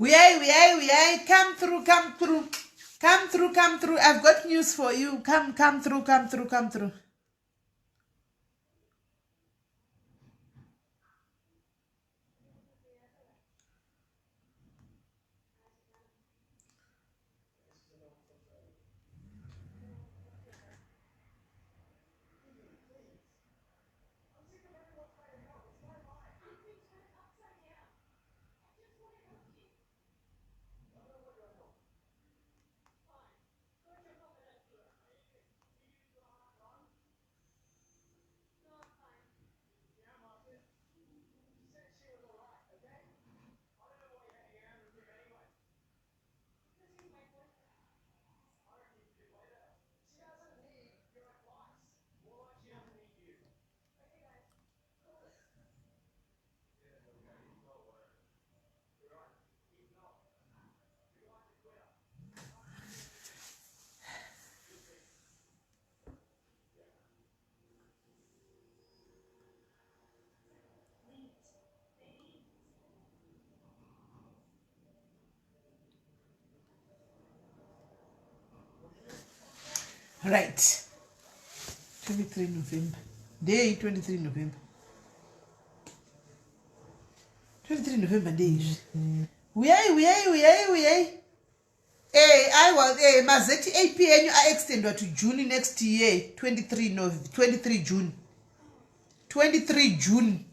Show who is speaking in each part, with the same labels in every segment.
Speaker 1: Huyai, huyai, huyai. Come through, come through. Come through, come through. I've got news for you. Come, come through, come through, come through. Right, 23 November. Ndei 23 November. 23 November ndeizvi. Uyai, uyai, uyai, uyai. Eh, aiwa, eh, maZAP enyu aextendwa to June next year, 23 Nov 23 June. 23 June.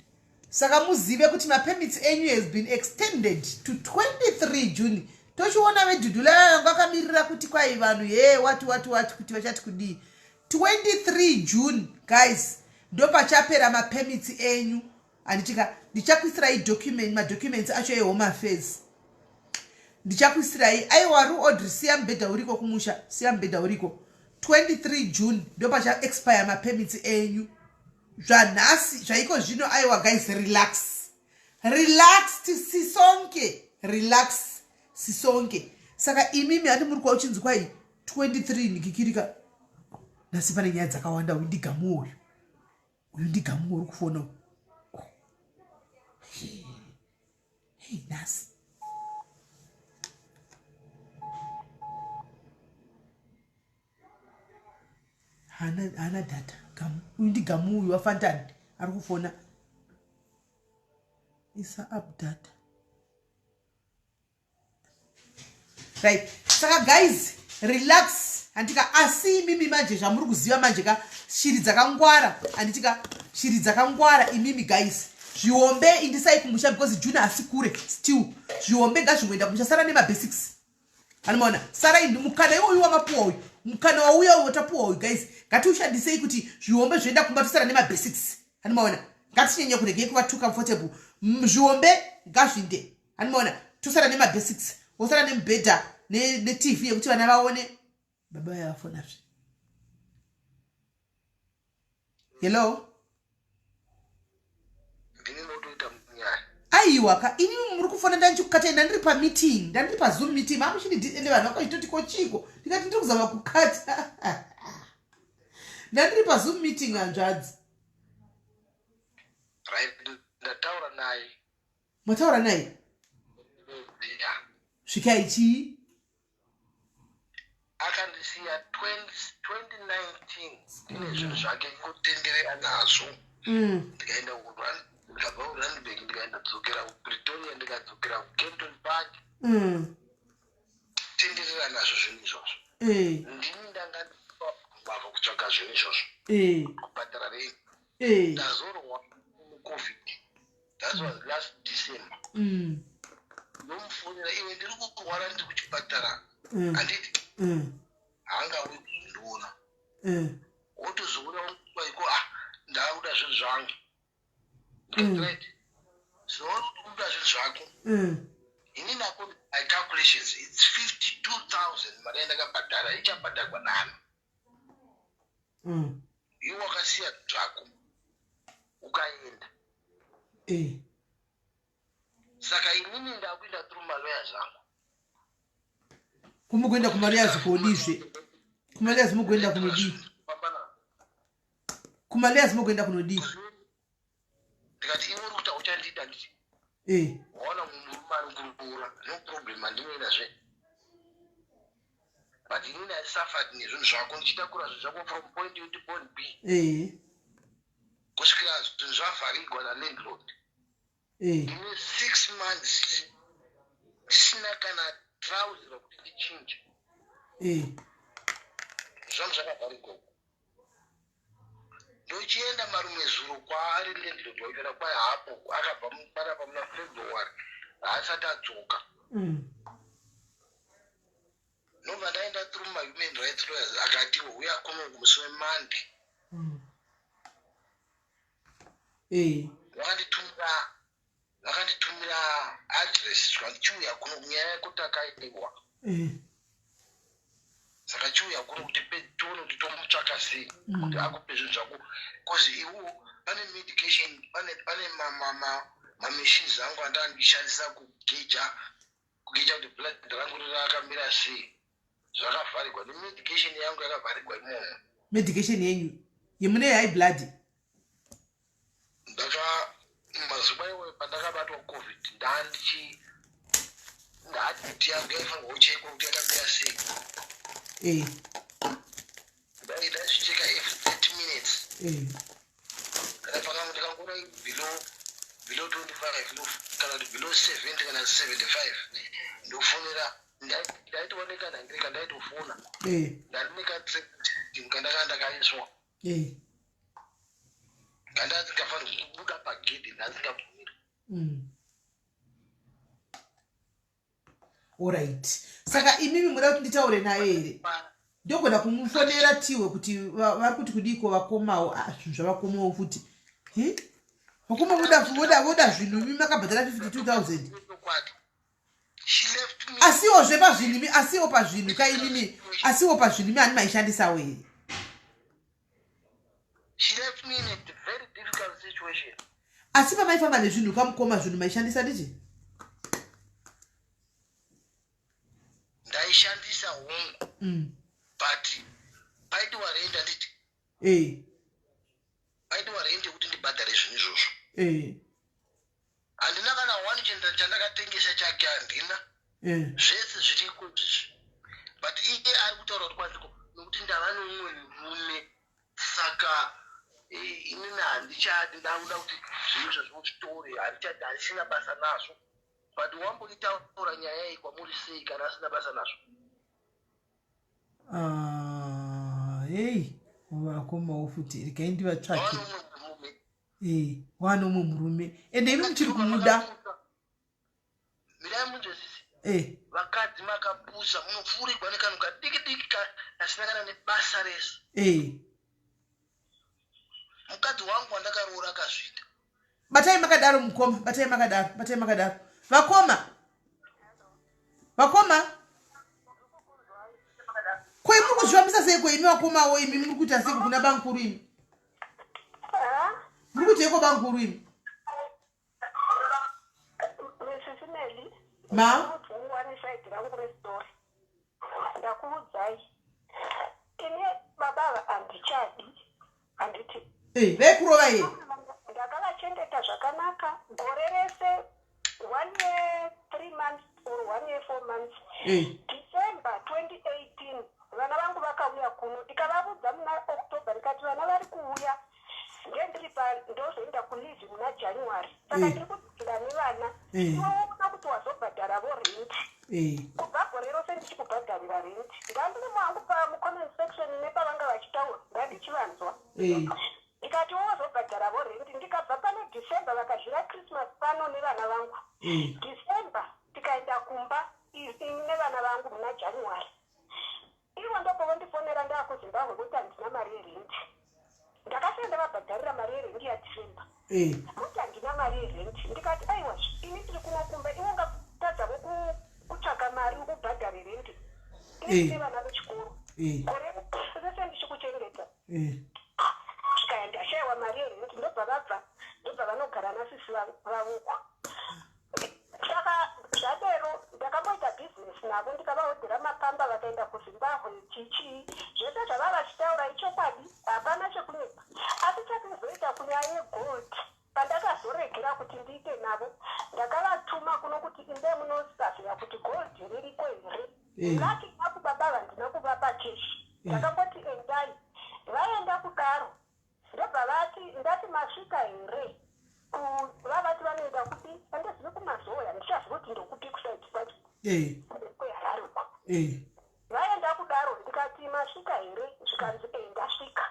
Speaker 1: Saka muzive kuti mapermits enyu has been extended to 23 June. Tochiona vedhudhula vanga vakamirira kuti kwai vanhu hee wati wati wati kuti vachati kudii. 23 June guys ndopachapera mapermits enyu. Handitika ndichakuisirai document madocuments acho ehome affairs. Ndichakuisirai aiwa ru Audrey siya mubhedha uriko kumusha siya mubhedha uriko. 23 June ndopacha expire mapermits enyu. Zvanhasi zvaiko zvino aiwa guys relax. Relax sisonke relax sisonke. Saka imimi handi muri kwauchinzi kwai 23 ndikikirika. Nhasi pane nyaya dzakawanda uyu ndigamu uyu. Uyu ndigamu uri kufona uyu. Oh. Hey. Hey, nhasi. Hana hana data. Gamu. Uyu ndigamu uyu waFantani ari kufona. Isa up data. Right. Saka guys, relax. Handika asi imimi manje zvamuri kuziva manje ka shiri dzakangwara. Handitika shiri dzakangwara imimi guys. Zvihombe indisai kumusha because June asi kure still. Zvihombe ngazvingoenda kumusha sara nema basics. Anomaona sara indi mukana iwoyu wamapuwa uyu. Mukana wauya uyu watapuwa uyu guys. Ngatiushandisei kuti zvihombe zvoenda kumba tosara nema basics. Anomaona ngatinyanye kuregei kuva too comfortable. Zvihombe ngazvinde. Anomaona tosara nema basics. Wosara nemubhedha ne TV yekuti vana vaone. Baba vaya vafona zve. Hello. Aiwa ka ini muri kufona ndandichikukata ndandiri pameeting ndandiri pazoom meeting mamuchindi ende vanhu vakachitoti ko chiko ndikati ndiri kuzama kukata ndandiri pazoom meeting hanzvadzi.
Speaker 2: Right, ndataura naye.
Speaker 1: Mataura naye?
Speaker 2: Yeah.
Speaker 1: Svikai chii?
Speaker 2: Akandisiya 2019 ndine zvinhu zvake kutenderera nazvo. Ndikaenda ndikabva kuRandburg ndikaenda dzokera kuPretoria ndikadzokera kuKempton Park. Tenderera nazvo zvinhu izvozvo. Ndini ndanga mbavha kutsvaga zvinhu izvozvo. Kubhadhara rent. Ndazorwa muCovid. That was last December. Ndomufonera iwe ndiri kurwara ndiri kuchipatara. Handiti? Haangauyi kuzondiona. Wotozoona iko ah ndakuda zvinhu zvangu. Right. So kuda zvinhu zvako. Ini nako my calculations it's 52,000 mari yandakabhadhara ichabhadharwa nani? Iwe wakasiya zvako ukaenda. Saka inini ndakuenda through malawyers angu.
Speaker 1: Kumukuenda kumalawyers kodizve? Kumalawyers mukuenda kunodii? Kumalawyers mukuenda kunodii?
Speaker 2: Ndikati iwe uri kuti uchandida nditi. Waona murume ari kuroora no problem. Problem handinoinazve, but inini I suffered nezvinhu zvako, ndichitakura zvinhu zvako from point A to point B kusvikira zvinhu zvavharigwa nalandlord. Ndine 6 months ndisina kana trouser rokuti ndichinje. Zvangu zvakavharigwa uko. Ndochienda marimwe zuro kwaari landlord waitara, kwai hapo, akabva panapa muna February, haasati adzoka. Ndobva ndaenda through mahuman rights lawyers, akati uya kuno musi weMonday. Vakanditumira address, zvikanzi chiuya kuno, nyaya yekuti akaiwa. Saka chiuya kuno kuti tione kuti tomutsvaka sei kuti akupe zvinhu zvako, because iwo pane medication, pane mamachines angu andandishandisa kugeja kuti blood rangu rirakamira sei, zvakavharigwa, nemedication yangu yakavharigwa imomo.
Speaker 1: Medication yenyu yemune high blood?
Speaker 2: Ndaka mazuva iwoyo pandakabatwa COVID, ndandichi ndati yangu yaifanirwa kuchekwa kuti yakamira sei. Ndaizvicheka every 30 minutes. Kana pakangu ndikangona below 25 kana kuti below 70 kana 75, ndofonera. Ndaitooneka ndangirika, ndaitofona. Ndandine katim kandaka ndakaiswa kandandingafaniri kubuda pagedhi, ndandingabvumiri.
Speaker 1: Alright, saka imimi muda kuti nditaure naye here? Ndogona kumufonera tiwe kuti vari kuti kudiko vakomawo. Ah, zvinhu zvavakomawo futi. Hi? Vakoma voda zvinhu, imi makabhadhara 52 000.
Speaker 2: Chokwadi, she left me.
Speaker 1: Asiwozve pazvinhu imi, asiwo pazvinhu ka imimi, asiwo pazvinhu imi, hani maishandisawo here?
Speaker 2: She left me in a very difficult situation.
Speaker 1: Asi pamaifamba nezvinhu kamukoma, zvinhu maishandisa nditi?
Speaker 2: Ndaishandisa, hongu, but paidiwa rent, handiti? Paidiwa rent yekuti ndibhadhare zvinhu izvozvo. Handina kana one chinhu chandakatengesa chake, handina. Zvese zviriko izvizvi, but iye ari kutaura kuti kwanziko nokuti ndava nomumwe murume, saka inini handichadi, ndakuda kuti zvinhu izvozvo zvitore, handichadi, handisina basa nazvo. But wamboitaura nyaya iyi kwamuri sei kana asina basa nazvo?
Speaker 1: Ah, hei, vakomawo futi, regai ndivatsvake.
Speaker 2: Ava nomumwe murume.
Speaker 1: Wane umwe murume, ende imi muchiri kumuda.
Speaker 2: Mirai munzwisisi. Vakadzi makapusa, munopfuurigwa nekanhu kadiki diki kasina kana nebasa rese. Mukadzi wangu wandakaroora akazviita.
Speaker 1: Batai makadaro mukoma, batai makadaro, batai makadaro vakoma, vakoma. Ko imi muri kuzvifambisa seiko imi vakomawo? Imi muri kuita seiko kuna bankuru imi? Muri kuiteiko bankuru imi?
Speaker 3: Mrs Nelly.
Speaker 1: Ma?
Speaker 3: One side rangu restory ndakuudzai. Ini baba ava handichadi, handiti?
Speaker 1: Vaikurova here?
Speaker 3: Ndakavachengeta zvakanaka gore rese, one year 3 months or one year 4 months. December 2018 vana vangu vakauya kuno, ndikavaudza muna October, ndikati vana vari kuuya, ngendiri pa ndozoenda kuleave muna January, saka ndiri kudzokera nevana. Iwe woona kuti wazobhadharavo rent. Kubva gore rose ndichikubhadharira rent, ndandiri mwangu pamucomment section nepavanga vachitaura, ndandichivanzwa. Ndikati wozobhadharavo rent. Ndikabva pano December, vakazvira Christmas pano nevana vangu. December tikaenda kumba ini nevana vangu muna January. Ivo ndopavondifonera ndaakuZimbabwe kuti handina mari yerent. Ndakasiya ndavabhadharira mari yerent yaDecember. Kuti handina mari yerent. Ndikati aiwa, ini tiri kuno kumba, iwe ungatadzavo kutsvaka mari ubhadhare rent? Ini nevana vechikoro, gore rese ndichikuchengeta. Zvikaya ndashayiwa mari yerent, ndobva vabva, ndobva vanogara nasisi vavoko. Saka zvadero ndakamboita bhizinesi navo, ndikavaodhera mapamba, vakaenda kuZimbabwe, chichii, zvese zvava vachitaura ichokwadi, hapana chekunyepa. Asi chatizoita kunyaya yegold, pandakazoregera kuti ndiite navo, ndakavatuma kuno kuti inde munosaziva kuti gold. Lucky enough baba ava handina kuvapa cash. Ndakangoti endai. Vaenda kudaro ndobva vati ndati masvika here ku vavati vanoenda kupi andizivi kuMazowe handichazivi kuti ndokupi kusaidi kwacho kweHarare uko. Vaenda kudaro ndikati masvika here zvikanzi e ndasvika.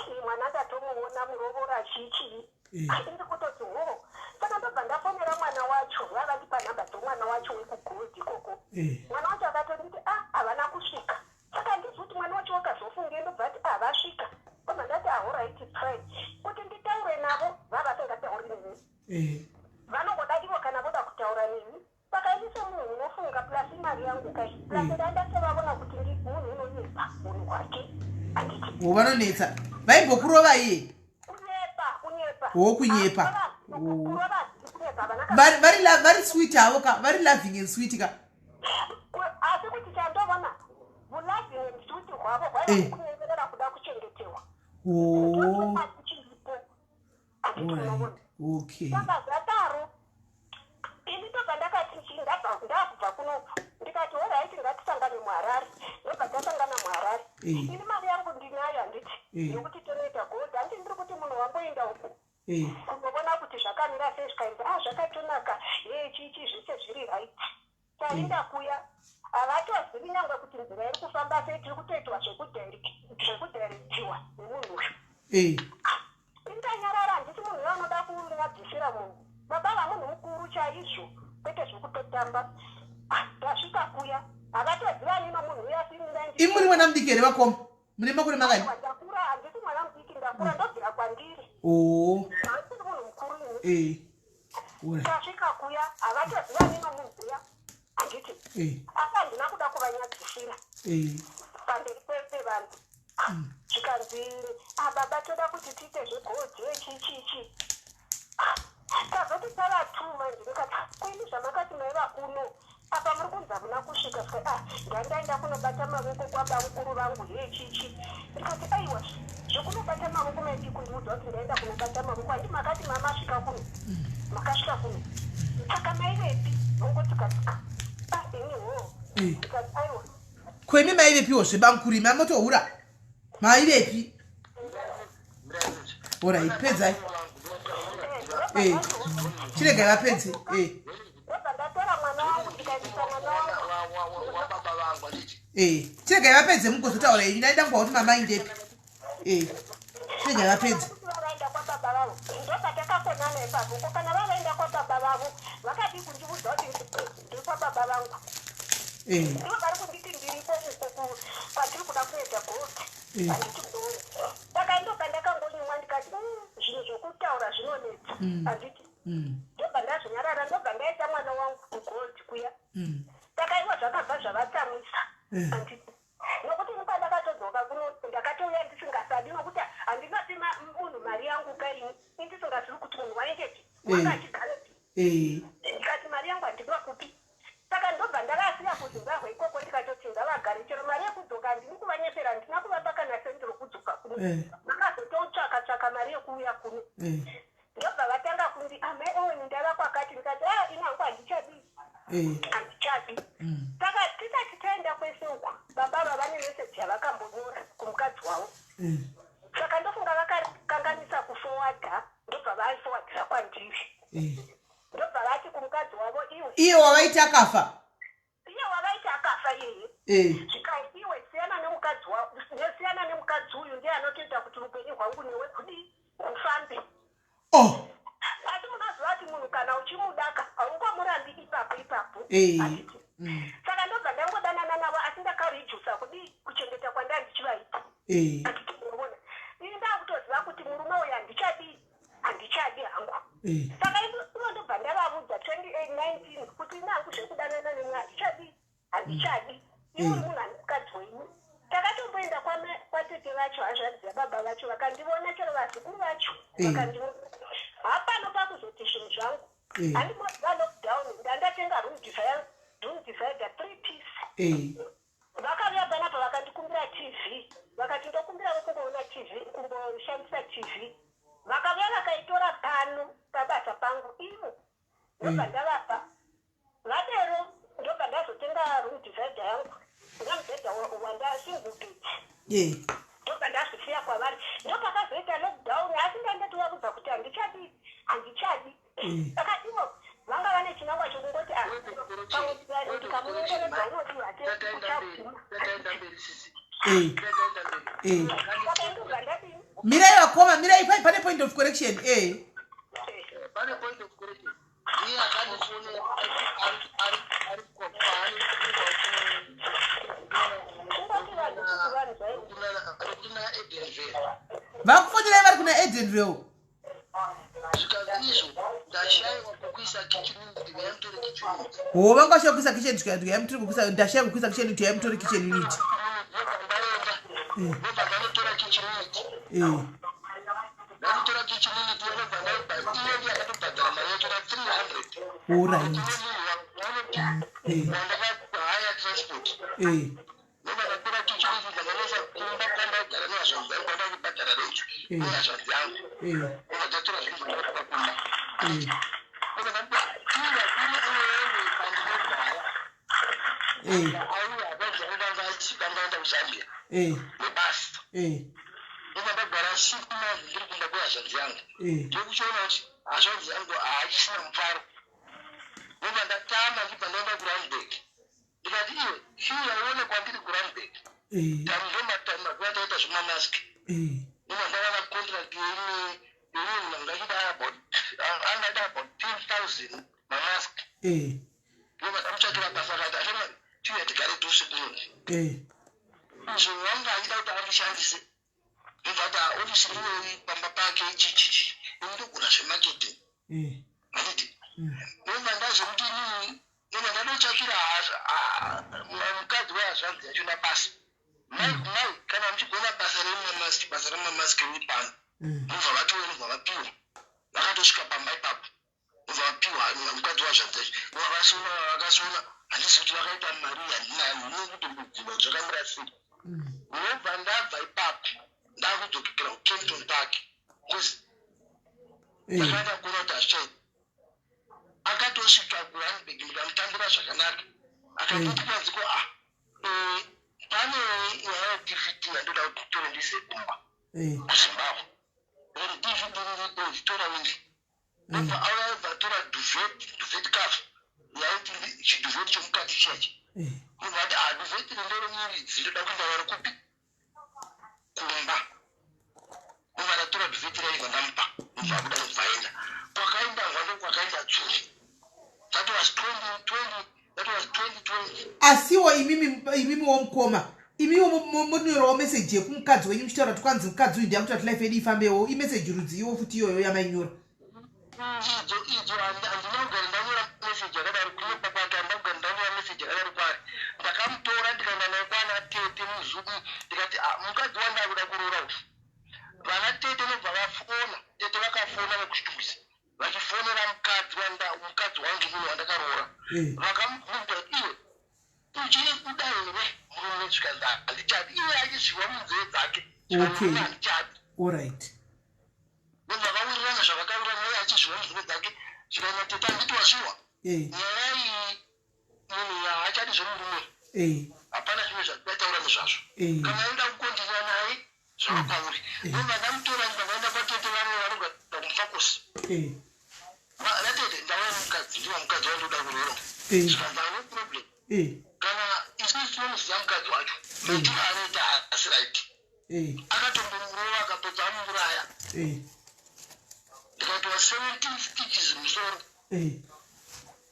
Speaker 3: Ii mwana ndatomuona murovora chii chii. Ndiri kutoti hoo saka ndobva ndafonera mwana wacho vavandipa nhamba dzomwana wacho wekuGold ikoko. Mwana wacho akatonditi ah havana kusvika. Saka handizivi kuti mwana wacho wakazofungei ndobva ati ah vasvika. Ndobva ndati ah alright it's fine. Kuti nditaure navo vavasingatauri neni. Vanongoda ivo kana voda kutaura neni. Saka ini semunhu unofunga plus imari yangu kai plus ndandatovavona kuti ndi munhu unonyepa hunhu hwake handiti.
Speaker 1: Wo vanonetsa vaimbokurova iye.
Speaker 3: Kunyepa kunyepa.
Speaker 1: Wo kunyepa.
Speaker 3: Kurova kunyepa havana kana.
Speaker 1: Vari vari vari sweet havo ka vari loving and sweet ka.
Speaker 3: Asi kuti chandovona vuloving and sweet hwavo hwaiva kunyengerera kuda kuchengetewa.
Speaker 1: Oh.
Speaker 3: Handiti unoona.
Speaker 1: Okay.
Speaker 3: Saka zvadaro ini ndobva ndakati chii ndabva ndakubva kunoku ndikati horaiti ngatisangane muHarare ndobva tasangana muHarare. Ini mari yangu ndinayo handiti yokuti tonoita gold handiti ndiri kuti munhu wamboenda uku kunovona kuti zvakamira sei zvikanzi ah zvakatonaka hee chii chii zvese zviri right. Taenda kuya havatozivi nyangwe kuti nzira iri kufamba sei tiri kutoitwa zvekudirectiwa nemunhu uyu. Indanyarara handisi munhu uya unoda kunyadzisira munhu. Baba vamunhu mukuru chaizvo kwete zvekutotamba. Ndasvika kuya havatozivani nomunhu uya asi ini
Speaker 1: Imi muri mwana mudiki here vakoma? Mune makore mangani?
Speaker 3: Ndakura handisi mwana mudiki ndakura ndobvira kwandiri.
Speaker 1: Oh.
Speaker 3: Handisiri munhu mukuru ini. Tasvika kuya havatozivani nomunhu uya handiti. Asi handina kuda kuvanyadzisira pamberi pevanhu. Zvikanzi ah baba toda kuti tiite zvegold chii chii chii. Tazoti tava two manje ndikati ko imi zvamakati maiva kuno apa muri kunzi hamuna kusvika zvikanzi ah ndandaenda kunobata mavoko kwabamukuru vangu hee chii chii. Ndikati aiwa zvekunobata mavoko maidii kundiudza kuti ndaenda kunobata mavoko handi makati mamasvika kuno makasvika kuno saka maivepi mongotsika tsika ah ini hoo ndikati aiwa.
Speaker 1: Ko imi maivepiwo zvebamukuru imi amotohura maivepi? Alright, pedzai. Chiregai vapedze. Chiregai vapedze mugozotaura henyu ndaida kunzwa kuti mama indepi. Chiregai vapedze.
Speaker 3: Vavaenda kwababa vavo ndopatakakonana ipapo ko kana vavaenda kwababa vavo vakadii kundiudza kuti ndiri kwababa vangu. Ivo vari kunditi ndiripo uko kwatiri kuda kuenda gold. Handiti kuona. Saka ndopandakangonyumwa ndikati zvinhu zvokutaura zvinonetsa handiti. Ndobva ndazvinyarara ndobva ndaisa mwana wangu kugold kuya. Saka ivo zvakabva zvavatsamwisa handiti. Nokuti ini pandakatodzoka kuno ndakatouya ndisingasadi nokuti handingapi munhu mari yangu kaini ini ndisingazivi kuti munhu waendepi wanga achigarepi. Ndikati mari yangu handingakupi. Saka ndobva ndavasiya kuZimbabwe ikoko ndikatoti ngavagare chero mari yekudzoka handini kuvanyepera handina kuvapa kana sendi rokudzoka kuno. Vakazototsvaka tsvaka mari yekuuya kuno. Ndobva vatanga kundi amai Owen ndava kwakati ndikati ah ini hangu handichadi. Handichadi. Saka tisati taenda kwese uku baba ava vane meseji yavakambonyora kumukadzi wavo. Saka ndofunga vakakanganisa kufowadha ndobva vaifowadhira kwandiri. Ndobva vati kumukadzi wavo iwe.
Speaker 1: Iye wavaiti akafa.
Speaker 3: Iye wavaiti akafa iyeye. Zvikanzi iwe siyana nemukadzi wako, siyana nemukadzi uyu ndiye anotoita kuti upenyu hwangu newe kudii hufambe.
Speaker 1: Oh.
Speaker 3: Asi munoziva kuti munhu kana uchimudaka haungomurambi ipapo ipapo. Handiti? Saka ndobva ndangodanana navo asi ndakarijusa kudii kuchengeta kwandanga ndichivaita. Handiti munoona. Ini ndakutoziva kuti murume uyu handichadii handichadi hangu. Saka ivo ndobva ndavavudza 2019 kuti ini hangu zvekudanana nemwe handichadi handichadi. Iwe uri munhu ane mukadzi wenyu. Takatomboenda kwatete vacho hanzvadzi yababa vacho vakandivona chero vazukuru vacho vakandivona. Hapano pakuzoti zvinhu zvangu. Handimboziva lockdown ndandatenga room divider, room divider 3 piece. Vakauya panapa vakandikumbira TV vakati ndokumbirawo kungoona TV kumboshandisa TV. Vakauya vakaitora pano pabasa pangu ivo ndobva ndavapa. Vadero ndobva ndazotenga room divider yangu. Ndobva ndazvisiya kwavari. Ndopakazoita lockdown, asi ndandatovaudza kuti handichadi, handichadi. Saka ivo vanga vane chinangwa chokungoti, ah, pamwe ndikamunyengeredza unoti hake uchabvuma. Saka ndobva ndadini?
Speaker 1: Mirai vakoma, mirai, pane point of correction.
Speaker 2: Pane point of correction. Iye akandifonera ari kwaani?
Speaker 3: Kungoti vanhu kuti vanhu zvai
Speaker 2: Kuna Edenvale.
Speaker 1: Vakufonerai vari kuna Edenvale?
Speaker 2: Zvikanzi izvo ndashayiwa kwekuisa kitchen unit, yaimutore kitchen unit.
Speaker 1: Ho, vanga vashaya kuisa kitchen, yaimutore kuisa, ndashaya kuisa kitchen unit, yaimutore kitchen unit.
Speaker 2: Ndobva ndaenda, ndobva ndanotora kitchen unit. Ndanotora kitchen unit, ndobva ndaibva, iye ndiye akatobhadhara mari yacho na 300. Wandakahaya transport. Ndobva ndatora kitchen unit, ndakanoisa kumba kwandaigara nehazvanzi yangu, kwandakubhadhara rent nehazvanzi yangu. Ndobva tatora zvinhu zvandakatoka kumba. Ndobva ndamuti, "Iwe kuri iwewe pandinogara." Auya hanzvadzi yangu vanga vaenda kuZambia nebasa. Ndobva ndagara 6 months ndiri kumba kwehazvanzi yangu. Ndokuchiona kuti hazvanzi yangu haachisina mufaro. Ndobva ndatama, ndibva ndaenda kuRandburg. Ndikati, "Iwe, chiuya uone kwandiri kuRandburg." Ndomazuva ndaita zvemamask. Ndobva ndawana contract yeimwe yemunhu angachida about, angada about 10,000 mamask. Ndobva ndamutsvakira basa, akati, "Ashamwari, chiuya tigare tose kuno." Izvo wanga achida kuti andishandise. Ndobva ati ofisi iyoyi pamba pake, chichichi, ini ndogona zvemarketing, handiti? Ndobva ndazomuti inini, ndobva ndadotsvakira mukadzi wehazvanzi yacho nabasa. "Mai, mai, kana muchigona basa remamask, basa remamask riri pano." Ndobva vatiwe, ndobva vapiwa, vakatosvika pamba ipapo, ndobva vapiwa mukadzi wahazvanzi yacho. Ndobva vasona, vakasona, handisi kuti vakaita mari, handina kutombobvuma kuti zvakamira sei. Ndobva ndabva ipapo, ndakudzokera kuKempton Park, because ndakaenda kuona kuti hazvichaiti. Akatosvika kuRandburg, ndikamutambira zvakanaka. Akanditi kwanziko, "Ah, pane nyaya yeDVD yandoda kuti tore ndiise kumba kuZimbabwe." Uri DVD riripo, tora undi. Ndobva auya, obva atora duvet cover yaiti chiduvet chomukati chiyachi. Ndobva ati, "Ah, duvet iri nderemuridzi, ndoda kuenda vari kupi kumba." Ndobva ndatora duvet raibva ndamupa, ndobva abuda, ndobva aenda kwakaenda ngwando, kwakaenda tsuri. That was 2020, that was 2020.
Speaker 1: Asiwo imimi womukoma, imiwo munyorawo meseji yekumukadzi wenyu muchitaura kuti kwanzi mukadzi uyu ndiyakuita kuti life yedu ifambewo. Imeseji rudzi iwo futi iyoyo yamainyora?
Speaker 2: Idzo handina kugara ndanyora meseji yakadaro. Kunyepa kwake, handina kugara ndanyora meseji yakadaro kwaari. Ndakamutora, ndikaenda naye kwana tete muzuku, ndikati, "Ah, mukadzi wandakuda kuroora uyu." Vana tete nobva vafona, tete vakafona vekuChitungwiza, vachifonera mukadzi wanda, mukadzi wangu inini wandakaroora. Vakamubvunza kuti, "Iwe, uchiri kuda here murume?" Zvikanzi, "Handichadi." Iye achizviwa munzeve dzake. Zvikanzi, "Handichadi." Ndobva vawirirana zvavakawirirana, iye achizviwa munzeve dzake. Zvikanzi, "Tete, handiti wazviwa nyaya iyi? Munhu haachadi zvemurume. Hapana zvimwe zvatichataura nezvazvo. Kana aida kukontinua naye, zvava kwauri." Ndobva ndamutora, ndibva ndaenda kwatete vamwe vanogara kuMufakose. "Vatete, ndauya nemukadzi, ndiwa mukadzi wandoda kuroora." Zvikanzi, "No problem. Kana isusu tinomuziva mukadzi wacho, maitiro anoita haasi right. Akatombomurova, akapedza amuraya." Ndikati, "Wa 17 stitches musoro.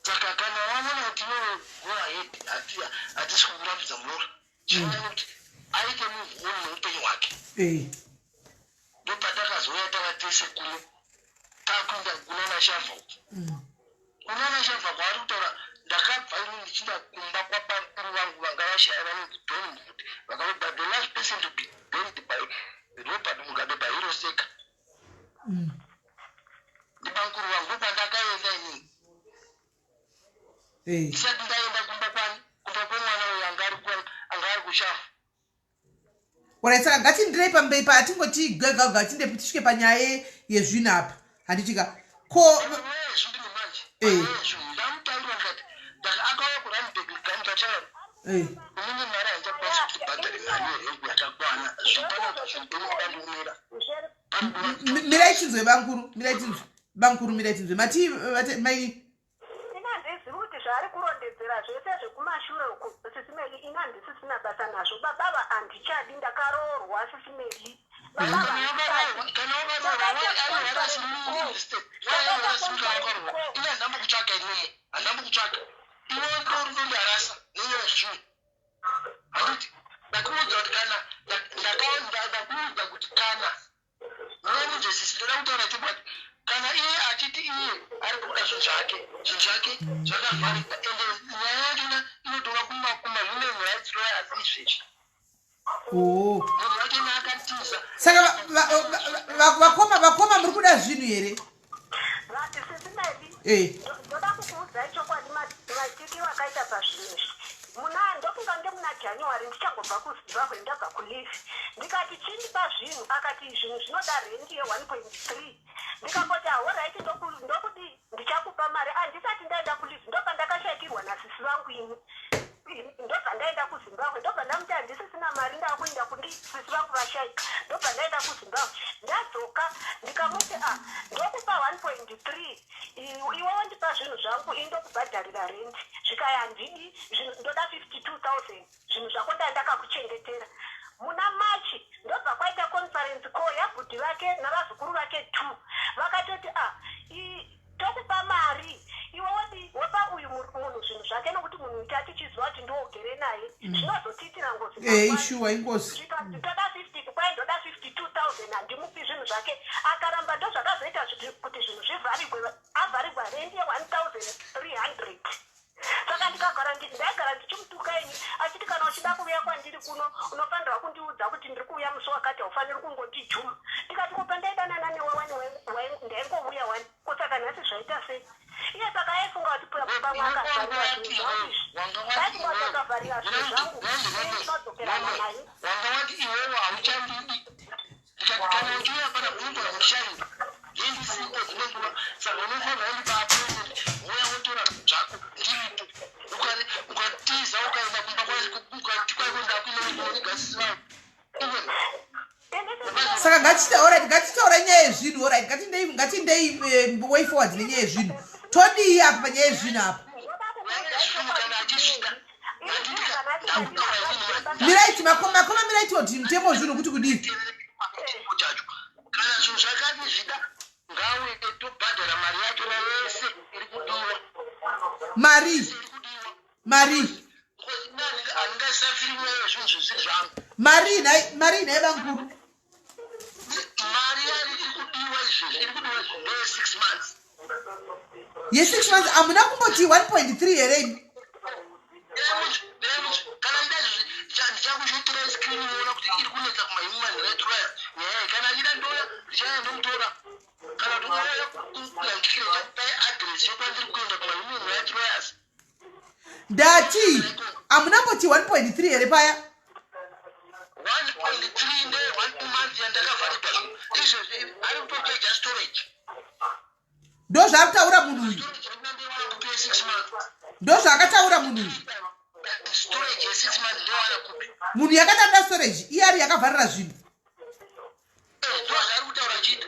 Speaker 2: Saka kana waona kuti iwewe go ahead, hatisi kukurambidza muroora. Chiona kuti aite move on neupenyu hwake." Ndopatakazouya tava tese kuno, takuenda kunana Shavha uku. Kunana Shavha kwaari kutaura, ndakabva ini ndichinda kumba kwabamukuru vangu vanga vashaya, vanonzi Don Mvuti, vakavobva, the last person to be buried by Robert Mugabe, by Hiroseka. Ndibamukuru vangu, ndokwandakaenda inini. Ndisati ndaenda kumba kwani, kumba kwemwana uyu anga ari kuShavha.
Speaker 1: Alright, saka ngatindirei pamberi paatingoti gagaga, tinde tisvike panyaya yezvinhu apa, handitika ko?
Speaker 2: Nyaya yezvinhu manje, ndamutaurira, ndikati akauya kuRandburg, ndikamuti, "Shamwari." Inini mari handichakwanisi kuti bhadhare mari yerengi yakakwana. Zvipana zvindomuda.
Speaker 1: Mirai chinzwe bankuru, mirai chinzwe. Bankuru, mirai chinzwe. Mati mai
Speaker 3: Ini handizivi kuti zvaari kurondedzera zvese zvekumashure uku, Sisi Melly, ini handisisina basa nazvo. Baba ava handichadi, ndakaroorwa, Sisi Melly. Baba ava handichadi.
Speaker 2: Kana wakaroorwa, anorwara simi. Anorwara simi kana wakaroorwa. Ini handambokutsvaga imomo. Handambokutsvaga. Iwe ndondarasa nenyaya zvinhu. Handiti ndakuudza kuti kana ndakuudza kuti kana munonzwisisi, ndoda kutaura chokwadi. Kana iye achiti iye ari kuda zvinhu zvake, zvinhu zvake zvakavharika, ende nyaya yachona inotova kuma human rights lawyers izvezvi. Munhu wachona akatiza.
Speaker 1: Saka vakoma, muri kuda zvinhu here?
Speaker 3: Vati, Sisi Melly, ndoda kukuudzai chokwadi, maitiro akaita pazvinhu izvi. Muna, ndofunga ndemuna January, ndichangobva kuZimbabwe, ndabva kuleave, ndikati chindipa zvinhu. Akati zvinhu zvinoda rendi ye1.3. Ndikamboti, alright, ndokudii, ndichakupa mari. Handisati ndaenda kuleave, ndobva ndakashayikirwa nasisi vangu ini. Ndobva ndaenda kuZimbabwe, ndobva ndamuti handisisina mari, ndakuenda kundi sisi vangu vashayika. Ndobva ndaenda kuZimbabwe, ndadzoka, ndikamuti, a ndokupa 1.3, iwe wondipa zvinhu zvangu, ini ndokubhadharira rendi. Zvikaya, handidi zvinhu, ndoda 52 000, zvinhu zvako ndaa ndakakuchengetera. Muna March ndobva kwaita conference call yabhudhi vake navazukuru vake two. Vakatoti, a tokupa mari, iwe wodi wopa uyu munhu zvinhu zvake, nokuti munhu uyu tatichiziva kuti ndiwogere naye, zvinozotiitira ngozi.
Speaker 1: Ishuwa, ingozi.
Speaker 3: Zvikanzi toda 50, kwai ndoda 52 000, handimupi zvinhu zvake. Akaramba. Ndozvakazoita kuti zvinhu zvivharigwe, avharigwa rendi ye1300. Saka ndikagara ndaigara ndichimutuka ini, achiti kana uchida kuuya kwandiri kuno unofanirwa kundiudza kuti ndiri kuuya musi wakati, haufaniri kungondijuma. Ndikati, ko pandaidanana newe wani ndaingouya wani, ko saka nhasi zvaita sei? Iye saka aifunga kuti pamwe akavharira zvinhu zvangu izvi, aifunga kuti akavharira zvinhu zvangu ini ndinodzokerana naye.
Speaker 2: Wanga wati iwewo hauchandidi. Ndikati kana uchiuya pana unogona kundishaira ndisipo dzimwe nguva, saka unofanira kundipa appointment, wouya wotora zvako ndiripo. Ukatiza ukaenda kumba, ukati kwaiko ndakuinoigasisi vangu even.
Speaker 1: Saka ngatitaura, ngatitaura nyaya yezvinhu. Alright, ngatindei way forward nenyaya yezvinhu. Todii apa panyaya yezvinhu apa?
Speaker 2: Zvinhu kana achisvika.
Speaker 1: Miraiti, makoma, miraiti oti mutemo wezvinhu kuti kudii?
Speaker 2: Chacho, kana zvinhu zvakati zvida, ngauye tobhadhara mari yachona yese iri kudiwa.
Speaker 1: Mari?
Speaker 2: Iri kudiwa.
Speaker 1: Mari?
Speaker 2: Handingasafiri nyaya yezvinhu zvisiri zvangu.
Speaker 1: Mari nhai, mari nhai bankuru?
Speaker 2: Mari yari iri kudiwa izvezvi, iri kudiwa izvezvi ndeye 6 months.
Speaker 1: Ye6 months hamuna kumboti 1.3 here imi?
Speaker 2: Kana ida, ndichakushutirei screen muona kuti iri kunetsa kumahuman right lawyers nyaya. Kana ida, ndoya, ndichaya ndomutora, kana kuti ouya kuyankire, chakupai address yekwandiri kuenda kumahuman right lawyers.
Speaker 1: Ndati hamuna mboti 1.3 here paya?
Speaker 2: 1.3 nde one month yandakavharigwa. Izvezvi ari kutocheja storage.
Speaker 1: Ndo zvaakutaura munhu uyu.
Speaker 2: Storage ndinandewana kupi ye6 months?
Speaker 1: Ndo zvaakataura munhu uyu.
Speaker 2: Storage ye6 months ndowana kupi?
Speaker 1: Munhu yakatarira storage, iye ari yakavharira zvinhu.
Speaker 2: Ndo zvaari kutaura chita.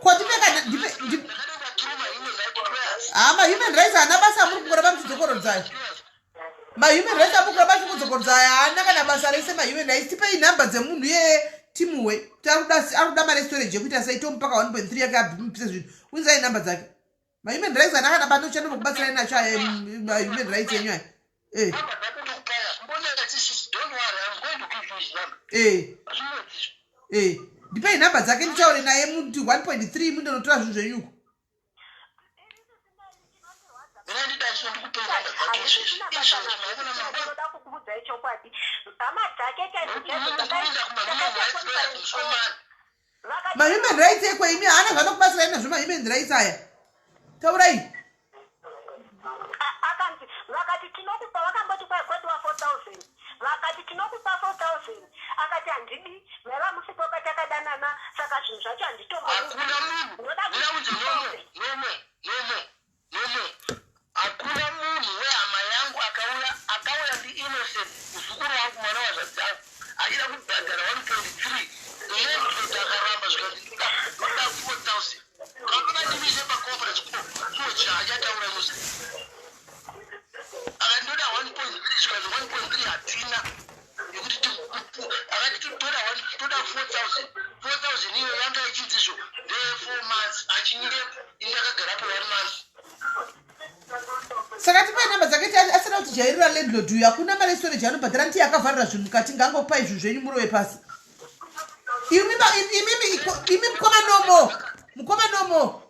Speaker 1: Ko ndipeka
Speaker 2: Ndakatoenda through mahuman right lawyers.
Speaker 1: Ha, mahuman rights haana basa, amuri kungoramba muchidzokorodzayo. Mahuman rights amuri kuramba muchikudzokorodzayo haana kana basa rese mahuman rights. Tipei nhamba dzemunhu iyeye timuwe kuti ari kuda mari yestorage yekuita sei, tomupaka 1.3 yake abvise zvinhu. Unzai nhamba dzake. Mahuman rights haana kana bando chandinokubatsirai nacho aya mahuman rights enyu aya.
Speaker 2: Number dzako ndokupaya mboneka tisisi. Don't worry, I'm going to give you his number. Hazvinetsi.
Speaker 1: Ndipei nhamba dzake nditaure naye muti 1.3 mundonotora zvinhu zvenyuko.
Speaker 2: Mina ndidaiso ndikupei number dzake izvezvi izvezvi, maikona mangwana.
Speaker 3: Ndinoda kukuudzai chokwadi, hama dzake chaidzo chaidzo.
Speaker 2: Ndikuenda kumahuman rights lawyers musomani.
Speaker 1: Mahuman rights ekweimi haana zvanokubatsirai nazvo mahuman rights aya. Taurai.
Speaker 3: Akanzi, vakati tinokupa, vakamboti kwai kwadiwa 4000, vakati tinokupa 4000, akati handidi, maiva musipo patakadanana, saka zvinhu zvacho
Speaker 2: Hakuna munhu.
Speaker 3: Ndoda
Speaker 2: Ndiraudze, nomo, nomo, nomo, nomo, hakuna munhu wehama yangu akauya, akauya ndiInnocent. 4 months achinyepa. Ini ndakagarapo one month.
Speaker 1: Saka tipai namba dzake asina kutijairira landlord uyu. Hakuna mari yestorage anobhadhara, ndiye akavharira zvinhu mukati. Ngangopai zvinhu zvenyu murove pasi. Imi mukoma Nomo, mukoma Nomo.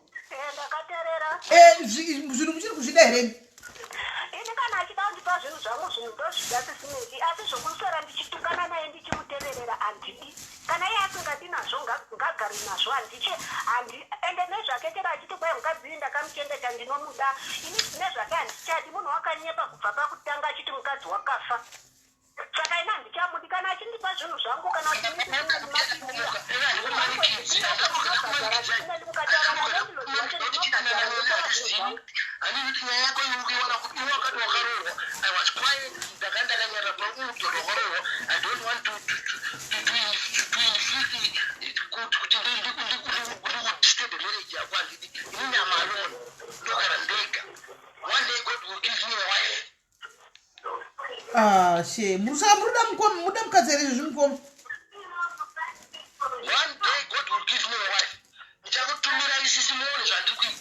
Speaker 3: Ndakateerera.
Speaker 1: Zvinhu muchiri kuzvida here?
Speaker 3: Ini kana achida kundipa zvinhu zvangu, zvinhu ndozvida, sisineki. Asi zvokuswera ndichitukana naye, ndichimuteverera, handidi. Kana iye asingadi nazvo, ngagare nazvo. Handiche handi ende nezvake. Chero achiti kwai mukadzi uyu ndakamuchengeta, ndinomuda, ini nezvake handichadi. Munhu wakanyepa kubva pakutanga achiti mukadzi wakafa, saka ini handichamudi. Kana achindipa zvinhu zvangu, kana kuti mapindira, mukataura nalandlord wacho, ndinobhadhara, ndotora zvinhu zvangu.
Speaker 2: Handiti nyaya yako iukiwana kuti iwe wakati wakarohwa? I was quiet, ndaka ndakanyarara paukuti wakarohwa. I don't want to inflict kuti ndikudisturb marriage yako. Handiti inini am alone, ndogara ndega. One day God will give me a wife.
Speaker 1: Ah, she saka muruda mukoma, muda mukadzi here izvozvi, mukoma?
Speaker 2: One day God will give me a wife. Ndichakutumira isisi muone zvandiri kuita.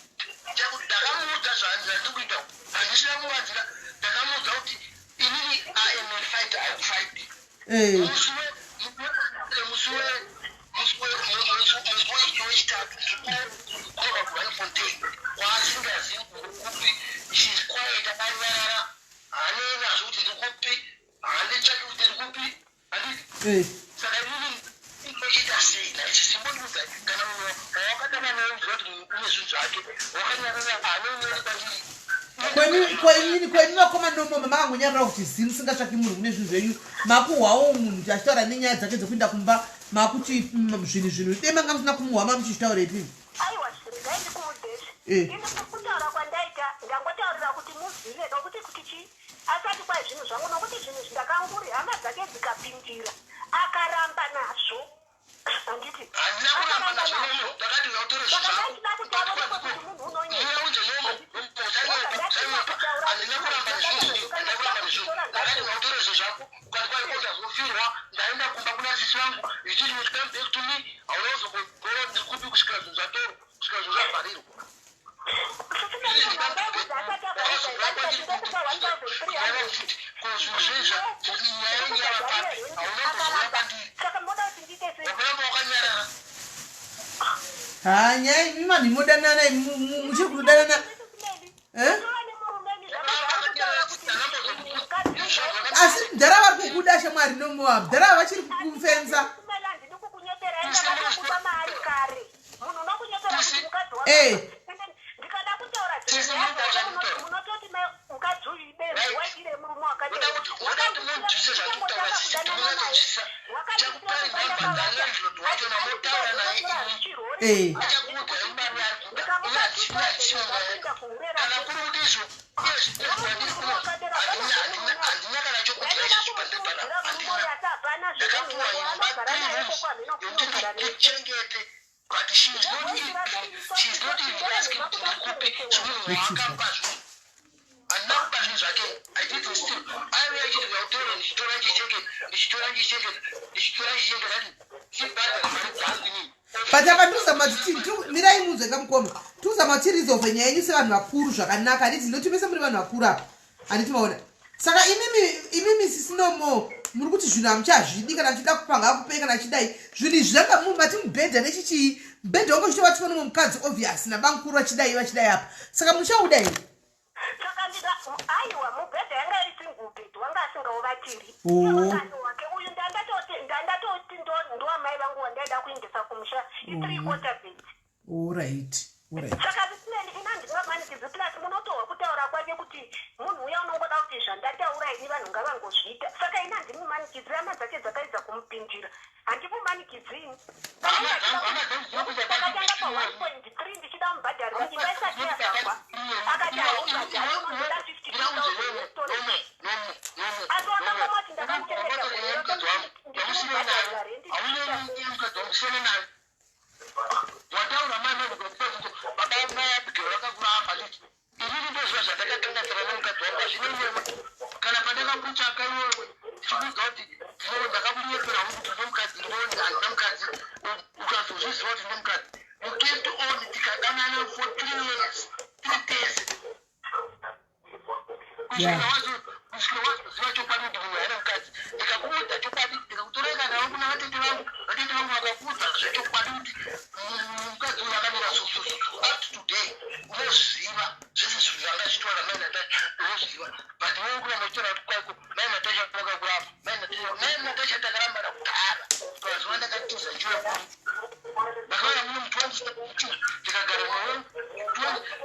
Speaker 2: Ndakamuudza zvandiri kuita, handisina kuvanzira. Ndakamuudza kuti inini I am a fighter, I will fight. Musi wechitatu ndikuroka kuRandfontein kwaasingazivi kupi. She's quiet, akanyarara, hanei nazvo kuti ndiri kupi, handitsvaki kuti ndiri kupi, handiti? Saka inini inochiita sei naisisimbondiudza? Kana munhu wawakadana naye uziva kuti munhu une zvinhu zvake, wakanyarara, haneineni kwandiri.
Speaker 1: Kwenyu vakoma Nomo, makangonyarara kuti zi musingatsvaki munhu kune zvinhu zvenyu, makuhwawo munhu kuti achitaura nenyaya dzake dzekuenda kumba, makuti zvinhu dei manga musina kumuhwa, mamuchizvitaura ipi?
Speaker 3: Aiwa, regai ndikuudzezve. Ini kutaura kwandaita, ndangotaurira kuti muzive nokuti kuti chi asati kwai zvinhu zvangu, nokuti zvinhu izvi ndakanguri hama dzake dzikapindira, akaramba nazvo, handiti?
Speaker 2: Handina kuramba nazvo, Nomo. Ndakati ngautore zvinhu
Speaker 3: Saka
Speaker 2: zvako.
Speaker 3: ndaitida kuti aonekwe kuti munhu unonyepa.
Speaker 2: Unze Nomo, uchanyepa. Handina kuramba nezvinhu, handina kuramba nezvinhu. Ndakati ngautore zvinhu zvako. Ukati kwai kozazofirwa, ndaenda kumba kuna sisi vangu, you didn't come back to me. Hauna kuzombogora ndiri kupi kusvikira zvinhu zvatorwa, kusvikira zvinhu zvavharirwa.
Speaker 3: Sisinei, ndaiudza asati avharisa, ndikati ndokupa 1300.
Speaker 2: Kozvinhu zvezva nyaya yenyu yava papi? Hauna kuzoya kwandiri.
Speaker 3: Saka munoda kuti ndiite sei?
Speaker 2: Wakuramba wakanyarara.
Speaker 1: Ha, nyaya imi vanhu imodanana, muchiri kutodanana? Eh? Asi mudhara vari kukuda, shamwari Nomoa, mudhara vachiri kukufenza.
Speaker 3: Handidi kukunyepera, ndakatobuda maari kare. Munhu unokunyepera kuti mukadzi ndikada kutaura munototi mukadzi uyu ibenzi, waidire murume.
Speaker 2: Uda kuti munzwise zvandikutaura, sisi. Ndinonyatsonzwisisa. Chakupai namba dzalandlord wacho, namotaura naye ini. Achakuudza imari yaari kuda. Ini handisina nyaya. Kana kuri kuti izvo kwandiri kuno, handina kana chokudya izvozvi pandiri panapa, handina. Ndakapuwa imba, three rooms, yokuti ndikuchengete, but she is not even asking kuti ndikupe zvomunhu waakapa zvinhu. Handina kupa zvinhu zvake. I didn't steal. Aive achiti ngautore, ndichitora, ndichichengeta, ndichitora, ndichichengeta, ndichitora, ndichichengeta, ati chibhadhara mari dzangu inini.
Speaker 1: But apa ndikuzama kuti mirai munzwe kamukoma, tikuzama kuti tiresolve nyaya yenyu sevanhu vakuru zvakanaka, handiti? Ndinoti mese muri vanhu vakuru apa, handiti? Maona, saka imimi sisinomo, muri kuti zvinhu hamuchazvidi. Kana achida kupanga akupei, kana achidai zvinhu izvi zvanga mati mubhedha nechichii, mubhedha wange uchitovatiswa nomwe mukadzi, obvious, nabamukuru vachidai vachidai apa. Saka muchauda here?
Speaker 3: Saka ndida, aiwa, mubhedha yanga iri single bed, wanga asingauvatiri. Wake uyu ndandatoti ndowamai vangu wandaida kuendesa kumusha, i3 quarter bed.
Speaker 1: Alright.
Speaker 3: Saka visineni, ina ndingamanikidzi. Plus munotohwa kutaura kwake kuti munhu uya unongoda kuti zvandataura ini vanhu ngavangozviita. Saka ina handimumanikidzi. Hama dzake dzakaedza kumupindira, handimumanikidzi ini. Takatanga pa1.3, ndichida mubhadharira imba isati yavhagwa, akati haubhadhari, unozoda 52,000 yestorage. Asi wakangomati ndakamuchengeta gore rose, ndichimubhadharira rendi, ndichiita sei?
Speaker 2: Wataura mai baba mai Abigail vakakuramba, nditi inini ndoziva zvandakakanganisana nemukadzi wangu. Hazvinenyema kana pandakakutsvaka iwewe ndichikuudza kuti ndakakunyepera kuti ndine mukadzi, ndone handina mukadzi, ukazozviziva kuti ndine mukadzi. went on tikadanana for 3 years tiri tese kusvika wazoziva chokwadi kuti munhu haina mukadzi. Ndikakuudza chokwadi, ndikakutoreka nawo kuna vatete vangu. Vatete vangu vakakuudza zvechokwadi kuti mukadzi uyu akamira so so so. Up to today unoziva zvese zvinhu zvanga zvichitora mai Natasha, unoziva. But iwe kuramba uchitora kuti kwaiko mai Natasha vakakuramba. Mai Natasha, mai Natasha takarambana kudhara pazuva ndakatiza chiwa. Ndakauya muno mu2017, tikagara nawo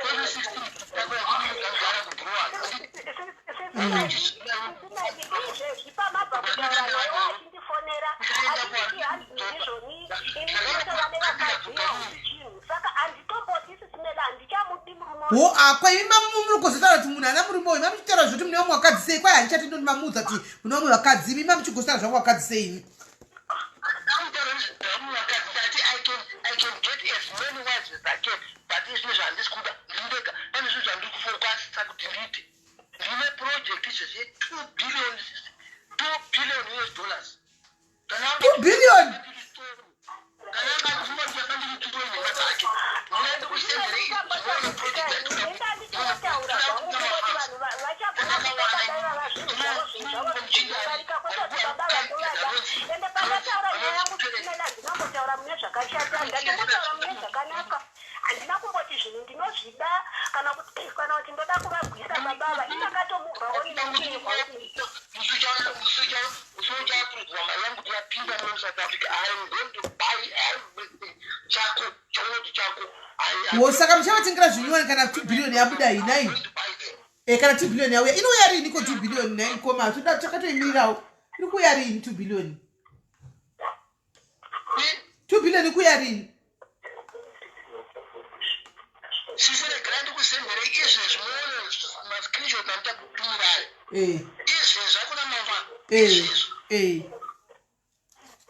Speaker 2: 2016, takagara kuBhuruwayo.
Speaker 3: Izvezvi pamabva kutaura naye achindifonera achinditi hanzi ndizvoni, ini ndinotova nevakadzi, hausi chinhu, saka handitomboti isisimela handichamudi murume.
Speaker 1: Wo akwa imi muri kuzotaura kuti munhu ana murume uyu, mamuchitaura zvekuti mune vamwe vakadzi sei? Kwai handichati ndoni mamuudza kuti mune vamwe vakadzi, imi mamuchigotaura zvamwe vakadzi sei imi?
Speaker 2: I can get as many wives as I can, but izvino zvandisi kuda ndiri ndega. Pane zvinhu zvandiri kufokasa kuti ndiite. Ndine project izvezvi ye2 billion, 2 billion US dollars.
Speaker 1: 2 billion?
Speaker 2: Kana anga achifunga kuti yakandiri turo nhema dzake, munoende kusendere.
Speaker 3: Ndanditotaura zvangu kungoti vanhu vachagona kutopadaiva zvinhu zvavo, zvinhu zvavo zvichidarika, kwete kuti baba vandovada. Ende pandataura nyaya yangu tichimela, handinambotaura mune zvakashata, ndatongotaura mune zvakanaka. Handina kumboti zvinhu ndinozvida kana kuti ndoda kuvagwisa baba ava. Indakatomubvawo neupenyu hwangu.
Speaker 2: Musi uchaapuruzwa mari yangu kuti yapinda muno muSouth Africa, I am going to buy everything chako chaunoti chako.
Speaker 1: Wo saka muchavatengera zvinyowani kana 2 billion yabuda iyi nai? E, kana 2 billion yauya, inouya rini ko 2 billion nai mukoma? Toda takatoimirirawo. Iri kuuya rini 2 billion? 2 billion ikuuya rini?
Speaker 2: Sisi, regai ndikusendere izvezvi muone mascreenshot anditakutumirai. Izvezvi, hakuna mangwana. Izvezvi.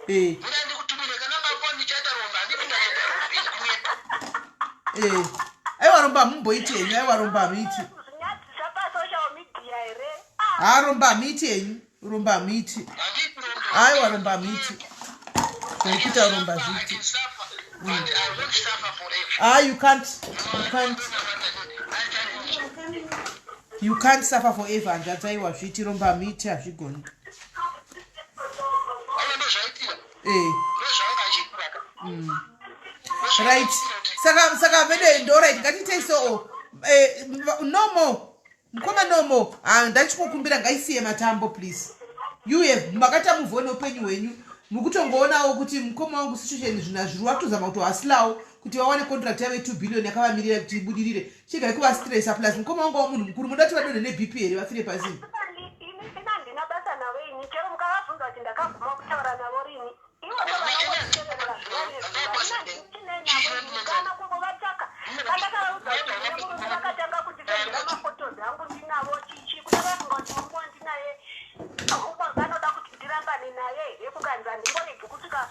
Speaker 2: Muda ndikutumire kana mafoni, ndichaita rombe. Handiti ndakaita rombe kunyepa?
Speaker 1: Aiwa, romba hamumboiti henyu. Aiwa, romba hamuiti.
Speaker 3: Zvinyadzisa pasocial media here?
Speaker 1: Ha, romba hamuiti henyu, romba hamuiti.
Speaker 2: Handiti rombe.
Speaker 1: Aiwa, romba hamuiti, kuita romba
Speaker 2: I
Speaker 1: zviiti.
Speaker 2: can suffer, but I won't suffer forever.
Speaker 1: Ah, you can't, you can't, you can't suffer forever, hanzvadzi. Aiwa, zviiti, romba hamuiti, hazvigoni.
Speaker 2: Aona ndozvaitika. Ndozvanga achiitira.
Speaker 1: Right, saka vede ndo right, ngatiitei so. Nomo, mukoma Nomo, ah, ndachikokumbira ngaisiye matambo please. You have makaita move on neupenyu hwenyu. Muri kutongoonawo kuti mukoma wangu situation zvinhu hazviri, vakutozama kutohasilawo kuti vawane contract yavo ye2 billion yakavamirira kuti ibudirire. Chigai kuvastressa. Plus mukoma wangu wa munhu mukuru, munoda kuti vadonhe neBP here, vafire pasini?
Speaker 3: Ini ina handina basa navo ini. Chero mukavabvunza kuti ndakaguma kutaura navo rini, ivo ndo vanongotiteverera zuva nezuva. Ina handichinei navo ini, kana kumbovatsvaka. Pandakavaudza kuti ndine murume, vakatanga kundisendera mafotos angu ndinavo chichi. Kuda vafunga kuti murume wandinaye vanoda kuti ndirambane naye here? Kukanzi handingoregi kusvika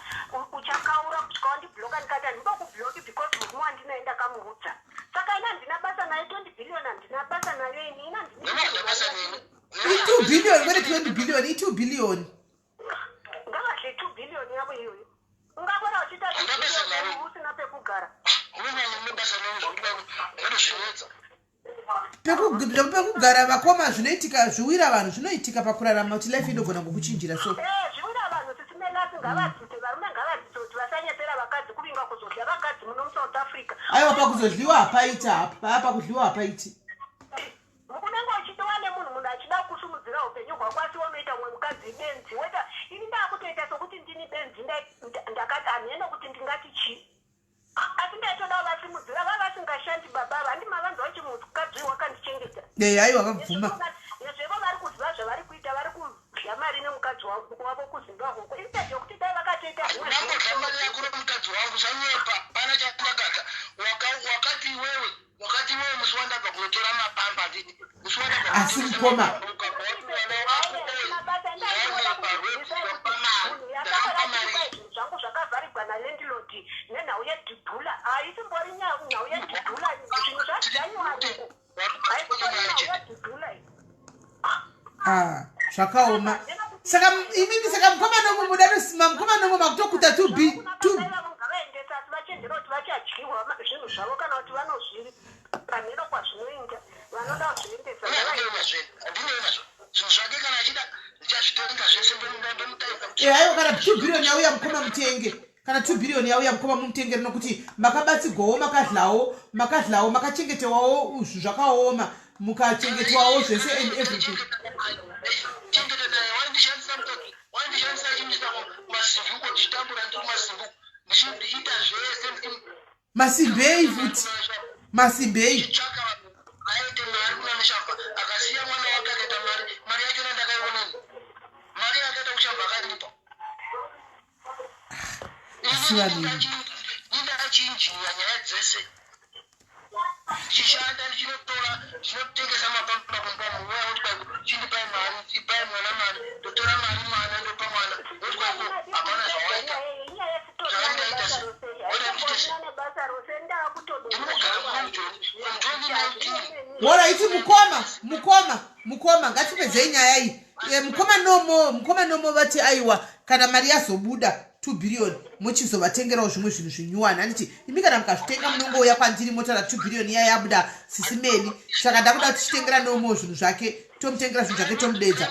Speaker 3: uchakaura, kusvika wandibloka. Ndikati handingokubloki because murume wandinaye ndakamuudza. Saka ina handina basa naye. 20 billion handina basa nayo ini. Ina
Speaker 2: Handina basa neni.
Speaker 1: I2 billion kwete 20 billion, i2 billion.
Speaker 3: Ngavadle 2 billion yavo iyoyo. Ungakona uchiita 2 billion usina pekugara?
Speaker 2: Une basa neni zvokuti vanotozvinetsa.
Speaker 1: Pekugara vakoma, zvinoitika, zviwira vanhu, zvinoitika pakurarama kuti life inogona kukuchinjira so.
Speaker 3: Zviwira vanhu, sisimelasi. Ngavadzidze, varume ngavadzidze kuti vasanyepera vakadzi, kuvinga kuzodya vakadzi muno muSouth Africa.
Speaker 1: Aiwa, pakuzodyiwa hapaiti hapa, pakudyiwa hapaiti.
Speaker 3: Unenge uchidiwa nemunhu, munhu achida kusumudzira upenyu hwako, asi waunoita mumwe mukadzi benzi. Weta ini ndaakutoita sokuti ndini benzi. Ndakati hamheno kuti ndingati chii, asi ndaitoda vasimudzira va vasingashandi baba ava. Handi mavanzwa kuti mukadzi uyu wakandichengeta?
Speaker 1: E, aiwa, vabvuma.
Speaker 3: Nezvevo vari kuziva zvavari kuita, vari kudya mari nemukadzi wavo kuZimbabwe uko, instead yokuti dai vakatoita zvimwe.
Speaker 2: Ndambodya mari yako nomukadzi wangu, zvanyepa pana chandakadya. Wakati iwewe, wakati iwewe musi wandabva kunotora mapamba, handiti musi wandabva?
Speaker 1: Asi mukoma.
Speaker 3: Mabasa ndainoda kuzivisa kuti munhu yakakaratirwa zvinhu zvangu zvakavharigwa nalandlord nenhau yedhudhula. Haisimbori nhau yedhudhula, zvinhu zvaJanuary uko, haisimbori nhau yedhudhula.
Speaker 1: Ah, zvakaoma. Saka imimi, saka mukoma Nomo, muda tosima mukoma Nomo makutokuta 2 b 2
Speaker 3: Ngavaendesa, asi vachenjera kuti vachadyiwa. zvavo kana kuti vanozvi pamhino kwazvinoinda vanoda kuzviendesa
Speaker 2: zvinhu zvake kana achida ndichazvitenga zvese ndomutaisa
Speaker 1: eh, aiwa kana 2 billion yauya mukoma mutenge kana 2 billion yauya mukoma mumutengere nokuti makabatsigwawo makadlawo makadlawo makachengetewawo zvinhu zvakaoma mukachengetwawo zvese and everything masimbei futi masimbei
Speaker 2: asi vanhu ndakachinjinya nyaya dzese ndichishanda ndichinotora ndinotengesa mapamba kumba muweya woti kwai chindipai mari ipai mwana mari ndotora mari mwana ndopa mwana woti kwai ko hapana zvawaita zvaandaita se oda ndiite se ndinogara muno mujoni from 2019
Speaker 1: Horaiti mukoma mukoma mukoma ngatipedzei nyaya iyi e, mukoma nomo mukoma nomo vati aiwa kana mari yazobuda 2 billion mochizovatengerawo zvimwe zvinhu zvinyuwani handiti imi kana mukazvitenga munongouya kwandiri motaura 2 billion iya yabuda sisi meli saka ndakuda kuti tichitengera nomo zvinhu zvake tomutengera zvinhu zvake tomudedza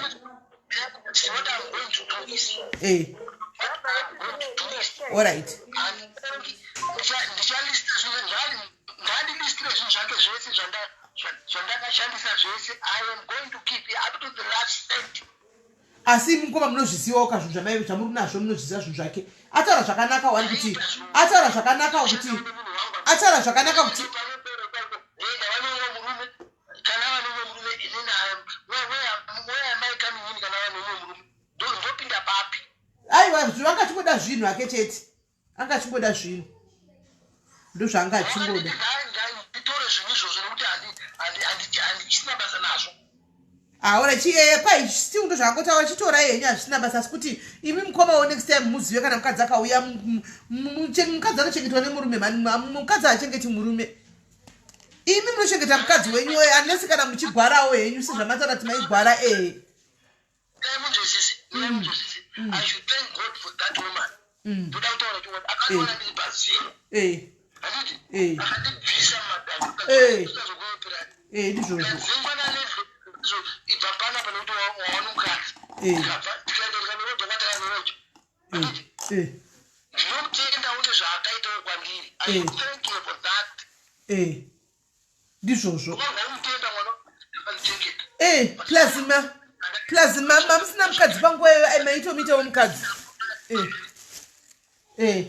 Speaker 1: eh. Alright.
Speaker 2: Ndandilistire zvinhu zvake zvese zvandakashandisa zvese i am going to keep up to the last cent
Speaker 1: asi mukoma munozvizivawo ka zvinhu zvamai zvamuri nazvo munozviziva zvinhu zvake ataura zvakanaka wani kuti ataura zvakanaka kuti ataura zvakanaka kuti aiwa anga achingoda zvinhu hake chete anga achingoda zvinhu ndozvaanga achingoda
Speaker 2: nditore zvinhu izvozvo nekuti handichisina basa nazvo
Speaker 1: aora ah, chieye kwai still ndozvaangotaura chitorai henyu hazvisina basa asi kuti imi mukomawo next time muzive kana mukadzi akauya mukadzi anochengetwa nemurume mani mukadzi haachengeti murume imi munochengeta mukadzi wenyu unless kana muchigwarawo henyu sezvamataura kuti maigwara ee
Speaker 2: Dai munzwisisi, dai mm. munzwisisi. Mm. I should thank God for that woman. Mm. Ndoda kutaura chokwadi, akandiona eh. ndiri pazero.
Speaker 1: Eh.
Speaker 2: Handiti?
Speaker 1: Eh.
Speaker 2: Akandibvisa madambudziko.
Speaker 1: Eh.
Speaker 2: Ndikazokuoperani.
Speaker 1: Eh, ndizvozvo.
Speaker 2: Ndadzingwa naleve so ibva pana pane kuti wawana mukadzi.
Speaker 1: Eh.
Speaker 2: Ndikabva ndikaenda ndikanoroja kwatakanoroja. Handiti?
Speaker 1: Eh.
Speaker 2: Ndinomutenda une zvaakaitawo kwandiri. I
Speaker 1: Eh.
Speaker 2: should thank you for that.
Speaker 1: Eh. Ndizvozvo. Eh, plus ma plus ma mamusina mukadzi panguva iyoyo ai maitomuitawo mukadzi. Eh. Eh.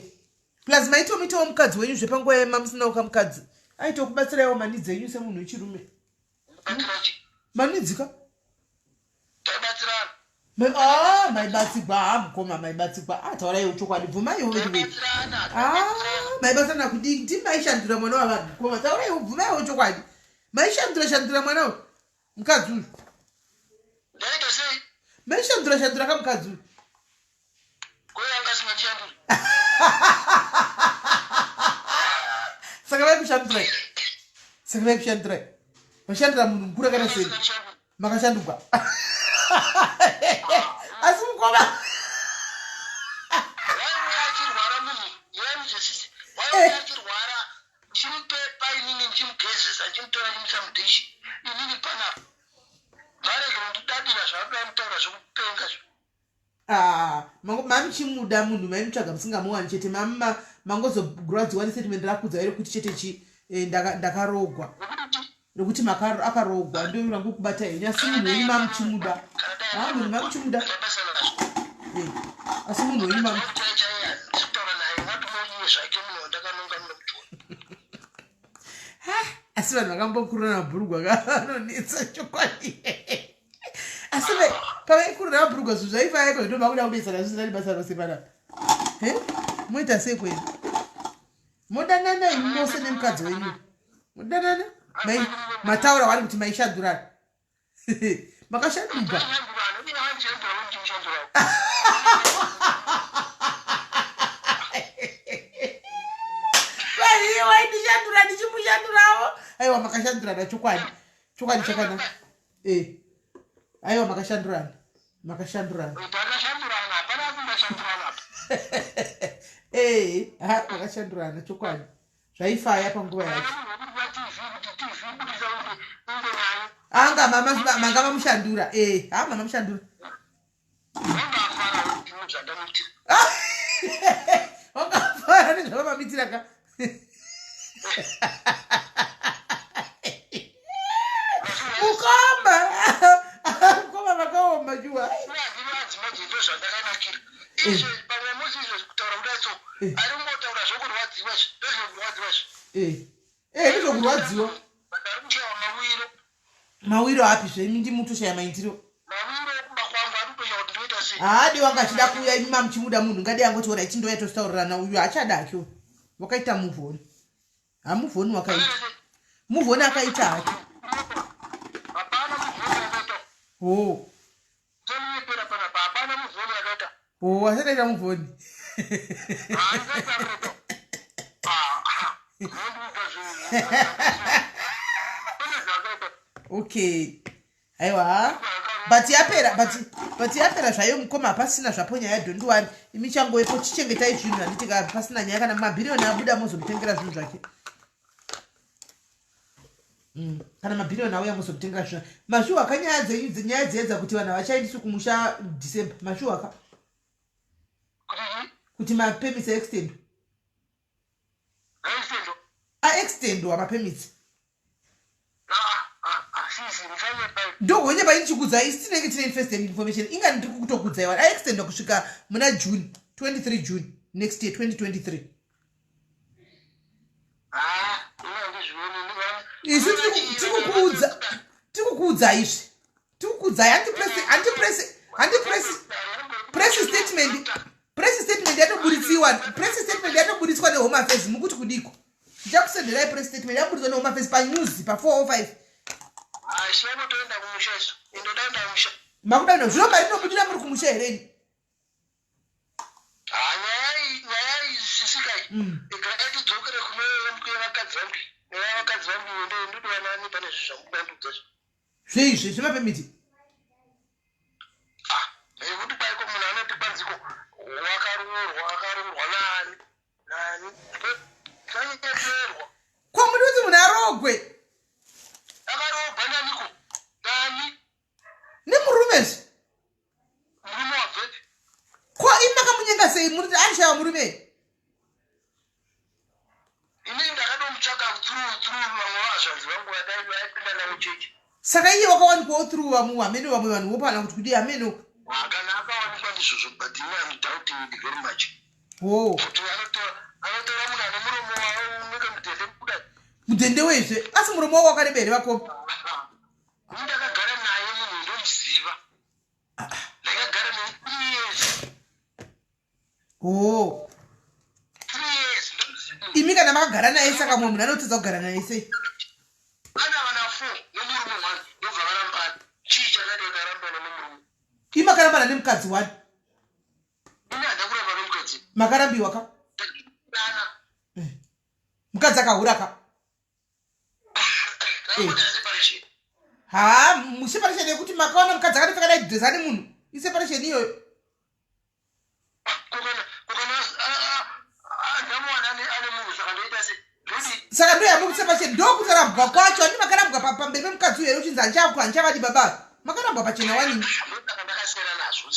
Speaker 1: Plus maitomuitawo mukadzi wenyu zve panguva iyoyo mamusinawo kamukadzi. Aitokubatsiraiwo manidzi enyu semunhu wechirume. Manidzi ka?
Speaker 2: Taibatsirana.
Speaker 1: Ah, maibatsigwa ha mukoma maibatsigwa ah, tauraiwo chokwadi bvumaiwo veduwe ah, maibatsirana kudii ndi maishandura mwana wavanhu mukoma tauraiwo bvumaiwo chokwadi maishandura shandura mwana uyu mukadzi uyu
Speaker 2: Ndaita sei?
Speaker 1: Maishandura shandura ka mukadzi uyu. Saka vaikushandurai. Saka vaikushandurai. Vashandura munhu mukuru akaita sei? Makashandugwa. Asi mukoma.
Speaker 2: Ndichimupepa inini ndichimugezesa ndichimutora ndichimuisa mudishi inini panapa varege kundidadira zvavanoda kutaura zvekupenga zvo
Speaker 1: Ah, mamuchimuda munhu maimutsvaga musingamuwani chete mama mangozoguradziwa nestatement rakudza iro kuti chete chi eh, ndakarogwa rekuti akarogwa ndo rangu kubata henyu asi munhu wenyu mamuchimuda ah, munhu mamuchimuda eh, asi munhu wenyu mamu asi vanhu vakambokurura mabhurugwa vanonetsa chokwadi asi pavaikurura mabhurugwa zvinhu zvaifaiko zvino vakuda kunetsana zvisina nebasa rose panapa moita sei kwenu modanana imi mose nemukadzi wenyu modanana mataura wani kuti maishandurana makashanduka waindishandura ndichimushandurawo aiwa makashandurana chokwadi chokwadi chakanaka eh aiwa makashandurana makashandurana
Speaker 2: Takashandurana, hapana asingashandurana apa.
Speaker 1: eh ha makashandurana chokwadi. Zvaifaya panguva yacho. Anga mama manga mamushandura. Eh, ha mama mushandura. Wangafara nezvavamamitira ka. Mukoma. Mukoma vakaoma shuwa.
Speaker 2: Izvo pamwe musi izvo kutaura kudai so eh. ari kungotaura zvokurwadziwa izvi ndozvokurwadziwa izvi
Speaker 1: eh. eh, ndozvokurwadziwa
Speaker 2: ari kushaya mawiro
Speaker 1: mawiro api zve imi ndimutoshaya maitiro
Speaker 2: mawiro okumba kwangu ari kutoshaya kuti ndoita sei
Speaker 1: haadi wanga achida kuuya imi mamuchimuda munhu ngadi angoti ora ichindoya tositaurirana uyu haachada hake wakaita muvhoni hamuvhoni wakaita muvhoni akaita hake
Speaker 2: ho
Speaker 1: Ndonyepera panapa hapana muvhoni akaita. Oh, asati aita muvhoni.
Speaker 2: Haasati akaita. Ah, ah. Mondiudza zvinhu. Pane zvakaita.
Speaker 1: Okay. Aiwa. But yapera but but yapera zvayo mukoma hapasina zvapo nyaya don't worry. Imi changowepo chichengetai zvinhu handiti ka pasina nyaya kana mabhiriyoni abuda mozomutengera zvinhu zvake. Mm. Kana mabhiriyoni auya mozomutengera zvinhu. Mashuwa ka nyaya dzenyu nyaya dziya dzakuti vanhu havachaendiswi kumusha December. Mashuwa ka. Kuti mapermits aextend. Aextendwa mapermits. Ndogonye paini chikudzai isi tinenge tine first hand information inga ndiri kukutokudzai wani aextendwa kusvika muna June 23 June next year 2023. Isu tiri tikukuudza izvi tikukuudzai hanti press hanti press hanti press press statement press statement yatoburitswa press statement yatoburitswa nehome affairs mukuti kudiko ndichakusenderai press statement yaburitswa nehome affairs panews pa 405 makuda kuenda zvino mari inobudira muri kumusha here ini
Speaker 2: Ah, nyaya iyi nyaya iyi sisika iyi igarai tidzokere kune vakadzi vangu nyaya yevakadzi vangu iyo ndo ndodova nani pane zvinhu zvamukuvandudza izvi
Speaker 1: zveizvi zvemapemiti
Speaker 2: ah yekuti kwaiko munhu anoti kwanziko wakaroorwa akaroorwa nani nani sanyeperwa
Speaker 1: ko muri kuti munhu aroogwe
Speaker 2: akaroogwa naniko nani
Speaker 1: nemurume zve
Speaker 2: murume wabvepi
Speaker 1: ko imi makamunyenga sei muri aishaya murume
Speaker 2: ini ndakatomutsvaka through through vamwe vahazvanzi vangu vaipinda navo chechi
Speaker 1: saka iye wakawanikwawo through vamwe hameno vamwe vanhu vopana kuti kudii hameno
Speaker 2: kana akawanikwa ndizvozvo but ini am doubting it very much
Speaker 1: ho
Speaker 2: kuti anotora munhu ane muromo wavo unenge mudhende kudai
Speaker 1: mudhende weizve asi muromo wako wakareba here vakoma
Speaker 2: Ini ndakagara naye munhu ndomuziva. Ndakagara naye 3 years.
Speaker 1: Oh.
Speaker 2: 3 years ndomuziva.
Speaker 1: Imi kana makagara naye saka mumwe munhu anotadza kugara naye sei?
Speaker 2: Ana vana 4 nemurume 1 ndobva varambana. Chii chakaita kuti arambane nemurume?
Speaker 1: Imi makarambana nemukadzi wani?
Speaker 2: Ini handina kuramba nemukadzi.
Speaker 1: Makarambiwa ka?
Speaker 2: Dana.
Speaker 1: Eh. Mukadzi akahura ka? Eh. Ha, separation yekuti makaona mukadzi akatopfeka dai dress ane munhu. Iseparation iyoyo. Saka ndo yamukuti separation ndokutarambwa kwacho andi makarambwa pamberi pemukadzi uyo here uchinzi handichaku handichavadi baba. Makarambwa pachena wani.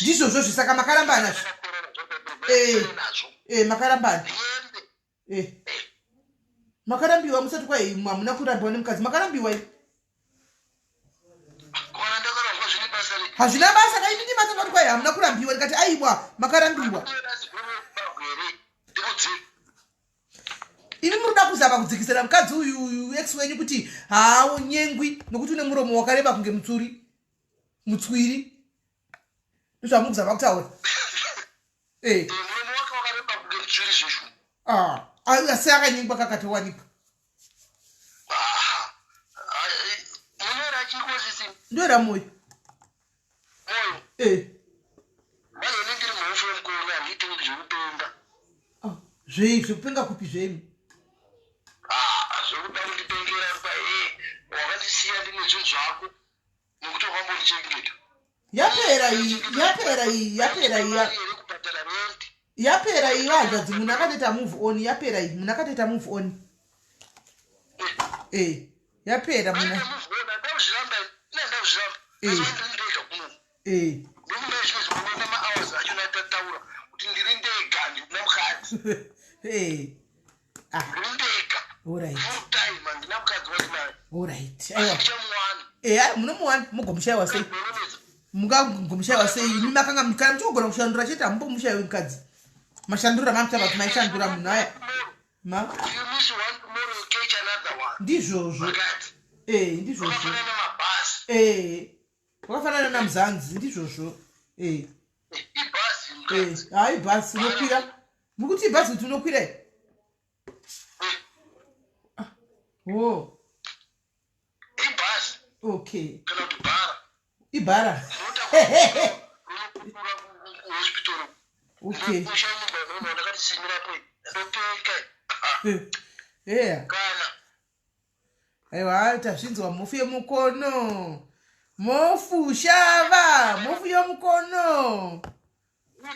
Speaker 1: Ndizvozvo zve saka makarambana zve. Eh. Eh makarambana. Eh. Makarambiwa musati kwai hamuna kurambiwa nemukadzi makarambiwa imi. Hazvina basa kaimi ndimatanga kuti kwai hamuna kurambiwa ndikati aiwa makarambiwa. Imi muri kuda kuzama kudzikisira mukadzi uyu uyu ex wenyu kuti haanyengwi nokuti une muromo wakareba kunge mutsuri mutswiri ndozvamuri kuzama kutaura.
Speaker 2: Eh. eh. Muromo wake wakareba kunge mutsviri zveshu.
Speaker 1: Ah, asi akanyengwa kakatowanikwa.
Speaker 2: Ah, munoera chiko sisi?
Speaker 1: Ndoera moyo.
Speaker 2: Moyo?
Speaker 1: Eh.
Speaker 2: Manje ini ndiri mhofu yemukuru handiiti zvekupenga.
Speaker 1: Ah, zvei zvekupenga kupi zvemi?
Speaker 2: Ah, zvekuda kundipengera pa eh wakandisiya ndine zvinhu zvako. nekuti wakambondichengeta
Speaker 1: yapera iyi yapera iyi yapera iyi yapera iyi hanzvadzi munhu akatoita move on yapera iyi munhu akatoita move on. Eh, yapera muna
Speaker 2: ndakuzviramba ine ndakuzviramba
Speaker 1: Eh.
Speaker 2: asi ndiri ndega kuno
Speaker 1: eh
Speaker 2: ndofunga zvimwe zvinoona mahours acho natataura kuti ndiri ndega ndina mukadzi
Speaker 1: eh ah
Speaker 2: ndiri ndega
Speaker 1: alright
Speaker 2: full time handina mukadzi wandinaye
Speaker 1: alright aiwa
Speaker 2: ndichamuwana
Speaker 1: eh ai munomuwana mugomushaiwa sei mungagomushaiwa sei imi makanga kana muchigogona kushandura chete hamumbomushaiwi mukadzi mashandura mamuchava kuti maishandura munhu aya ma
Speaker 2: You miss one tomorrow, you catch another one.
Speaker 1: ndizvozvo
Speaker 2: Vakati,
Speaker 1: eh ndizvozvo
Speaker 2: vakafanana namabhasi.
Speaker 1: eh wakafanana namuzanzi ndizvozvo eh
Speaker 2: Ibhasi
Speaker 1: eh
Speaker 2: mukadzi.
Speaker 1: hayi bhasi unokwira mukuti ibhasi kuti unokwira here wo
Speaker 2: Ibhasi
Speaker 1: okay
Speaker 2: kana kuti bhara.
Speaker 1: ibhara
Speaker 2: Rinokutura kuhospital.
Speaker 1: okay
Speaker 2: Ndoshandira munhu ndakati simirapo. Ndopeka.
Speaker 1: eya
Speaker 2: Kana
Speaker 1: aiwa tazvinzwa mhofu yemukono mhofu shava mhofu yomukono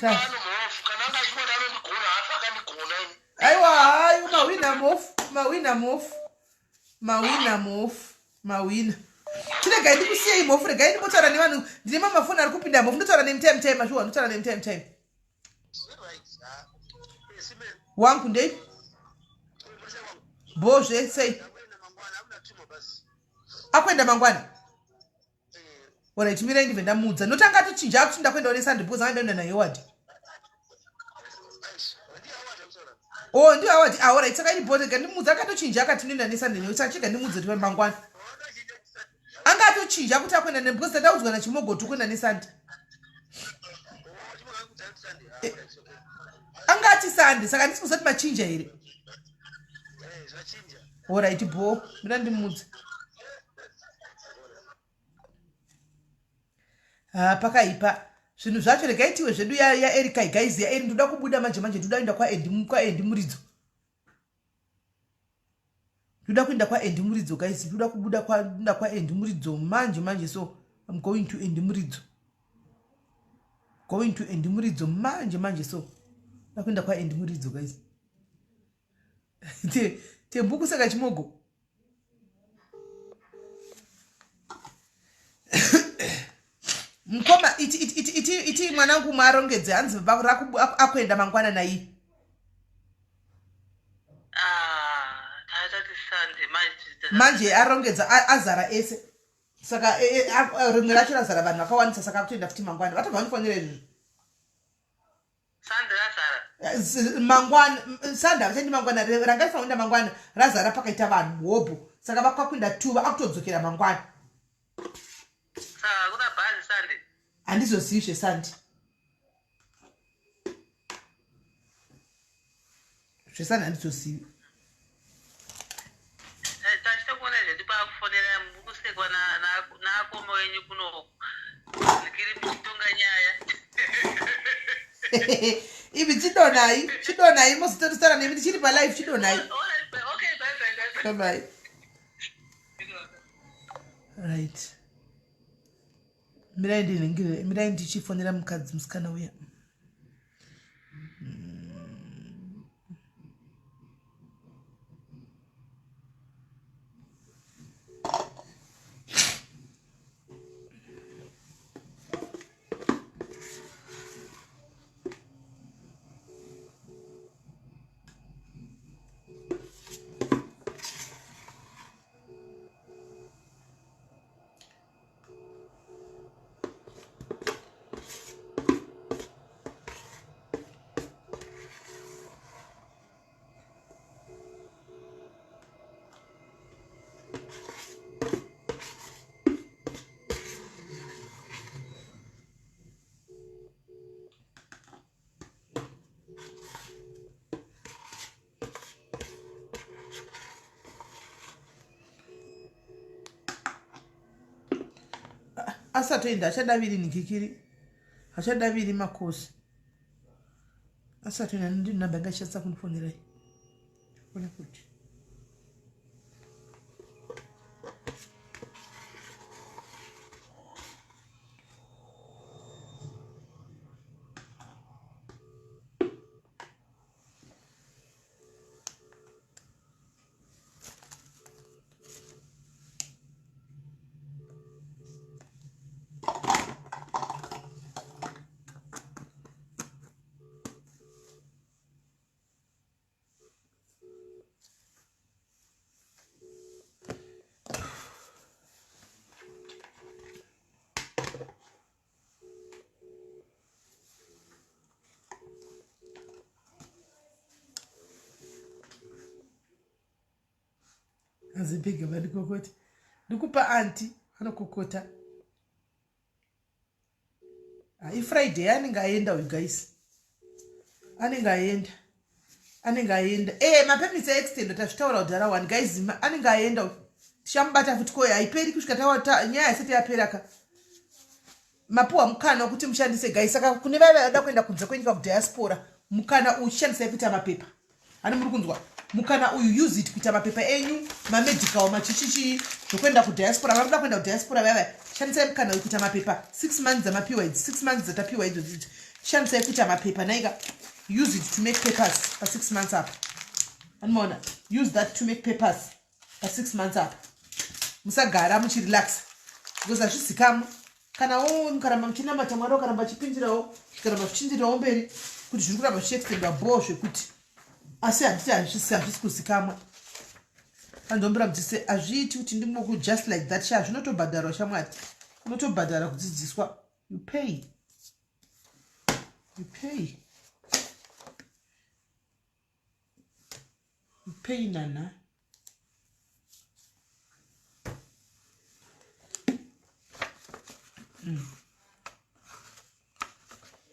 Speaker 2: pano mhofu kana anga achingoti anondigona hafi akandigona ini.
Speaker 1: aiwa hayi mawina mhofu mawina mhofu mawina mhofu mawina chiregai ndikusiyei mhofu regai ndimbotaura nevanhu ndine mamafoni ari kupinda mhofu ndotaura nemutime time mashuwa ndotaura nemutime time wangu ndei bhozve sei akuenda mangwana orit mirai ndibve ndamuudza notanga atochinja akuti ndakuenda one sunday because anga ndaenda naheward o ndiyo howard ah orit saka ini bhorega ndimuudza akatochinja akati ndoenda nesunday newe saka chega ndimuudze kuti mangwana anga atochinja kuti akuenda ne because ndaudzwa nachimogoto kuenda nesunday anga ati sunday saka ndisi kuziva kuti machinja here orit bho mira ndimuudze ha pakaipa zvinhu zvacho regai tiwe zvedu yaerika ya guys yaeri ndoda kubuda manje manje ndoda kuenda kwaendi kwaendi muridzo ndoda kuenda kwaendi muridzo guys ndoda kubuda kuenda kwaendi muridzo manje manje so im going to endi muridzo going to endi muridzo manje manje so ndoda kuenda kwaendi muridzo guys tembuku saka chimogo mukoma iti iti iti iti iti mwanangu marongedze hanzi akuenda mangwana naiyi
Speaker 4: Ah,
Speaker 1: manje arongedza azara ese saka e, e, rimwe racho razara vanhu vakawandisa saka akutoenda futi mangwana vatobva vanofanira izvozvo
Speaker 4: Sunday razara.
Speaker 1: Eh, mangwana Sunday havachaendi mangwana ranga rifanira kuenda mangwana razara pakaita vanhu hobho saka vakakuenda tuva akutodzokera mangwana
Speaker 4: Saka hakuna bhazi Sunday.
Speaker 1: handizozivi zvesunday zvesunday handizozivi
Speaker 4: Tachitokuona zvedu pakufonera mukusekwa naakoma wenyu kuno ndikiri muchitonga nyaya.
Speaker 1: Ivi chidonai chidonai mozotorisana nemi ndichiri palive chidonai.
Speaker 4: Okay, bye bye.
Speaker 1: Bye bye. Right. Mirai ndiningire, mirai ndichifonera mukadzi musikana uya. Asatoenda achadaviri nikikiri achadaviri makosi asatoenda ndinamba inga chatsa kunifonerai ona kuti Azibhege vandikokota. Ndikupa anti anokokota. Ah, ifriday anenge aenda uyu guys. Anenge aenda. Anenge aenda. Eh, mapermits aextend tazvitaura kudhara one guys anenge aenda uyu. Tichamubata futi koya haiperi kusvika tawa nyaya isati yapera ka. Mapuwa mukana wekuti mushandise guys saka kune vaya vada kuenda kunze kwenyika kudiaspora mukana uyu chishandisai kuita mapepa ani muri kunzwa mukana uyu use it kuita mapepa enyu mamedical machichichii zvekuenda kudiaspora vari kuda kuenda kudiaspora vaya vaya shandisai mukana uyu kuita mapepa six months dzamapiwa idzi six months dzatapiwa idzo idzi shandisai kuita mapepa naika use it to make papers pa six months apa anomaona use that to make papers pa six months apa musagara muchirelaxa because hazvizikamwe kana wo mukaramba muchinamata mwari wakaramba achipindirawo zvikaramba zvichindirawo mberi kuti zviri kuramba zvichiextendwa bhoo zvekuti asi handiti hazvisi hazvisi kuzikamwa andombira mudzise hazviiti kuti ndingoku just like that sha zvinotobhadharwa shamwari unotobhadhara kudzidziswa you pay you pay you pay nana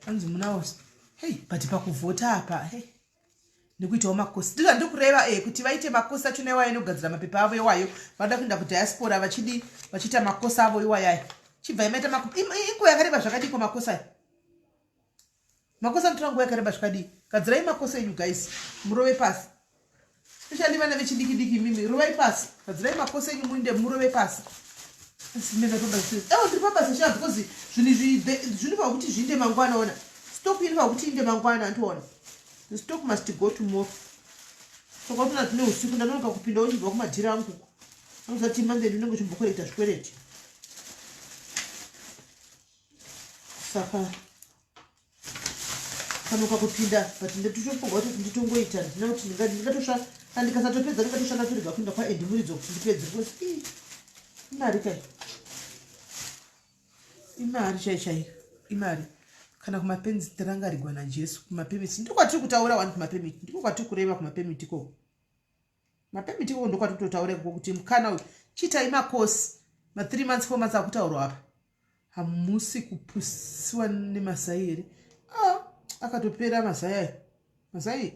Speaker 1: Anzi munawo hey but pakuvhota apa hey nekuitawo makosi ndizvo ndiri kureva eh, kuti vaite makosi achona iwayo nekugadzira mapepa avo iwayo vanoda kuenda kudiaspora vachidi vachiita makosi avo iwayo ayo chibvai maita inguva yakareba zvakadii ko makosi ayo makosi anotora nguva yakareba zvakadii gadzirai makosi enyu guys murove pasi especially vana vechidiki diki imimi rovai pasi gadzirai makosi enyu muinde murove pasi ewo ndiri pabasa sha because zvinhu izvi zvinofanira kuti zviinde mangwana ona stock inofanira kuti iinde mangwana andiona the stock must go tomorrow saka tona tine usiku ndanonoka kupinda uchibva kumadhira angu uko anozati mandeni unenge uchimbokorekta zvikwereti saka kanoka kupinda but nditofunga kuti nditongoita ndina kuti ndingatosha kana ndikasatopedza ndingatoshanda torega kuenda kwaendi muridzo kuti ndipedze because ii imari kai imari chai chaiyo imari kana kumapenzi tirangarigwa najesu kumapemiti ndiko kwatiri kutaura wani kumapemiti ndiko kwatiri kureva kumapemiti ikoko mapemiti ikoko ndokwatiri kutotaura ikoko kuti mukana uyu chiitai makosi ma three months four months akutaurwa apa Hamusi kupusiwa nemazai here? Ah, akatopera mazai aya. Mazai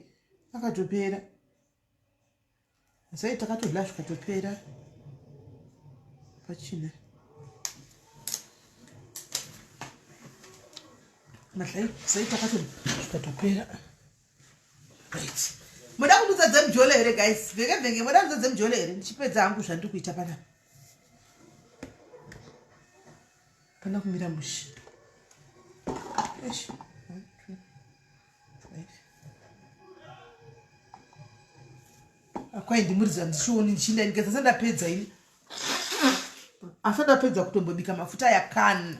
Speaker 1: akatopera. Mazai takatodla zvikatopera. Pachina. Mazai zai takatodla zvikatopera. Right. Moda kundudza dzemujolo here guys? Vhenge vhenge moda kundudza dzemujolo here? Ndichipedza hangu zvandiri kuita panapa. Pana kumira mushe. Eish. One, two, five. Akwai ndimuridza ndichioni ndichinda ndikasa sandapedza ini. Asa ndapedza kutombobika mafuta aya kana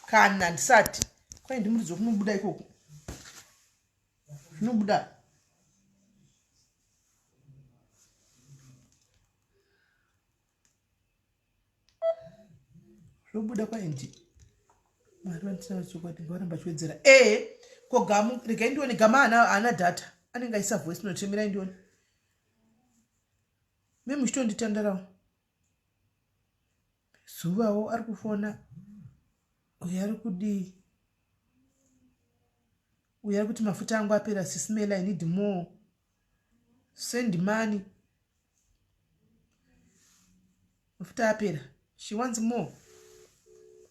Speaker 1: kana ndisati. Kwai ndimuridza kunobuda ikoko. Zvinobuda. Zvobuda kwaendi mwari vandisina chokwadi ngavaramba vachiwedzera ee ko gamu regai ndione gama haana data anenge aisa voice note mirai ndione me muchitonditandarawo zuvawo ari kufona uyo ari kudii uyo ari kuti mafuta angu apera sismela i need more send money mafuta apera she wants more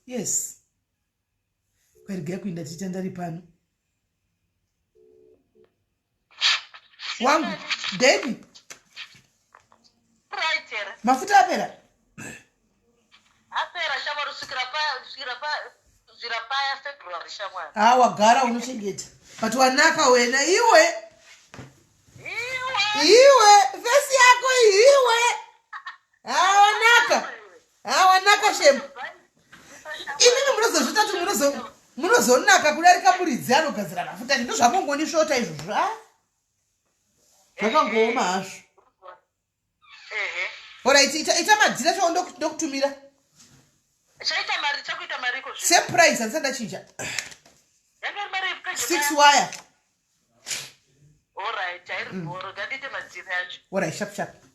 Speaker 1: yes kwaregai kuinda tichitandari pano wangu baby mafuta apera
Speaker 4: apera shamwari kusvikira paya kusvikira paya kusvikira paya february shamwari
Speaker 1: ha wagara unochengeta but wanaka wena iwe iwe fesi yako iwe ha wanaka ha wanaka shem imimi munozozvita kuti munozonaka kudarika muridzi anogadzira mafuta ndo zvamongonisvota izvozvo a zvakangooma hazvo orit ita, ita madhira chao ndokutumira same price handisati ndachinja six wire orit sharp sharp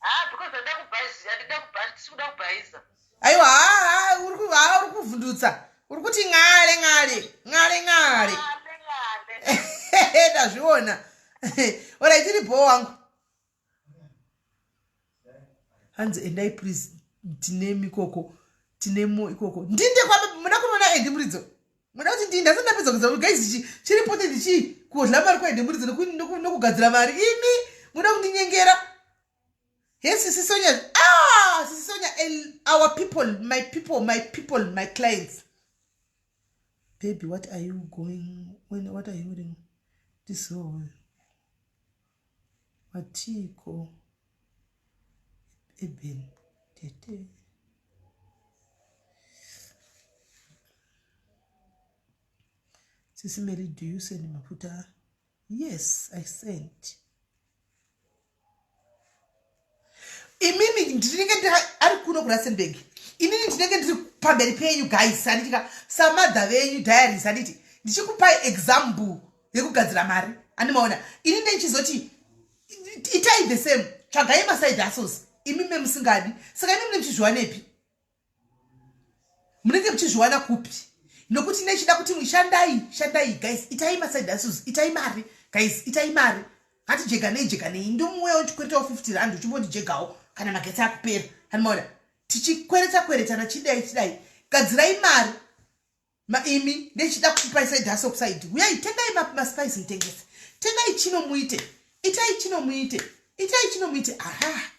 Speaker 4: Ah, because
Speaker 1: Aiwa, haa, uri kuvhundutsa, uri kuti ng'ale ng'ale ng'ale ng'ale. Ndazviona. Orai, tiri bho wangu. Hanzi endai please, tine mikoko, tinemo ikoko. Ndinde kwa muda kunoona Endi Muridzo, muda kuti ndinde asati ndapedza kudza. Guys, chiripo ndichii? Kudla mari kwaEndi Muridzo nokugadzira mari. Imi muda kundinyengera. He, sisi Sonia. Ah, sisi Sonia, our people, my people, my people, my clients. Baby, what are you going when, what are you doing this? Oh, watiko eben tete. Sisi Mary, do you send mafuta? Yes, I sent. Imimi ndinenge ari kuno kuRustenburg, inini ndinenge ndiri pamberi penyu guys, handitika samadha venyu diaries, handiti ndichikupai example yekugadzira mari, andimaona? Ini ndichizoti itai the same, tsvagai maside hustles. Imi memusingadi, saka imi mune muchizviwanepi? Munenge muchizviwana kupi? Nokuti nechida kuti shandai, shandai guys, itai maside hustles, itai mari guys, itai mari. Ngatijeganei, jeganei. Ndomuuya uchikweretawo 50 rand, uchimbondijegawo kana magetsi akupera, handimaona? Tichikwereta kweretana, chidai chidai, gadzirai mari. Maimi ndechida kukupai side hustle kuside. Uyai, tengai maspice mutengese, tengai chino muite, itai chino muite, itai chino muite. Aha,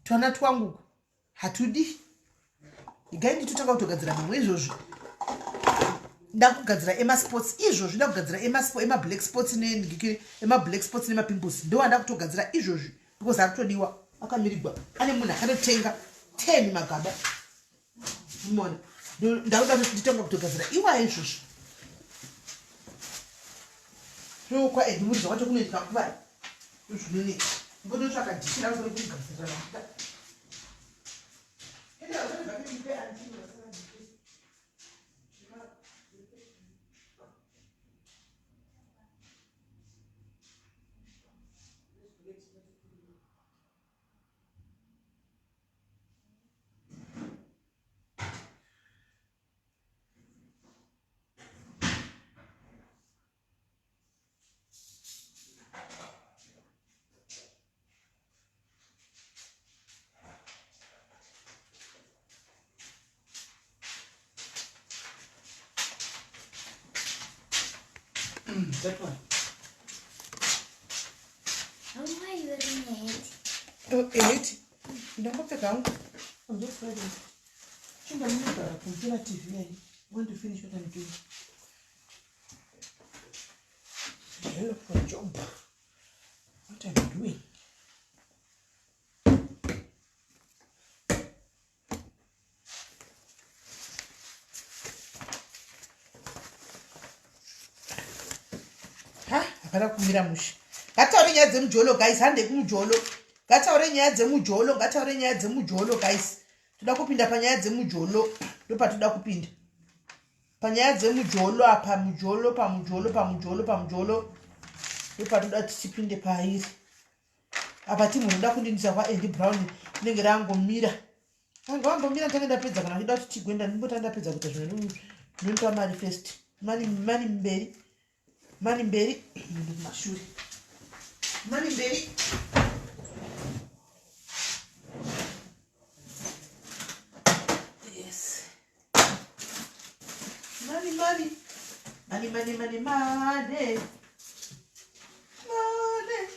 Speaker 1: twana twangu hatudi. Igai nditotanga kutogadzira mamwe izvozvi. Ndakugadzira emasports izvozvi, ndakugadzira emablack spots, emablack spots nemapimples, ndowanda kutogadzira izvozvi because ari kutodiwa, akamirigwa, ane munhu akatotenga 10 magaba. Mona, ndakuda kuti nditanga kutogadzira iwaya izvozvi. Kwa Endi Muridzo kwacho kunoitika kuvai zvinonetsa, mbototsvaka dhishi rangu rekugadzirira mafuta. That one.
Speaker 5: Why are you wearing a hat?
Speaker 1: Oh, a hat? Ndangopfeka hangu. I'm just ready. Chinga munogara kunzera TV yayi. Want to finish what I'm doing. Hell of a job. What I'm doing. Ha, hapana kumira mushe. Ngataure nyaya dzemujolo guys, hande kumujolo. Ngataure nyaya dzemujolo, ngataure nyaya dzemujolo guys. Toda kupinda panyaya dzemujolo, ndopatoda kupinda. Panyaya dzemujolo apa, mujolo, pamujolo, pamujolo, pamujolo. Ndopatoda tichipinde pairi. Apa timu unoda kundindisa kwaAndy Brown inenge rangomira. Anga wambomira ntange ndapedza kana uchida kuti tigwenda ndimbotanga ndapedza kuita zvinhu zvinonipa mari first. Mari, mari mberi. Mari mberi, munhu kumashure. Mari mberi. Yes. Money, money. Money, money, money, money. Money.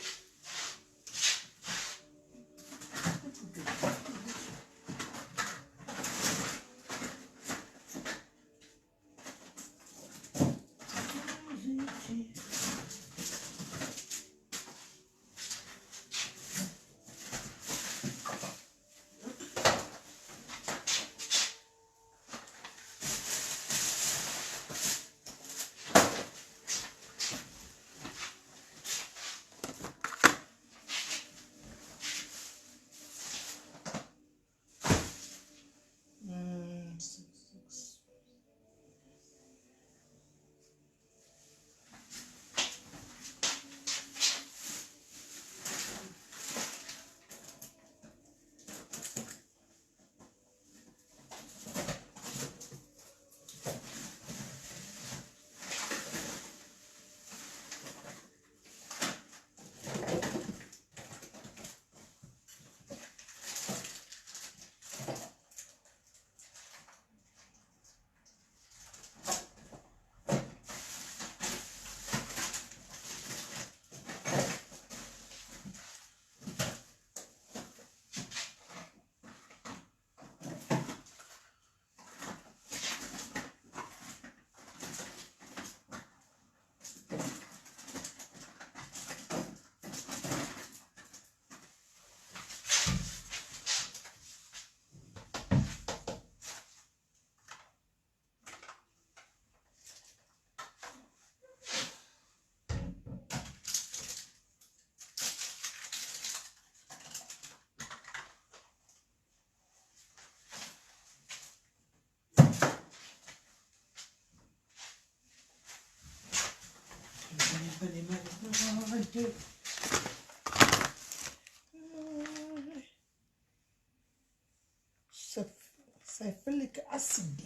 Speaker 1: Sulfuric acid.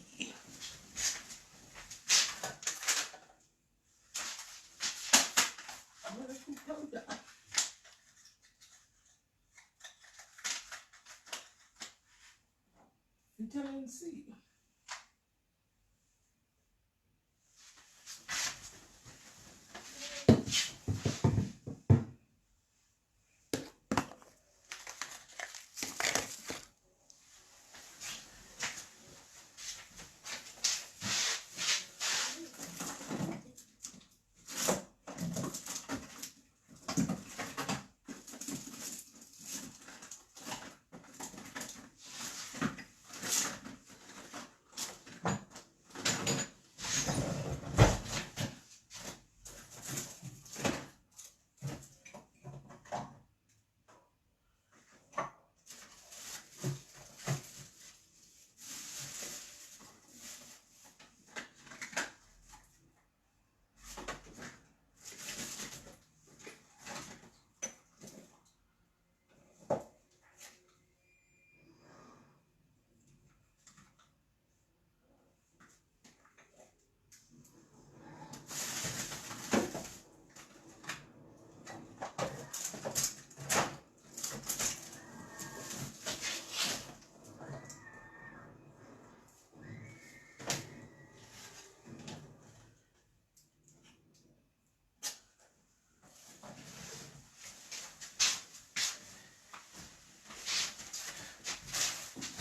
Speaker 1: Vitamin C.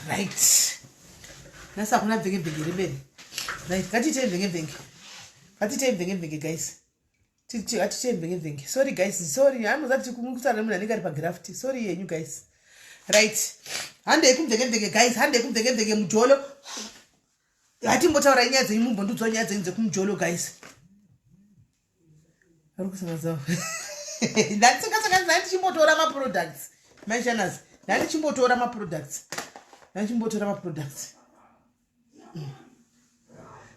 Speaker 1: Right, nhasi hakuna bvenge-bvenge rebeni. Right, ngatiitei bvenge-bvenge, ngatiitei bvenge-bvenge guys, ngatiitei bvenge-bvenge. Sorry guys, sorry, hamuzati kumukusana nemunhu anenge ari pagraft. Sorry yenyu guys. Right, handei kumvenge-mvenge guys, handei kumvenge-mvenge mujolo. Hatimbotaura nyaya dzenyu, mumbondiudzawo nyaya dzenyu dzekumujolo guys. Ari kusanganisa ndatisangasanganisa, ndichimbotora maproducts maishanas, ndandichimbotora maproducts, ndandichimbotora maproducts.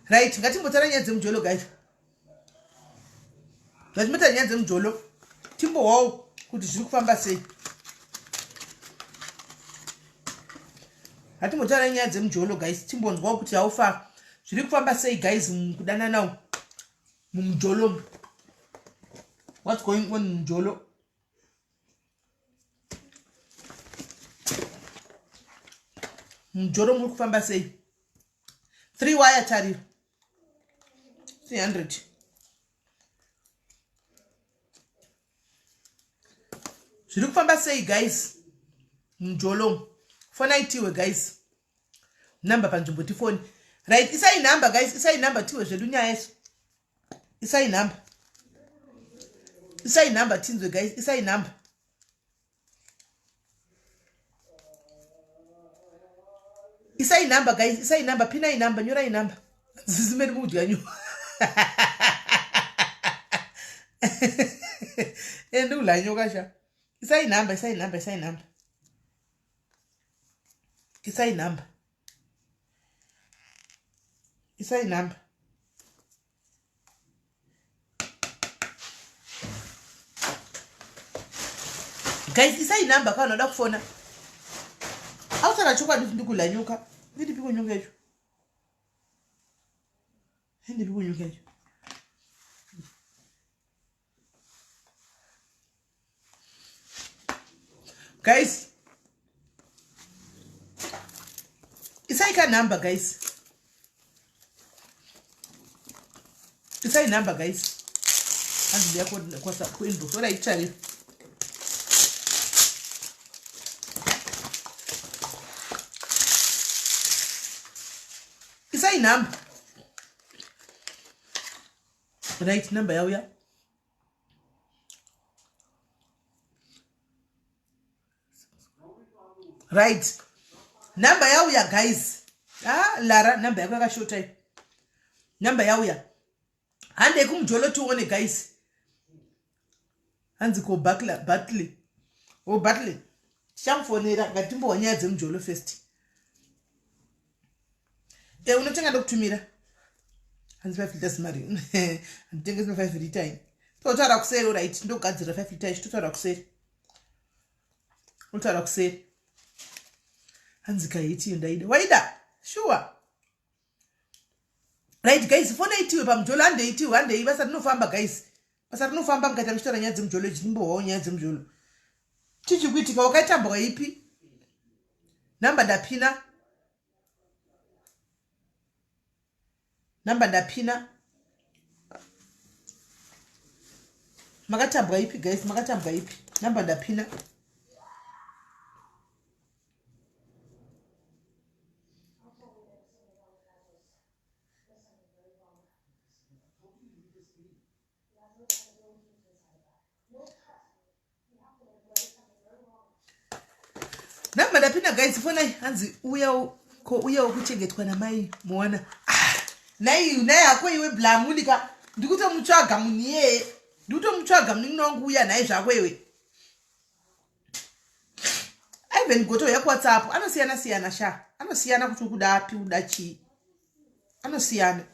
Speaker 1: Right, ngatimbotora nyaya dzemujolo guys, ngatimbotora nyaya dzemujolo, timbowawo kuti zviri kufamba sei. Ngatimbotaura nyaya dzemujolo guys, timbonzwawo kuti haufa zviri kufamba sei guys mukudananawo mumujolo. What's going on mujolo? Mujolo muri kufamba sei? 3 wire tariro 300. Zviri kufamba sei guys mujolo? Fonai tiwe guys, namba panzvimbo tifoni. Right, isai namba guys, isai namba tiwe zvedu nyaya isu. Isai namba, isai namba tinzwe guys, isai namba, isai namba guys, isai namba, pinai namba, nyorai namba. Zizimeni mudya nyo ende ulanyoka sha. Isai namba, isai namba, isai namba, isai namba, isai namba guys, isai namba kana unoda kufona. Autaura chokwadi kuti ndikulanyuka, ndidipi kunyuka icho, ndipi kunyuka icho guys? Isai ka number guys, isai number guys. Hanzi kuinbox. Alright, tariro. Isai number. Right, number yauya. Right, namba yauya guys. Ah, Lara, namba yako yakashota iyi. Namba yauya, handei kumujolo tione guys. Hanzi ko Batley, o Batley tichamufonera. Ngatimbowa nyaya dzemujolo first. E, unotenga ndokutumira. Hanzi 5 liters mari, handitengesi ma 5 liter ini. Totaura kuseri orit ndogadzira 5 liter ichi totaura kuseri. Totaura kuseri. Hanzi kahiti iyo ndaida. Waida? Sure. Right guys, fona itiwe pamujolo handei itiwe handei basa rinofamba guys. Basa rinofamba mukaita muchitaura nyaya dzemujolo ichi ndimbohwawo nyaya dzemujolo. Chichi kuitika wakaitambwa ipi? Number ndapina. Number ndapina. Makatambwa ipi guys? Makatambwa ipi? Number ndapina. Number ndapinda guys fonai hanzi uya ko uya wokuchengetwa namai Moana. Ah, nai nai hako iwe blamuni ka ndikutomutsvaga munhu iyeye ndikutomutsvaga munin'ina wangu uya nhai zvako iwe. Ivan Goto yekuWhatsApp anosiyana siyana sha anosiyana kuti ukuda api uda chii anosiyana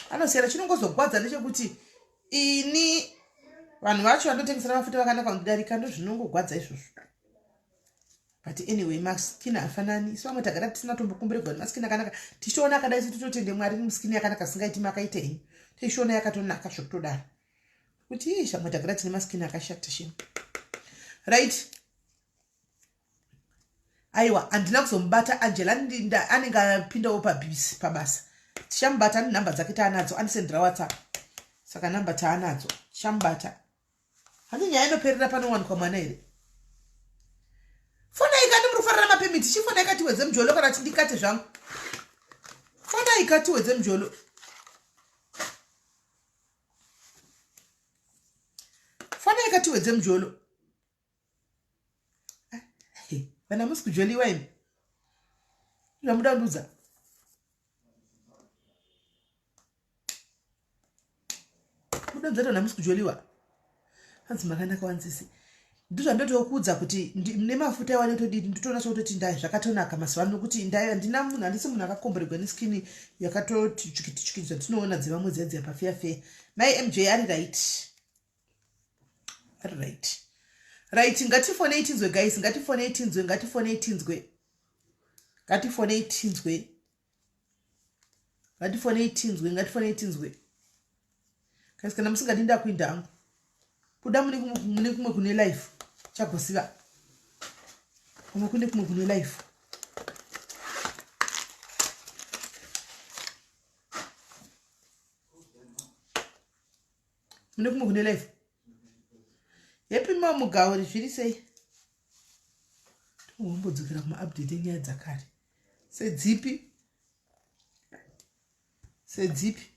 Speaker 1: anosiyana chinongozogwadza ndechekuti ini vanhu vacho vandotengesera mafuta vakanaka kundidarika ndozvinongogwadza izvozvo but anyway maskin hafanani isu vamwe tagara tisina tombokomberegwa nemaskin akanaka tichiona akadai se tototende mwari muskin yakanaka singaiti makaita henyu tichiona yakatonaka zvekutodaro kuti ii shamwe tagara tine maskin akashata shemu right aiwa handina kuzomubata angela anenge apindawo pabisi pabasa tichamubata ane nhamba dzake taanadzo andisendera whatsapp saka nhamba taanadzo tichamubata hanzi nyaya inoperera panowanikwa mwana here fonai kani muri kufarira mapemiti chifonai katiwedze mujolo kana tindikate zvangu fonai katiwedze mujolo fonai katiwedze mujolo eh, vana musi kujoliwa imi zvamuda kundiudza mudonzva tona musi kujoliwa hanzi makanaka wanzisi ndozvandotokuudza kuti nemafuta iwa ndotodii ndotoona sokutoti ndai zvakatonaka mazuva ano nokuti ndai handina munhu handisi munhu akakomboregwa neskini yakatoti tsvikiti tsvikiti zvatinoona dzevamwe dziya dziya pafeya feya mai mj ari right ari right right ngatifonei tinzwe guys ngatifonei tinzwe ngatifonei tinzwe ngatifonei tinzwe ngatifonei tinzwe ngatifonei tinzwe guys kana musingadi ndakuinda hangu kuda mune kumwe kune life chagosiva kumwe kune kumwe kune life mune kumwe kune life happy mom mugauri zviri sei tombodzokera kumaupdate enyaya dzakare sedzipi sedzipi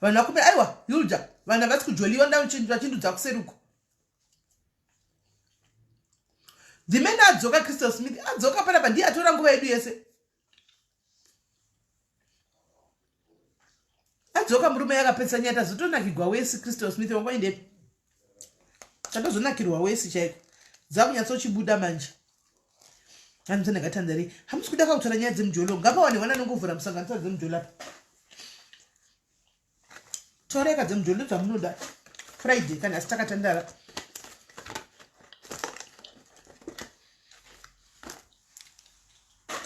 Speaker 1: vanhu vakume aiwa yulja vanhu havasi kujoliwa ndavachindudza kuseri uko the man adzoka crystal smith adzoka panapa ndiye atora nguva yedu yese adzoka murume yakapedzisa nyaya tazotonakigwa wesi crystal smith wanga waendepi tatozonakirwa wesi chaiko dzakunyatsochibuda manje hanzi ndakatandarei hamusi kuda kakutaura nyaya dzemujolo ngapawane wana anongovhura musanganisa dzemujolo apa Toreka dzemujolo dzamunoda Friday kana asi takatandara.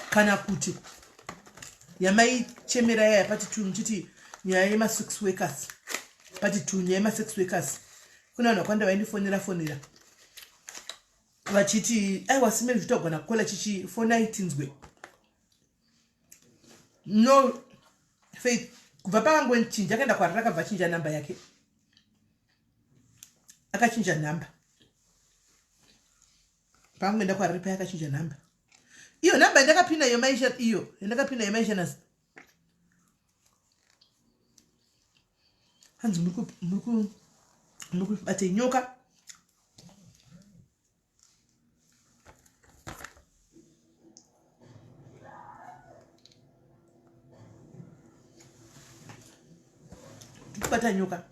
Speaker 1: Kana kuti yamaichemera yaya pati two muchiti nyaya yemasex workers pati two nyaya yemasex workers kune vanhu vakwanda vaindifonera fonera vachiti aiwa simeni zvitogona kukola chichi fonai tinzwe no faith kubva pakangonchinja akaenda kwariri akabva achinja namba yake akachinja nhamba paangoenda kwariri paya akachinja nhamba iyo nhamba yandakapinda iyo maisha iyo yandakapinda iyo maisha nasi hanzi muri kubate nyoka Ndikubata nyoka.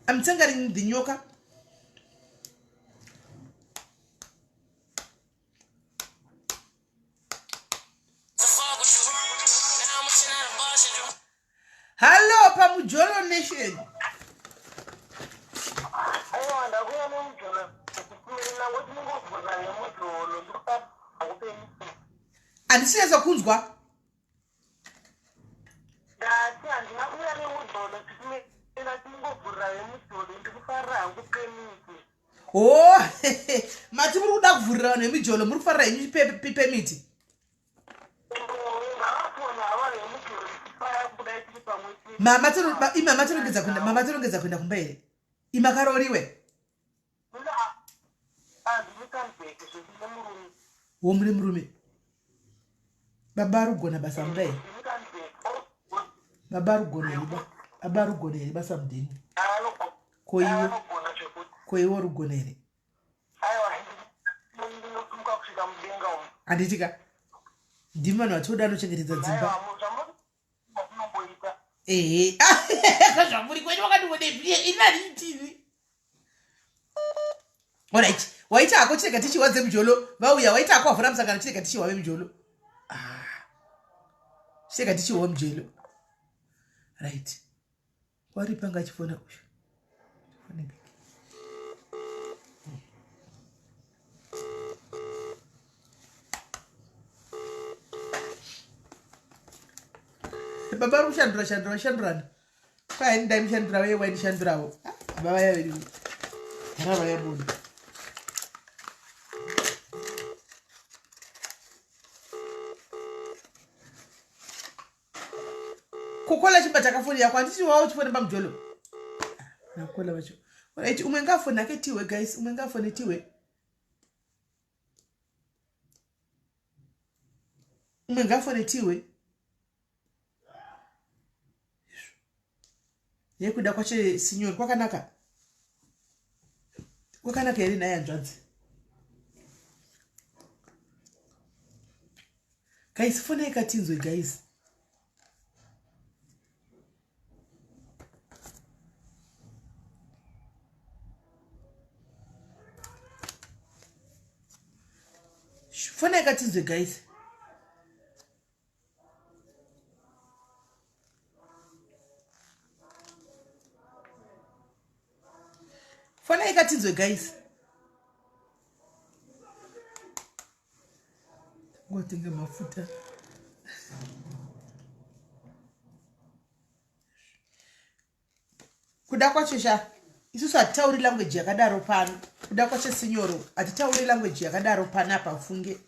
Speaker 1: I'm tangering the nyoka. Handisi kunzwa.
Speaker 6: Ndati handina kuuya nemujolo tichimira tingovhurira vemujolo ndikufarira hangu pemiti.
Speaker 1: Oh, mati muri kuda kuvhurira vanhu vemijolo muri kufarira henyu pemiti? Mama tirongedza kuenda mama tirongedza kuenda kumba here? Imakaroriwe? Wo mune murume. Baba arikugona basa mumba here? Baba arikugona here? Baba arikugona here basa mudheni? Ko iwe? Ko iwe urikugona here? Handiti ka? Ndimi vanhu vatoda anochengetedza dzimba. Ehe. Zvamuri kwenyu wakandionepi? Ini handiitini. Alright. Waita hako chirega tichiwa dzemujolo. Vauya waita hako wavhura musangano chirega tichiwa vemujolo. Ah. Chirega tichiwa mujolo. Right. Wari panga achifona uyu. Fone back. Baba vari kushandura shandura vashandurana. Kwai ndaimushandura vaye waindishandurawo. Ah, baba vaya vedu. Gara vaya munhu. Kokola chibata kafoni yako handiti wawo uchifona pamujolo. Nakola vacho. Alright, umwe ngafone hake tiwe guys, umwe ngafone tiwe. Umwe ngafone tiwe. Yekuda kwacho sinyori kwakanaka. Kwakanaka here nhai hanzvadzi? Guys, fonai katinzwe guys. Fonai katinzwe guys. Fonai katinzwe guys. Ngotenga mafuta. Kuda kwacho sha isusu hatitauri language yakadaro pano. Kuda kwacho sinyoro hatitauri language yakadaro pano apa funge.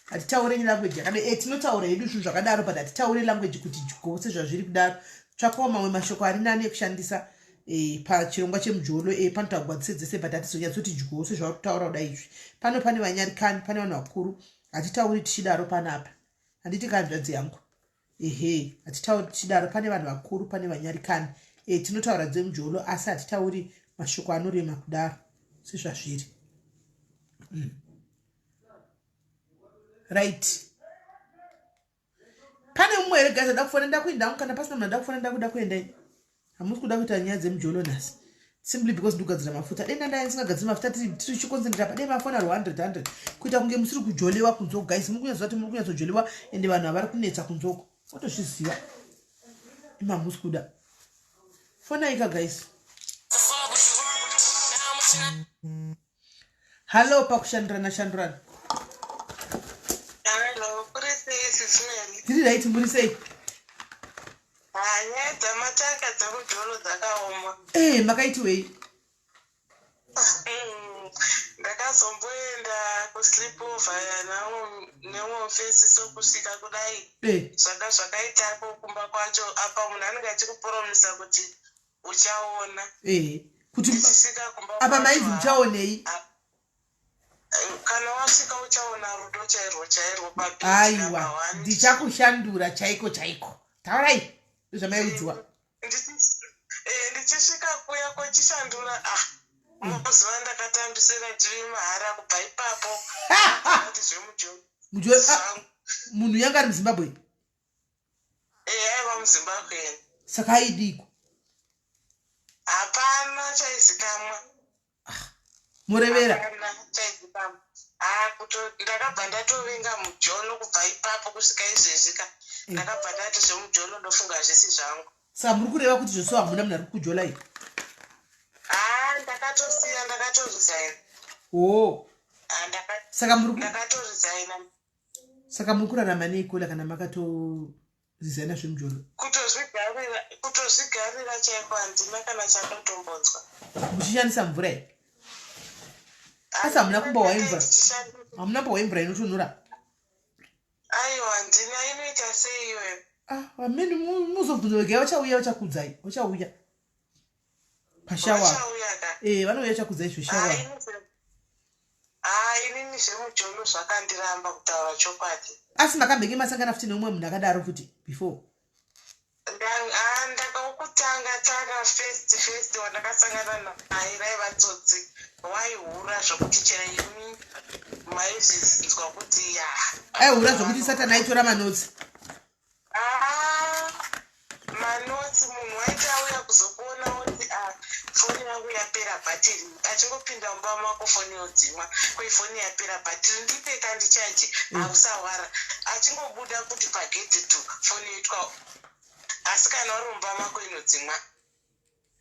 Speaker 1: Hatitauri language yakadaro. Eh tinotaura hedu zvinhu zvakadaro but hatitauri language kuti gose zvazviri kudaro. Tsvakawo mamwe mashoko ari nani ekushandisa e, pachirongwa chemujolo e, panotaurwa dzese dzese but hatizonyatsoti dyose zvauri kutaura kuda izvi. Pano pane vanyarikani, pane vanhu vakuru. Hatitauri tichidaro panapa. Handiti kanzvadzi yangu. Ehe, hatitauri tichidaro pane vanhu vakuru, pane vanyarikani. E, tinotaura dzemujolo asi hatitauri mashoko anorema kudaro sezvazviri. Right. Pane mumwe here guys ada kufona ndakuenda hangu kana pasina munhu ada kufona ndakuda kuenda ini. Hamusi kuda kuita nyaya dzemujolo nhasi. Simply because ndikugadzira mafuta. Dai ndanga ndisingagadziri mafuta tiri tichikonzentrata pa dai mafona ru 100 100 kuita kunge musiri kujolewa kunze uko guys. Muri kunyatsoziva kuti muri kunyatsojolewa ende vanhu havari kunetsa kunze uko. Otozviziva. Imi hamusi kuda. Fonai ka guys. Hallo pakushandurana shandurana.
Speaker 6: Hello, kuri sei sisi Mary?
Speaker 1: Tiri right muri sei?
Speaker 6: Ah, nyaya dzamataka dzemujolo dzakaoma.
Speaker 1: Eh, makaitiwei?
Speaker 6: Ndakazomboenda kusleepover neumwe mufesi sokusvika kudai.
Speaker 1: Eh.
Speaker 6: Zvanga zvakaitako kumba kwacho apa munhu anenge achikupromisa kuti uchaona.
Speaker 1: Eh, kuti
Speaker 6: Ndichisvika kumba
Speaker 1: apa
Speaker 6: kwacho,
Speaker 1: mainzi muchaonei?
Speaker 6: Kana wasvika uchaona rudo chairwo chairwo pa
Speaker 1: Aiwa, ndichakushandura chaiko chaiko. Taurai ndozvamaiudziwa.
Speaker 6: Ndichisvika kuya kwechishandura ah mazuva ndakatambisira tiri mahara kubva ipapo. Ndakati zvemujolo.
Speaker 1: Mujolo, ah, munhu yanga ari muZimbabwe?
Speaker 6: Aiva muZimbabwe.
Speaker 1: Saka aidiko?
Speaker 6: Hapana chaizikamwa.
Speaker 1: Ah, murevera.
Speaker 6: Hapana chaizikamwa. Ah, kuto ndakabva ndatovenga mujolo kubva ipapo kusvika izvezvi ka. Ndakabva ndati zvemujolo ndofunga zvisi zvangu.
Speaker 1: Saka muri kureva kuti zvose hamuna munhu ari kukujola iyi?
Speaker 6: Ah, ndakatosiya, ndakatoresign.
Speaker 1: Oh.
Speaker 6: Ah,
Speaker 1: Saka muri
Speaker 6: ndakatoresign.
Speaker 1: Saka muri kurarama nei kola kana makatoresigna zvemujolo?
Speaker 6: Kutozvigarira, kutozvigarira chaiko, handina kana chandotombonzwa.
Speaker 1: Muchishandisa mvura here? Asi hamuna kumbohwa imvura? Hamuna mbohwa imvura inotonhora?
Speaker 6: Aiwa, handina. Inoita sei iyoyo?
Speaker 1: Ah, vamene muzobvunza vega, vachauya vachakudzai, vachauya pashower.
Speaker 6: Vachauya ka?
Speaker 1: Eh, vanouya vachakudzai zveshower.
Speaker 6: Ah, inini zvemujolo zvakandiramba, kutaura chokwadi.
Speaker 1: Asi makambenge masangana futi neumwe munhu akadaro futi before?
Speaker 6: Ndakaukutanga tanga first wandakasangana naye raiva tsotsi, waihura zvokuti chero imi maizvizinzwa kuti ya.
Speaker 1: Aihura zvokuti Satani aitora manotes.
Speaker 6: Ah, manotes. Munhu waiti auya kuzokuona oti, "Ah, foni yangu yapera bhatiri." Achingopinda mumba mako, foni yodzimwa. "Kwei, foni yapera bhatiri, ndipe kandichaje." "Hausawara." Achingobuda kuti pagedhi tu, foni yoitwa, asi kana uri mumba mako inodzimwa.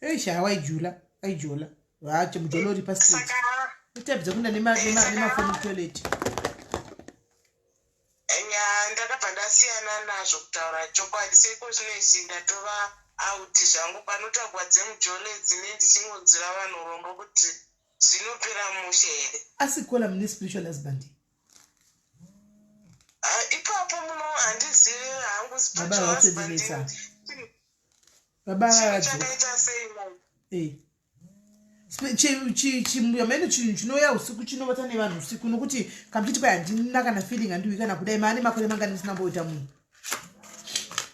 Speaker 1: Eish, waijula, aijola vache mujolo uri pastreet.
Speaker 6: Saka
Speaker 1: itype dzekuenda nemafoni kutoilet.
Speaker 6: Ya, ndakabva ndasiyana nazvo, kutaura chokwadi. Seko zvinoizvi ndatova out zvangu. Panotaurwa dzemujolo dzine, ndichingonzwira vanhu urombo kuti zvinopera mushe here.
Speaker 1: Asi kola, mune spiritual husband?
Speaker 6: Ah, ipapo muno handizivi hangu.
Speaker 1: Baba
Speaker 6: Spiritual husband
Speaker 1: vatodzinetsa. Baba
Speaker 6: chinhu
Speaker 1: vadzoka.
Speaker 6: Chakaita sei mai?
Speaker 1: Chimene chinhu chinouya usiku, chinovata nevanhu usiku, nokuti kamuchiti kwai handina kana feeling, handiwi kana kudai. Maane makore mangani musina mboita munhu?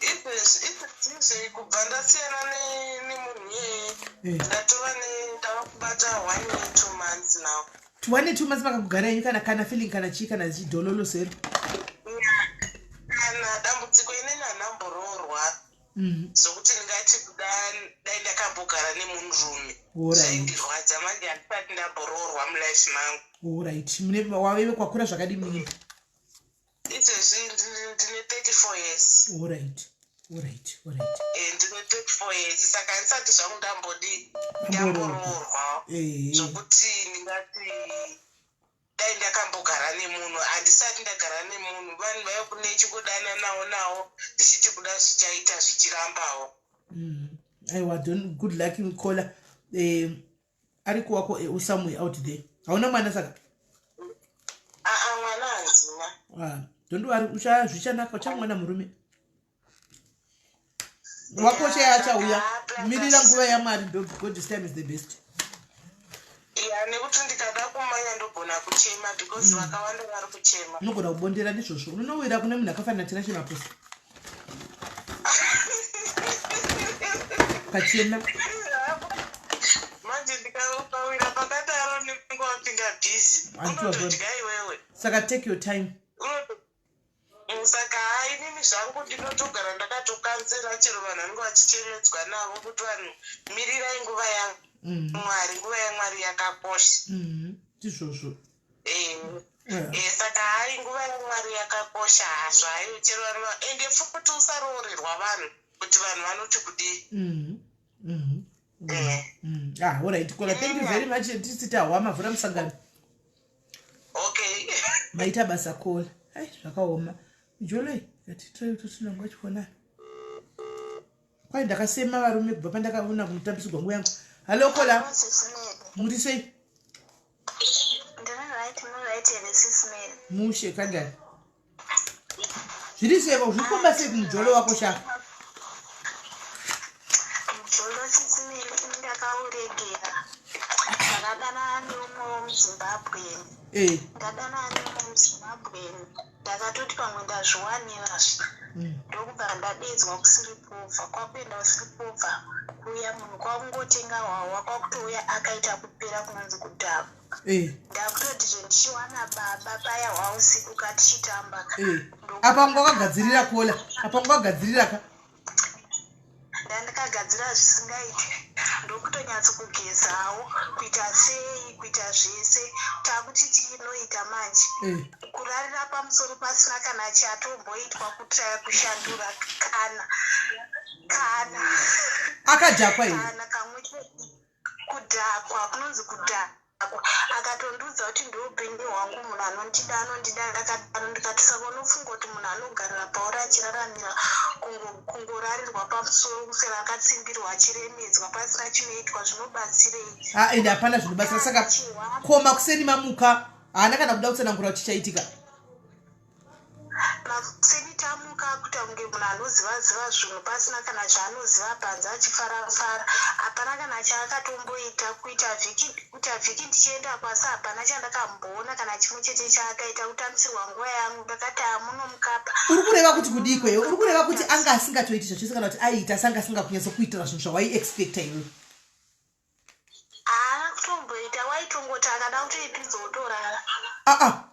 Speaker 6: Izvezvi kubva ndasiyana nemunhu iyeye, ndatova ndava kubata 1 year 2 months now.
Speaker 1: 1 year 2 months makagara yenyu, kana feeling, kana chii, kana chidhololo sero?
Speaker 6: Kana dambudziko, inini handamboroorwa zvokuti ndingati kuda dai ndakambogara nemunhurume zvaindirwadza. Manje handisati ndamboroorwa mulife mangu.
Speaker 1: Alright, mune wave kwakura zvakadii munini?
Speaker 6: Izvezvi ndine 34 years.
Speaker 1: Alright.
Speaker 6: Ndine 34 years, saka handisati zvangu ndambodi
Speaker 1: Ndamboroorwa.
Speaker 6: ndamboroorwa zvokuti ndingati dai ndakambogara nemunhu. Handisati ndagara nemunhu. Vanhu vaiva kune chingodana nawo nawo, ndichiti kuda zvichaita, zvichirambawo.
Speaker 1: Aiwa, good luck, caller. Ari kuwako somewhere out there. Hauna mwana saka?
Speaker 6: Aa, mwana handina.
Speaker 1: Ah, don't worry, ucha zvichanaka, uchamwana murume wako cheye achauya. Mirira nguva yaMwari. God's time is the best.
Speaker 6: Ya, nekuti ndikada kumanya ndogona kuchema, because vakawanda vari kuchema.
Speaker 1: Unogona kubondera ndizvozvo, unonowira kune munhu akafanira Tina Chemaposa pachena.
Speaker 6: Manje ndikawira pakadaro ndinenge wapinda busy.
Speaker 1: Handiwa.
Speaker 6: Unotodya iwewe.
Speaker 1: Saka take your time.
Speaker 6: Saka hai, inini zvangu ndinotogara ndakatokanzera chero vanhu vanenge vachichemedzwa navo kuti vanhu mirirai nguva yaMwari. Nguva yaMwari yakakosha.
Speaker 1: Ndizvozvo.
Speaker 6: Saka hai, nguva yaMwari yakakosha hazvayo. Chero vanhu ende futi usaroorerwa vanhu kuti vanhu vanoti kudii.
Speaker 1: Ah, alright kola, thank you very much. Tisiti ahwa mavhura musangano.
Speaker 6: Okay.
Speaker 1: Maita basa, kola. Ai, zvakaoma joloi, atitotinangwa chiona kwai ndakasema varume kubva pandakaona kumutambisigwa nguva yangu. Hallo kola, muri sei?
Speaker 5: Ndiri right, muri right here, Sis Mary?
Speaker 1: Mushe kanjani? Zviri seko, zviri kufamba sei kumujolo wako sha?
Speaker 5: Mujolo, Sis Mary, ini ndakauregera. Ndakadanana neumwe womuZimbabwe. Ndadanana neumwe muZimbabwe, ndakatoti pamwe ndazviwanirazve. Ndokubva ndadedzwa kusleepover. Kwakuenda kusleepover kuuya munhu kwakungotenga hwahwa, kwakutouya akaita kupera kunonzi kudhakwa. Ndakutoti zvendichiwana baba paya hwausiku katichitamba.
Speaker 1: Apa wanga wakagadzirira, kola, apa wanga wakagadzirira ka?
Speaker 5: Ndandakagadzira zvisingaiti, ndokutonyatso kugezawo, kuita sei, kuita zvese. Takuti tinoita manje kurarira pamusoro pasina kana chatomboitwa, kutraya kushandura kana
Speaker 1: Akadhakwa here?
Speaker 5: Kana kamwe chete. Kudhakwa kunonzi kudhakwa. Akatondiudza kuti ndoupenyu hwangu, munhu anondida anondida ndakadaro. Ndikati saka unofunga kuti munhu anogarira pauri achiraramira kungorarirwa pamusoro, kuswera akatsimbirwa, achiremedzwa, pasina chinoitwa, zvinobatsirei?
Speaker 1: Ha, ende hapana zvinobatsira. Saka koma kuseni mamuka, haana kana kuda kutsanangura kuti chichaitika?
Speaker 5: Makuseni tamuka, akuita kunge munhu anoziva ziva zvinhu pasina kana zvaanoziva panze, achifara fara. Hapana kana chaakatomboita. Kuita vhiki ndichienda kwasi, hapana chandakamboona kana chimwe chete chaakaita. Kutambisirwa nguva yangu. Ndakati hamunomukapa.
Speaker 1: Uri kureva kuti kudii kweyo? Uri kureva kuti anga asingatoiti zvachose, kana kuti aiita asi anga asingakunyatsokuitira zvinhu zvawaiexpecta iwe?
Speaker 5: Haana kutomboita. Waitongoti akada kutoipinza wotorara.
Speaker 1: Aa.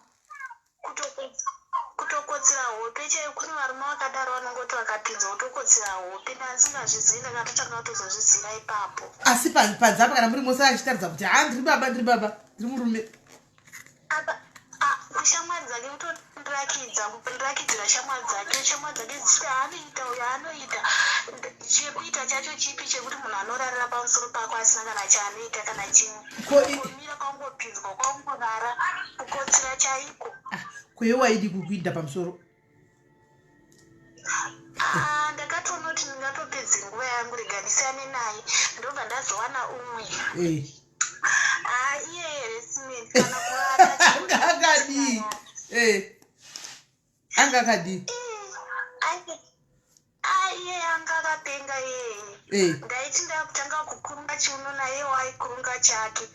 Speaker 5: Kutokotsira hope chaiyo. Kune varume vakadaro, vanongoti vakapinza wotokotsira hope. Ndandisingazvizivi, ndakatotanga kutozozviziva ipapo.
Speaker 1: Asi panze apa kana muri mose achitaridza kuti ha, ndiri baba, ndiri baba, ndiri murume?
Speaker 5: Apa kushamwari dzake kutondirakidza, kundirakidzira shamwari dzake, shamwari dzake dzichiti haanoita uyo anoita. Chekuita chacho chipi, chekuti munhu anorarira pamusoro pako asina kana chaanoita kana chimwe? Kungomira kwangopinzwa, kwangorara, kukotsira chaiko.
Speaker 1: Ah, kweyo waidi kukuinda pamusoro?
Speaker 5: Ah, ndakatoona kuti ndingatopedze nguva yangu, rega ndisiyane naye. Ndobva ndazowana umwe. Ah, iye here Smith, kana kuvata.
Speaker 1: Anga akadii? Anga akadii?
Speaker 5: Ah, iye anga akapenga iyeye. Ndaiti ndakutanga kukurunga chiuno naye waikurunga chake.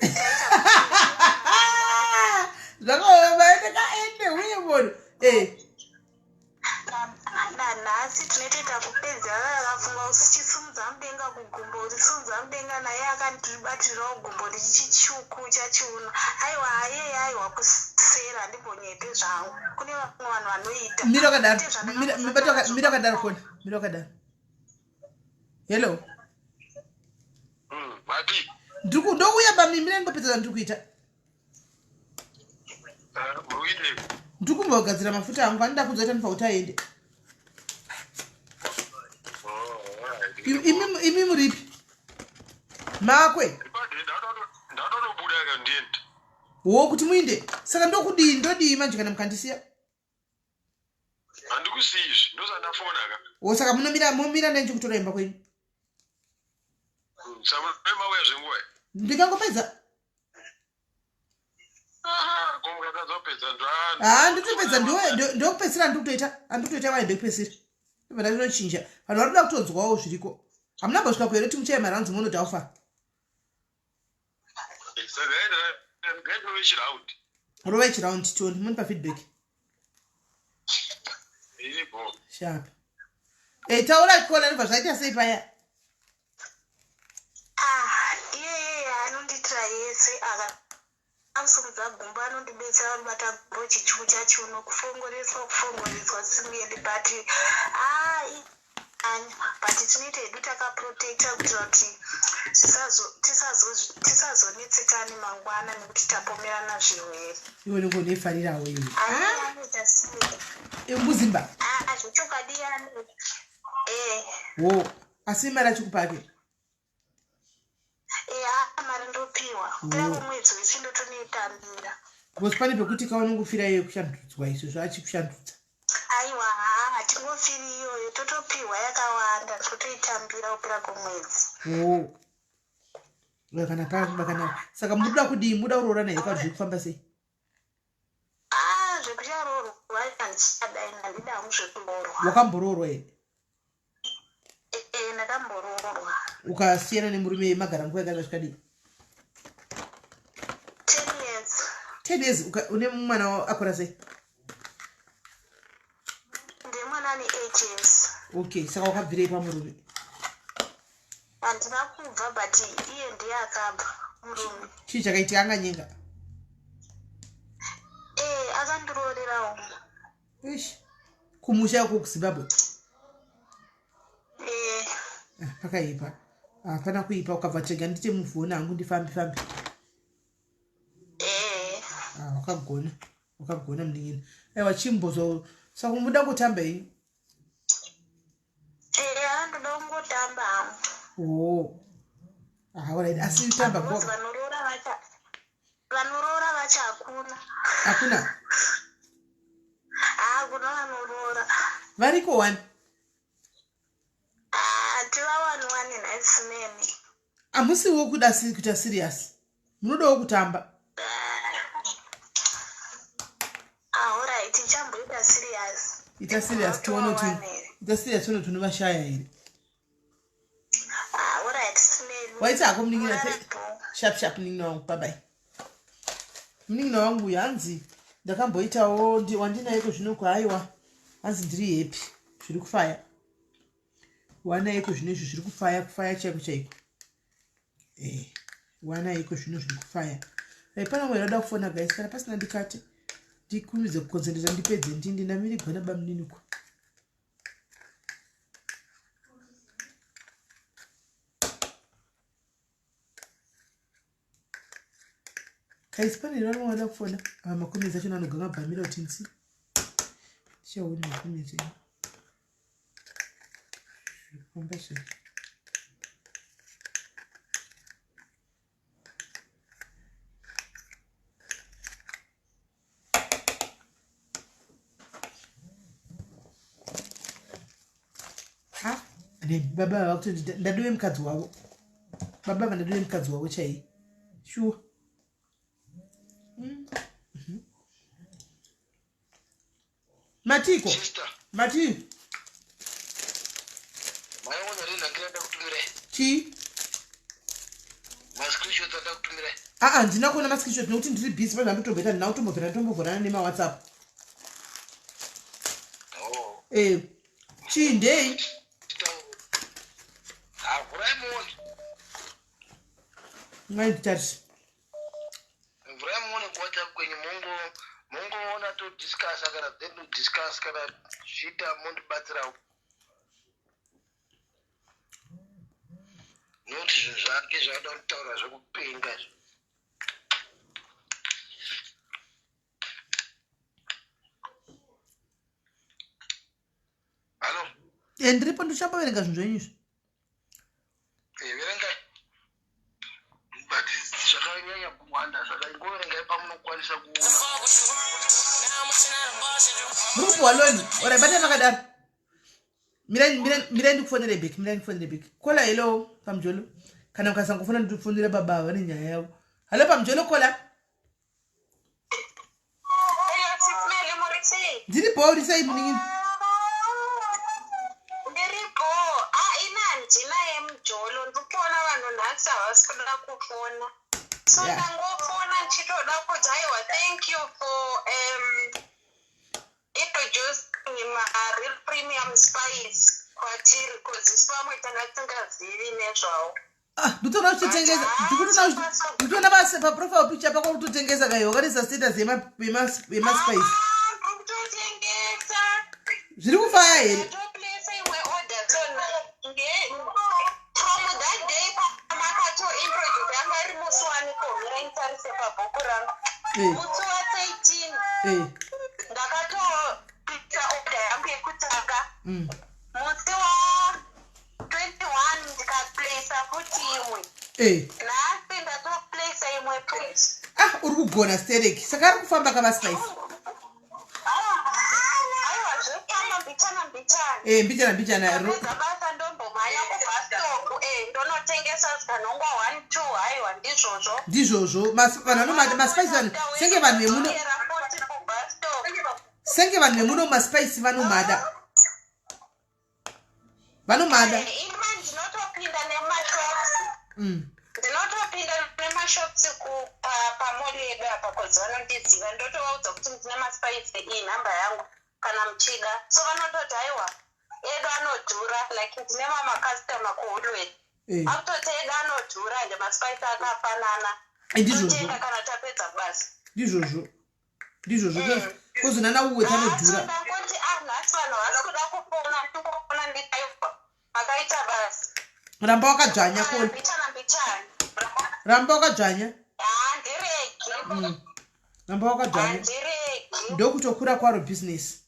Speaker 1: Zvakaoma, ende kaende uye munhu.
Speaker 5: Nanhasi tinotoita kupedza. Akafunga uchisimudza mudenga kugumbo, uchisimudza mudenga, naye akandibatirirawo gumbo, ndichichichukucha chiuno. Aiwa, ayeye, aiwa, kusera handimbonyepe zvangu, kune vamwe vanhu vanoita.
Speaker 1: Mira wakadaro. Mira wakadaro, kona mira wakadaro. Hello?
Speaker 2: Mati.
Speaker 1: Ndouya bami, mira ndingopedza zvandiri kuita. Ndiri kumbogadzira mafuta angu anoda kuzoita ndipa kuti aende. Imi muripi makwe?
Speaker 2: Ndatotobuda ka, ndiende.
Speaker 1: Wo, kuti muinde? Saka ndokudii, ndodii manje kana mukandisiya?
Speaker 2: Handikusii izvi, ndozandafona ka.
Speaker 1: Wo, saka munomira, momira nenje kutora imba kwenyu?
Speaker 2: Saka mauya zvenguva?
Speaker 1: Ndikangopedza.
Speaker 2: Ko mukatadza kupedza?
Speaker 1: Ha, ndotopedza, ndokupedzisira. Ndikutoita, handikutoita vai, ndokupedzisira ibva ndatinochinja. Vanhu vari kuda kutonzwawo zviriko. Hamuna mbosvika kuhere kuti muchaye marounds, munoti aufa?
Speaker 2: Saka gaitove chiround.
Speaker 1: Rovai chiround tione, munipa feedback.
Speaker 2: Iripo.
Speaker 1: Sharp. Taura kona, ndibva zvaita sei paya?
Speaker 5: Ah, iyeye anondiitira yese. Akasimudza gumbo anondibetsera kubata gumbo, chichucha chiuno, kufongoreswa, kufongoreswa simuyeni, but ah, anya, but tinoita hedu takaprotecta kuitira kuti tisazonetsekane mangwana nekuti tapomerana zvirwere.
Speaker 1: Iwe ningonefarirawo iwe.
Speaker 5: Anoita simuyeni.
Speaker 1: Muzimba?
Speaker 5: Ah, zvechokwadi anoita.
Speaker 1: Wo, asi mari achikupake?
Speaker 5: Eya, mari ndopiwa kupera kwemwedzi wese, ndotonoitambira.
Speaker 1: Because pane pekuti kaunongofira iye kushandudzwa izvo zvachikushandudza.
Speaker 5: Aiwa, haa, hatingofiri iyoyo, totopiwa yakawanda, totoitambira kupera kwemwedzi.
Speaker 1: Wo, kana kana saka muda kudii? Muda kuroorana here kana zviri kufamba sei?
Speaker 5: Ah, zvekucharoorwa handichadai, handida hangu zvekuroorwa.
Speaker 1: Wakamboroorwa here?
Speaker 5: Ee, ndakamboroorwa.
Speaker 1: Ukasiyana nemurume, magara nguva yakareba zvikadii?
Speaker 5: 10 years.
Speaker 1: 10 years. Une mwana akura sei?
Speaker 5: Ndemwana ane 8 years.
Speaker 1: Okay, saka wakabvirei pamurume?
Speaker 5: Handina kubva, but iye ndiye akabva murume.
Speaker 1: Chii chakaitika? Anganyenga?
Speaker 5: Ee, akandiroorerawo.
Speaker 1: Ish, kumusha uko kuZimbabwe?
Speaker 5: Ee.
Speaker 1: Ah, pakaipa. Hapana kuipa, ukabva tega ndite muvhona hangu, ndifambe fambe.
Speaker 5: Ee.
Speaker 1: Ah, wakagona, wakagona munin'ina. Aiwa, chimbozo, saka muda kutamba iyi?
Speaker 5: Ee, andoda kungotamba hangu.
Speaker 1: Oh, ah, alright, asi tamba
Speaker 5: Because vanoroora vacha Wacho hakuna.
Speaker 1: Hakuna?
Speaker 5: Hakuna vanoroora.
Speaker 1: Variko wani?
Speaker 5: Tivawani wani nhai simene.
Speaker 1: Hamusiwo kuda kuita serious. Munodawo kutamba.
Speaker 5: Alright, tichamboita serious.
Speaker 1: Ita serious tione kuti ita serious tione kuti unovashaya here.
Speaker 5: Alright, simene.
Speaker 1: Waita hako munin'ina sharp sharp munin'ina wangu bye bye. Munin'ina wangu uyu hanzi ndakamboitawo wandinaiko zvino kwaaiwa hanzi ndiri happy zviri kufaya. Wanaiko zvino izvi zviri kufaya kufaya chaiko chaiko. Eh, wanaiko zvino zviri kufaya. Eh, pana mwe rada kufona guys kana pasina ndikate ndikurumidze kuconcentrate ndipedze ndindi ndamirigwa nabamunini kwa. Guys, pane here vamwe vada kufona? Ava macomments acho anoganga bhamira kuti nsi. Tichaona macomments enyu. Zvifamba sei? Baba vava kutoti ndadove mukadzi wavo. Baba vava ndadove mukadzi wavo chaiye. Shuwa. Matiko. Mati. Chii? Aa, handina kuona mascreenshot nekuti ndiri busy pazvandotomboita ndina kutombobvira nditombovhurana nemawhatsapp.
Speaker 2: Oh.
Speaker 1: Eh, chii ndei?
Speaker 2: Vhurai muone.
Speaker 1: Ngainditarise.
Speaker 2: Vhurai muone kuWhatsApp kwenyu mongoona todiscussa kana then todiscuss kana zvichiita mondibatsirawo. Nekuti zvinhu zvake zvakada kutaura zvekupenga izvi. Hallo?
Speaker 1: Eh, ndiripo ndichamboverenga zvinhu zvenyu izvi.
Speaker 2: Eh, verengai. But zvakanyanya kuwanda saka ingoverengai pamunokwanisa kuona.
Speaker 1: Muri kupuwa loni. Ora bata makadaro. Mirai mirai mirai ndikufonere back, mirai ndikufonere back. Kola hello pamjolo. Kana ukasangofona ndikufonera baba vane nyaya yavo. Hello pamjolo kola. Ndiri bho uri sei munin'ina?
Speaker 5: Ndiri bho. Ah, ini handina yemujolo. Ndiri kuona vanhu nhasi havasi kuda kufona. So ndangofona ndichitoda kuti aiwa thank you for introducing mareal premium spice kwatiri cause isu vamwe tanga tisingazivi nezvawo.
Speaker 1: Ah, ndikutoona uchitotengesa ndikutoona basa paprofile picture pako kutotengesa kaiwa wakaisa status yemaspice.
Speaker 5: Ndikutotengesa.
Speaker 1: Zviri kufaya here?
Speaker 5: Ndatoplace imwe order so from that day pamakato introduce yanga iri musi waniko mirai nditarise pabhuku rangu. Musi wa 13 ndakatoita order yangu yekutanga. Musi wa 21 ndikaplacer futi imwe. Nhasi ndatoplacer imwe futi.
Speaker 1: Ah, uri kugona stereki. Saka ari kufamba kama spice.
Speaker 5: Aiwa, zvofamba mbichana mbichana.
Speaker 1: Eh, mbichana mbichana.
Speaker 5: Ndapedza basa ndombomhanya kubus stop, ndonotengesa zvikanhongwa 1 2 haiwa ndizvozvo.
Speaker 1: Ndizvozvo. Vanhu vanomada maspice vanhu senge vanhu vemuno.
Speaker 5: Ndokera futi kubus stop.
Speaker 1: Senge vanhu vemuno maspice vanomada. Vanomada.
Speaker 5: Ima ndinotopinda nemashops. Ndinotopinda nemashops pamall yedu apa cause vanondiziva ndotovaudza kuti ndine maspice iyi nhamba yangu kana muchida. So vanototi aiwa edu anodhura like ndine macustomer kuWoolworths. Akutoti edu anodhura ende maspice akafanana.
Speaker 1: Ndizvozvo.
Speaker 5: Totenga kana tapedza basa.
Speaker 1: Ndizvozvo. Ndizvozvo. Kozonana Woolworths anodhura.
Speaker 5: Ndangoti nhasi vanhu havasi kuda kufona ndingofona ndikaiwa makaita basa.
Speaker 1: Ramba wakadzvanya kona.
Speaker 5: Mbichana mbichana.
Speaker 1: Ramba wakadzvanya.
Speaker 5: Handiregi.
Speaker 1: Ramba wakadzvanya.
Speaker 5: Handiregi.
Speaker 1: Ndokutokura kwaro business.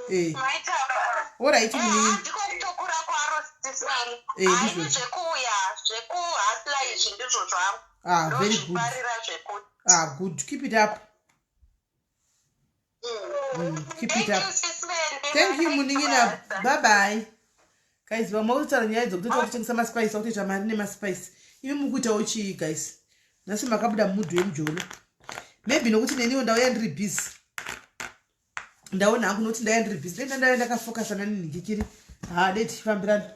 Speaker 5: Maita basa.
Speaker 1: Alright munin'ina.
Speaker 5: Ndiko kutokura kwaro sisani.
Speaker 1: Ndizvozvo.
Speaker 5: Haini zvekuuya zvekuhasla izvi ndizvo zvangu.
Speaker 1: Ah, very good.
Speaker 5: Ndozvifarira zvekuti.
Speaker 1: Ah, good. Keep it up. Keep it up. Thank you munin'ina. Bye bye. Guys, vamwe vakutaura nyaya dzekutoita kutengesa maspice vakutoita mari nemaspice. Imi mukuitawo chii guys? Nhasi makabuda mudhu wemujolo. Maybe nokuti neniwo ndauya ndiri busy. Ndaona hangu nokuti ndauya ndiri busy. Dai ndauya ndakafocus nanhinhikikiri. Ha, dai tichifambirana.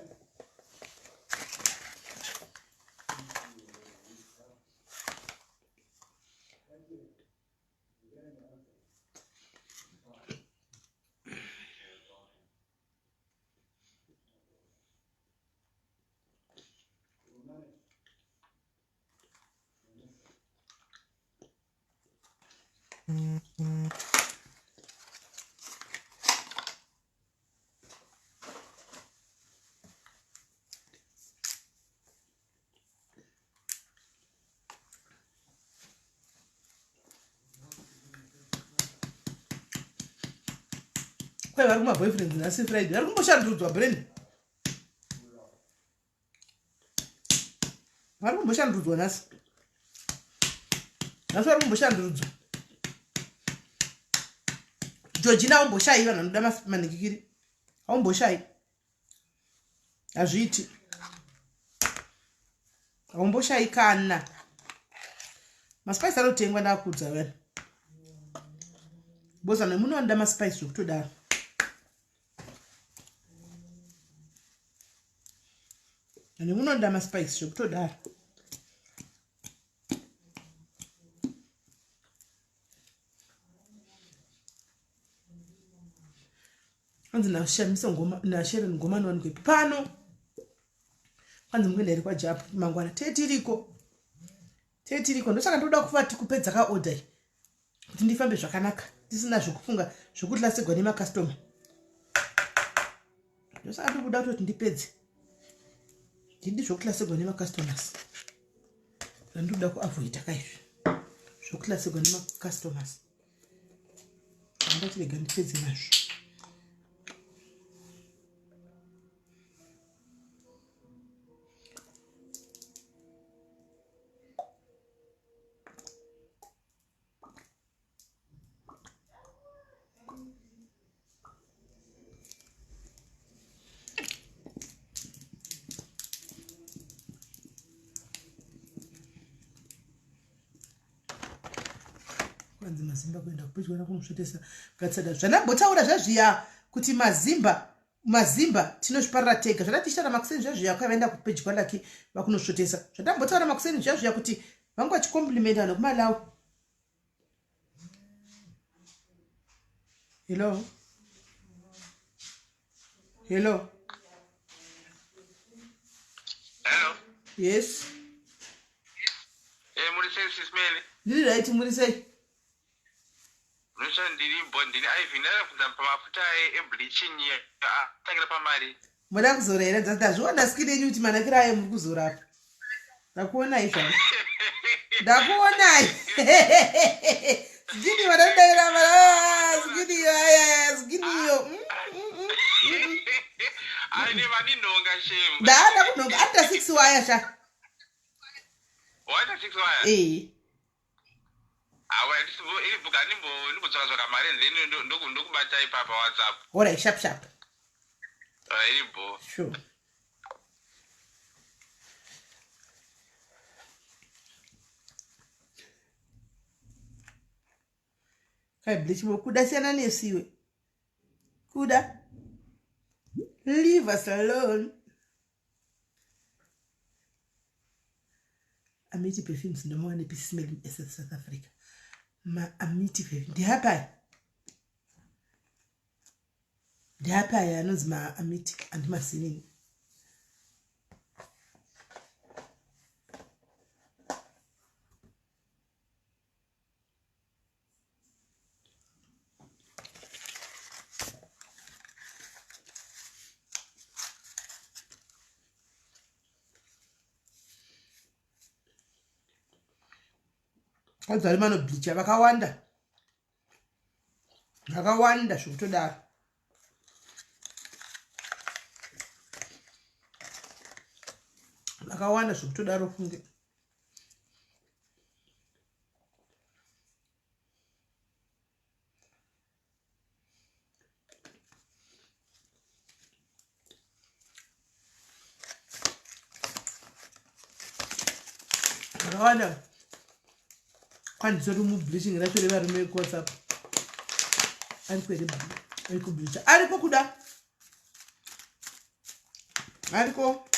Speaker 1: Kwai vari kumaboyfriends nhasi Friday vari kumboshandurudzwa brain. Vari kumboshandurudzwa nhasi. Nhasi vari kumboshandurudzwa. Georgina aumboshayi vanhu vanoda manikikiri. Aumboshayi. Hazviiti. Aumboshayi kana. Maspice anotengwa ndakudza wena. Boza nemuno anoda maspice zvekutodaro. Nemuno anoda maspice zvekutodaro. Hanzi naShamiso Ngoma naSharon Ngoma anowanikwepi pano? Kwanzi mukuenda here kwaJapu mangwana? Tetiriko. Tetiriko. Ndosaka ndoda kuvati kupedza ka order iyi. Kuti ndifambe zvakanaka tisina zvekufunga zvekutlasegwa nemakastoma. Ndosaka ndikuda kutoti ndipedze. Ndidi zvekutlasegwa nemacustomers. Ndandikuda kuavoida ka izvi. Zvekutlasegwa nemacustomers. Ndati rega ndipedze nazvo. Kwanzi mazimba kuenda kupedyo kunosvotesa ngatisada zvandambotaura zvazviya kuti mazimba mazimba tinozviparira tega zvada tichitaura makuseni zvazviya kwavaenda kupedyo kwalaki vakunosvotesa zvandambotaura makuseni zvazviya kuti vanga vachikomplimenta vanhu kumalawi. Hello, hello.
Speaker 2: Hello.
Speaker 1: Yes.
Speaker 2: Eh, muri sei sis Meli?
Speaker 1: Ndiri right, muri sei?
Speaker 2: Ndosha ndiri bo ndiri Ivy ndakabvunza pamafuta ebleaching atangira pamari.
Speaker 1: Moda kuzora here? Ndazviona skin yenyu kuti manakiro ayo muri kuzora apa. Ndakuonai zvangu. Ndakuonai. Skin vanodavira vana skin iyo aya skin iyo.
Speaker 2: Aine vaninhonga shame.
Speaker 1: Ndaada kunhonga after 6 waya sha.
Speaker 2: Waita 6 waya?
Speaker 1: Eh.
Speaker 2: Awa iri bhuka ndimbotsvaka tsvaka mari and then ndokubata ipapa WhatsApp.
Speaker 1: Alright, sharp sharp.
Speaker 2: Iri bho.
Speaker 1: Sure. Kai bleach mo kuda siyana nesu iwe. Kuda. Leave us alone. Amity perfumes ndomawana epi smelling essence South Africa. Ma Amity perfume ndiapi aya? Ndiapi aya anonzi ma Amity andimazivini. Kwanzi vari manobleacha vakawanda vakawanda zvekutodaro. Vakawanda zvekutodaro funge. akawanda kwanditori mubleaching racho revarume vekuwhatsapp ariko here ari kubleacha ariko kuda ariko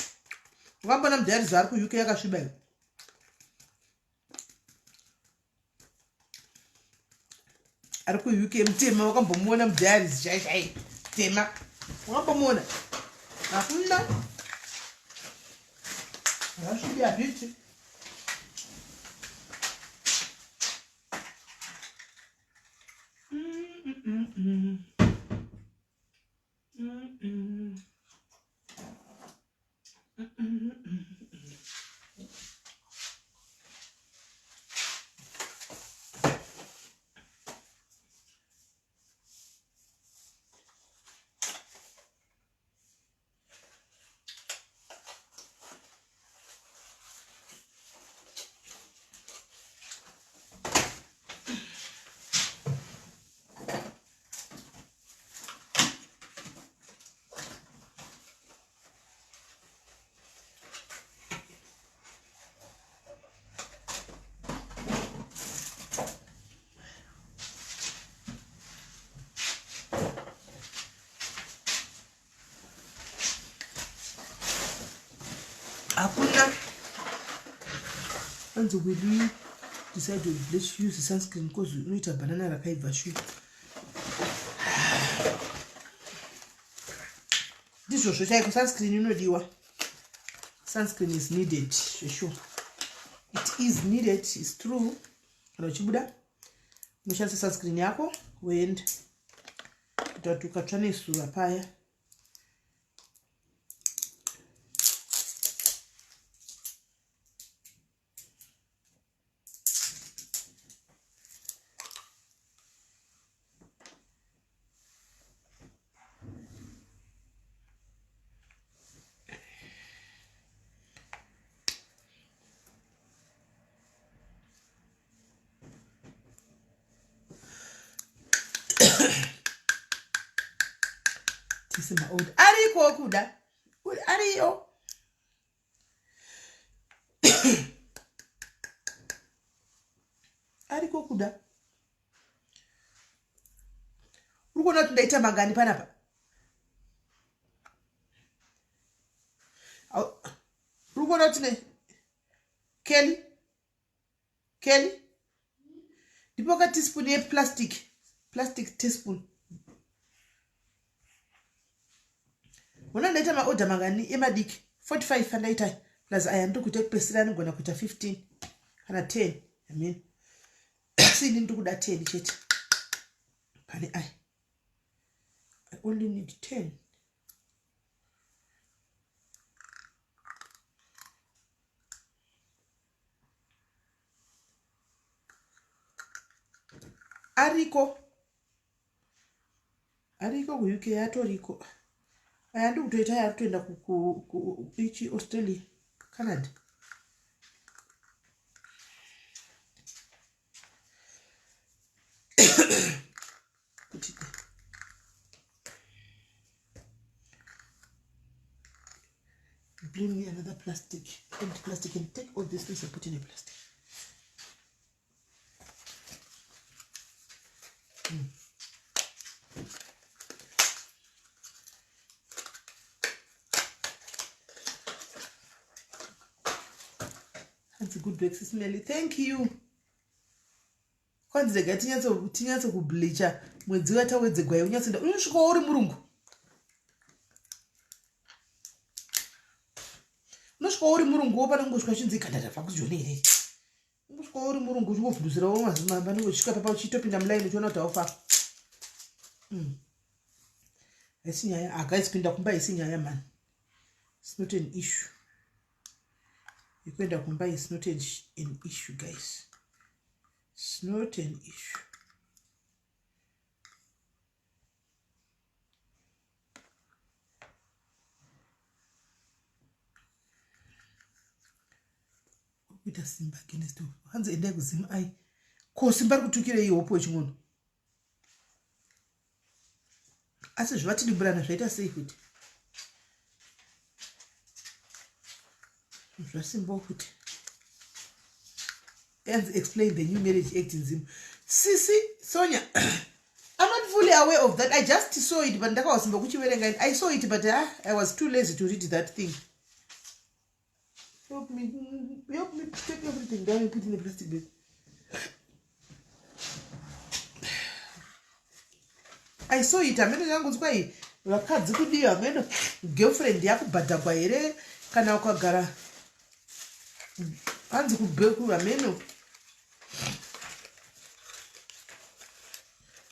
Speaker 1: wakambona mudhayari zvaari kuuk yakasviba iyo ari kuuk mutema wakambomuona mudiaries chai chai tema wakambomuona hakuna hazvidi hazviti mm, mm, mm, mm. Mm, mm. Hakuna anzi will you decide to bleach use sunscreen cause unoita banana rakaibva shuwa ndizvozvo chaiko sunscreen inodiwa sunscreen is needed zveshuwa it is needed is true kana uchibuda unoshandisa sunscreen yako woenda kuita kuti ukatsva nezuva paya tese maold ariko kuda ariyo ariko kuda uri kuona kuti ndaita mangani panapa uri kuona kuti ne kelly Kelly, ndipo ka teaspoon yeplastic, plastic teaspoon. Hona ndaita maorder mangani emadiki 45 andaita plus aya ndiri kuita ekupedzisira anogona kuita 15 kana 10 I mean asi ini ndiri kuda 10 chete pane aya I only need 10 ariko ariko kuuk atoriko aya ndikutoita aya arikutoenda kuichi australia canada kuti bring me another plastic empty plastic and take all these things and put in a plastic mm. That's a good breakfast, Smelly. Thank you. Kwanzi rega tinyatso kubleacha mwedzi uya tawedzegwa iwe unyatsoenda unosvika uri murungu. Unosvika uri murungu wo panongosvika chinzi ganda rabva kujoni here. Unosvika uri murungu uchingovhundusirawo mazimba panenge uchisvika papa uchitopinda mulaini uchiona kuti haufa. Haisi nyaya. Ah guys pinda kumba haisi nyaya man. It's not an issue. Yekuenda kumba is not an issue guys. It's not an issue. Kuita simba against hope. Hanzi endai kuzim ai. Ko simba ri kutukirei hope wechingono? Asi zvavatidimburana zvaita sei futi? Zvasimbawo futi. And explain the new marriage act in Zim. Sisi, Sonia, I'm not fully aware of that. I just saw it, but ndakawasimba kuchiverenga. I saw it, but I was too lazy to read that thing. Help me, help me take everything down and put in the plastic bag. I saw it, hameno yangu kwai vakadzi kudii hameno girlfriend yakubhadhagwa here kana ukagara hanzi kubheku hameno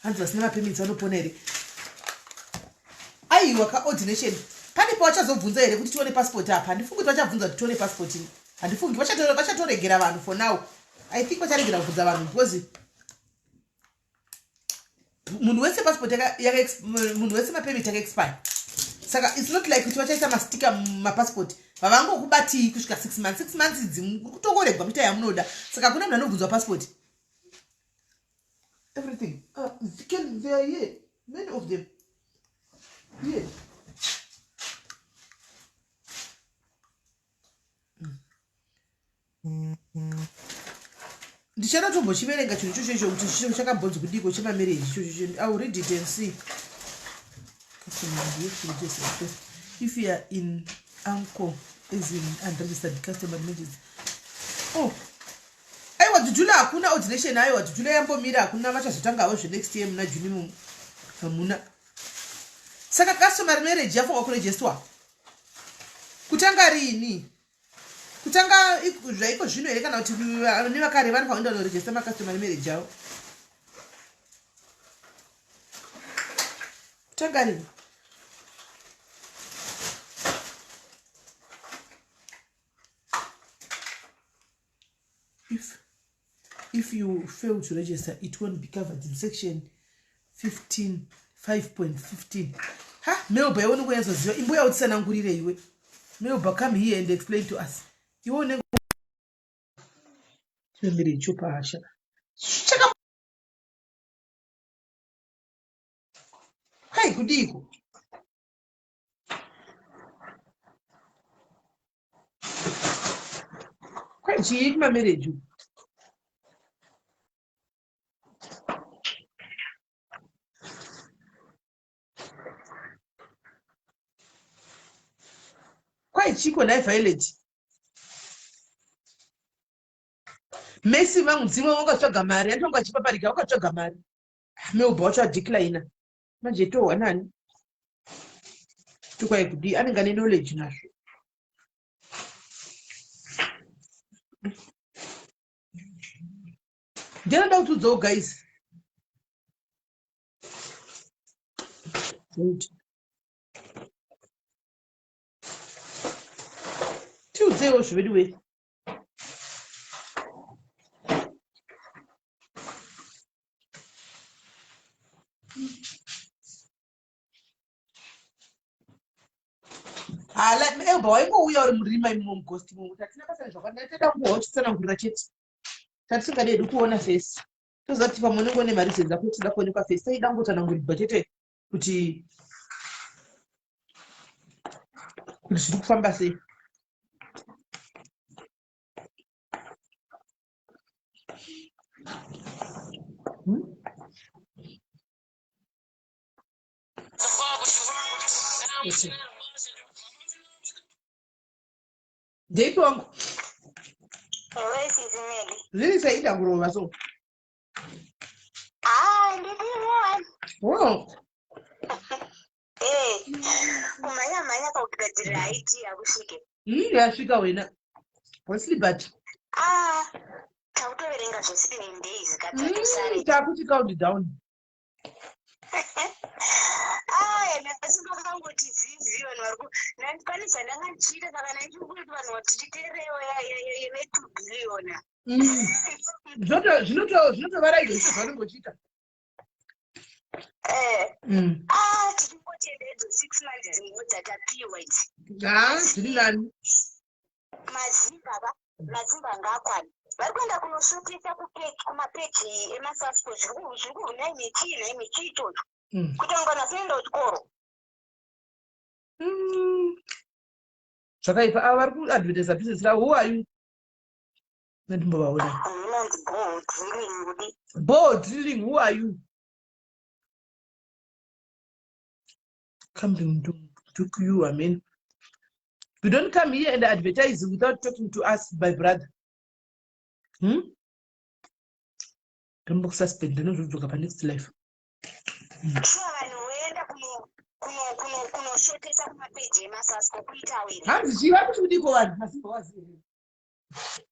Speaker 1: hanzi vasina mapermits vanopona here aiwa kaordination pane pavachazobvunza here kuti tione passport apa handifungi kuti vachabvunza kuti tione passport handifungi vachatoregera vanhu for now i think vacharegera kubvunza vanhu because munhu wese passport munhu wese mapermit yakaexpire saka its not like kuti vachaisa mastika mapassport vavangokubatii kusvika six months six months idzi kutongoregwa muita yamunoda saka hakuna munhu anobvunzwa passport everything can, they are here many of them here ndichada tombochiverenga chinhu ichocho icho kuti chicho chakambonzi kudiko chemamarriage ichocho icho i will read it and see if you are in uncle as in unregistered customer marriages oh aiwa jujula hakuna ordination aiwa jujula yambomira hakuna vachazotangawo zvenext year muna juni mumu hamuna saka customary marriage yafanwa kurejestwa kutanga riini kutanga zvaiko zvino here kana kuti nevakare vanofanira kuenda kunorejesta macustomary marriage avo kutanga rini if if you fail to register it won't be covered in section 15 5.15 ha melba iwe unenge unyatsoziva imbuya utitsanangurire iwe melba come here and explain to us iwe unenge chimemere icho pahasha chaka hai kudiiko Kwechii kumamereji uku? Kwai chiko nhai Violet? Messi vangu dzimwe wakatsvaga mari, antonga achipaparika wakatsvaga mari. Melba wacho adecliner. Manje tohwa nani? Tukwai kudii anenge ane knowledge nazvo. Ndinoda kutiudzawo guys. Tiudzeiwo zvedu wee. Hala elba waingouya uri murima imomo mugosti imomo tatina basa nezvakwanda toda kungowa uchitsanangurira chete tatisingadi hedu kuona fesi toziva kuti pamwe unenge une mari dzenza kuti tida kuonekwa fesi taida kungotsanangurirwa chete kuti kuti zviri kufamba sei Ndeipi wangu? Zviri sei kurova so?
Speaker 5: Ah, ndiri
Speaker 1: Oh.
Speaker 5: Eh, kumhanya mhanya pakugadzirira IT hakusvike.
Speaker 1: Yasvika wena. What's but?
Speaker 5: Ah, takutoverenga zve days
Speaker 1: katatu sare. Takuti count down.
Speaker 5: Ah, nhasi makangoti zizi vanhu vari ku nani pane zvandanga ndichiita saka ndaichikuti vanhu vatichiteerewo yeve2 billion.
Speaker 1: Zvinotovaraidza izvo zvaunenge uchiita.
Speaker 5: Eh. Ah, tichingotenda idzo 6 months dzimwe dzatapiwa idzi.
Speaker 1: Ah, zviri nani.
Speaker 5: Mazimba va mazimba ngaakwane vari kuenda kunosvotesa kumapeji emasasco zviri kunhaimi chii nhaimi chii ichocho kuti angwana asinoenda kuchikoro.
Speaker 1: Zvakaipa ava vari kuadvertisa business ravo. Who are you? Ndimbovaona.
Speaker 5: Inonzi borehole drilling kudi.
Speaker 1: Borehole drilling, who are you? Come to took you, I mean. You don't come here and advertise without talking to us, my brother. Ndombokususpend ndinozodzoka panext life.
Speaker 5: Shuwa vanhu voenda kunoshotesa kumapeji emaSASCO kuita wena.
Speaker 1: Hanzi chii vari kuti kudiko vanhu masimba wazive.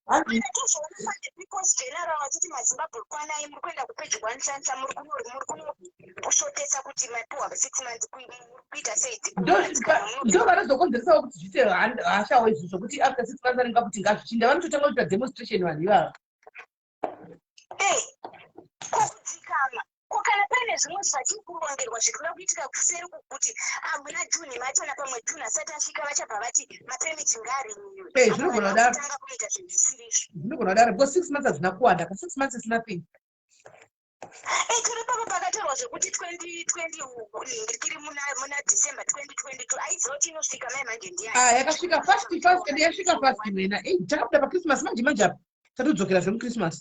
Speaker 1: Hanzi
Speaker 5: Tozvoona because general vachiti maZimbabwe kwanai, muri kuenda kupeji kwanishandisa, muri kunoshotesa kuti mapiwa 6 months, muri kuita sei?
Speaker 1: Ndo vanozokonzeresawo kuti zviite hashawo izvo zvokuti after 6 months anenge kuti ngazvichinda, vanototanga kuita demonstration vanhu ivava.
Speaker 5: Kokudzikama ko kana paine zvimwe zvachiri kurongerwa zviri kuda kuitika kuseri kuti muna June machona, pamwe June asati asvika vachabva vati mapermit ngaarenewe.
Speaker 1: Zvinogona kudaro.
Speaker 5: Tanga kunoita zvinhu zvisiri izvo.
Speaker 1: Zvinogona kudaro because 6 months hazvina kuwanda ka. 6 months is nothing.
Speaker 5: Tiri papa pakatorwa zvekuti 2020 ndiri muna December 2022, aiziva kuti inosvika mai manje ndiyani?
Speaker 1: Ah, yakasvika fast fast and yasvika fast wena. Ei, takabuda paChristmas manje manje apa, tatodzokera zvemuChristmas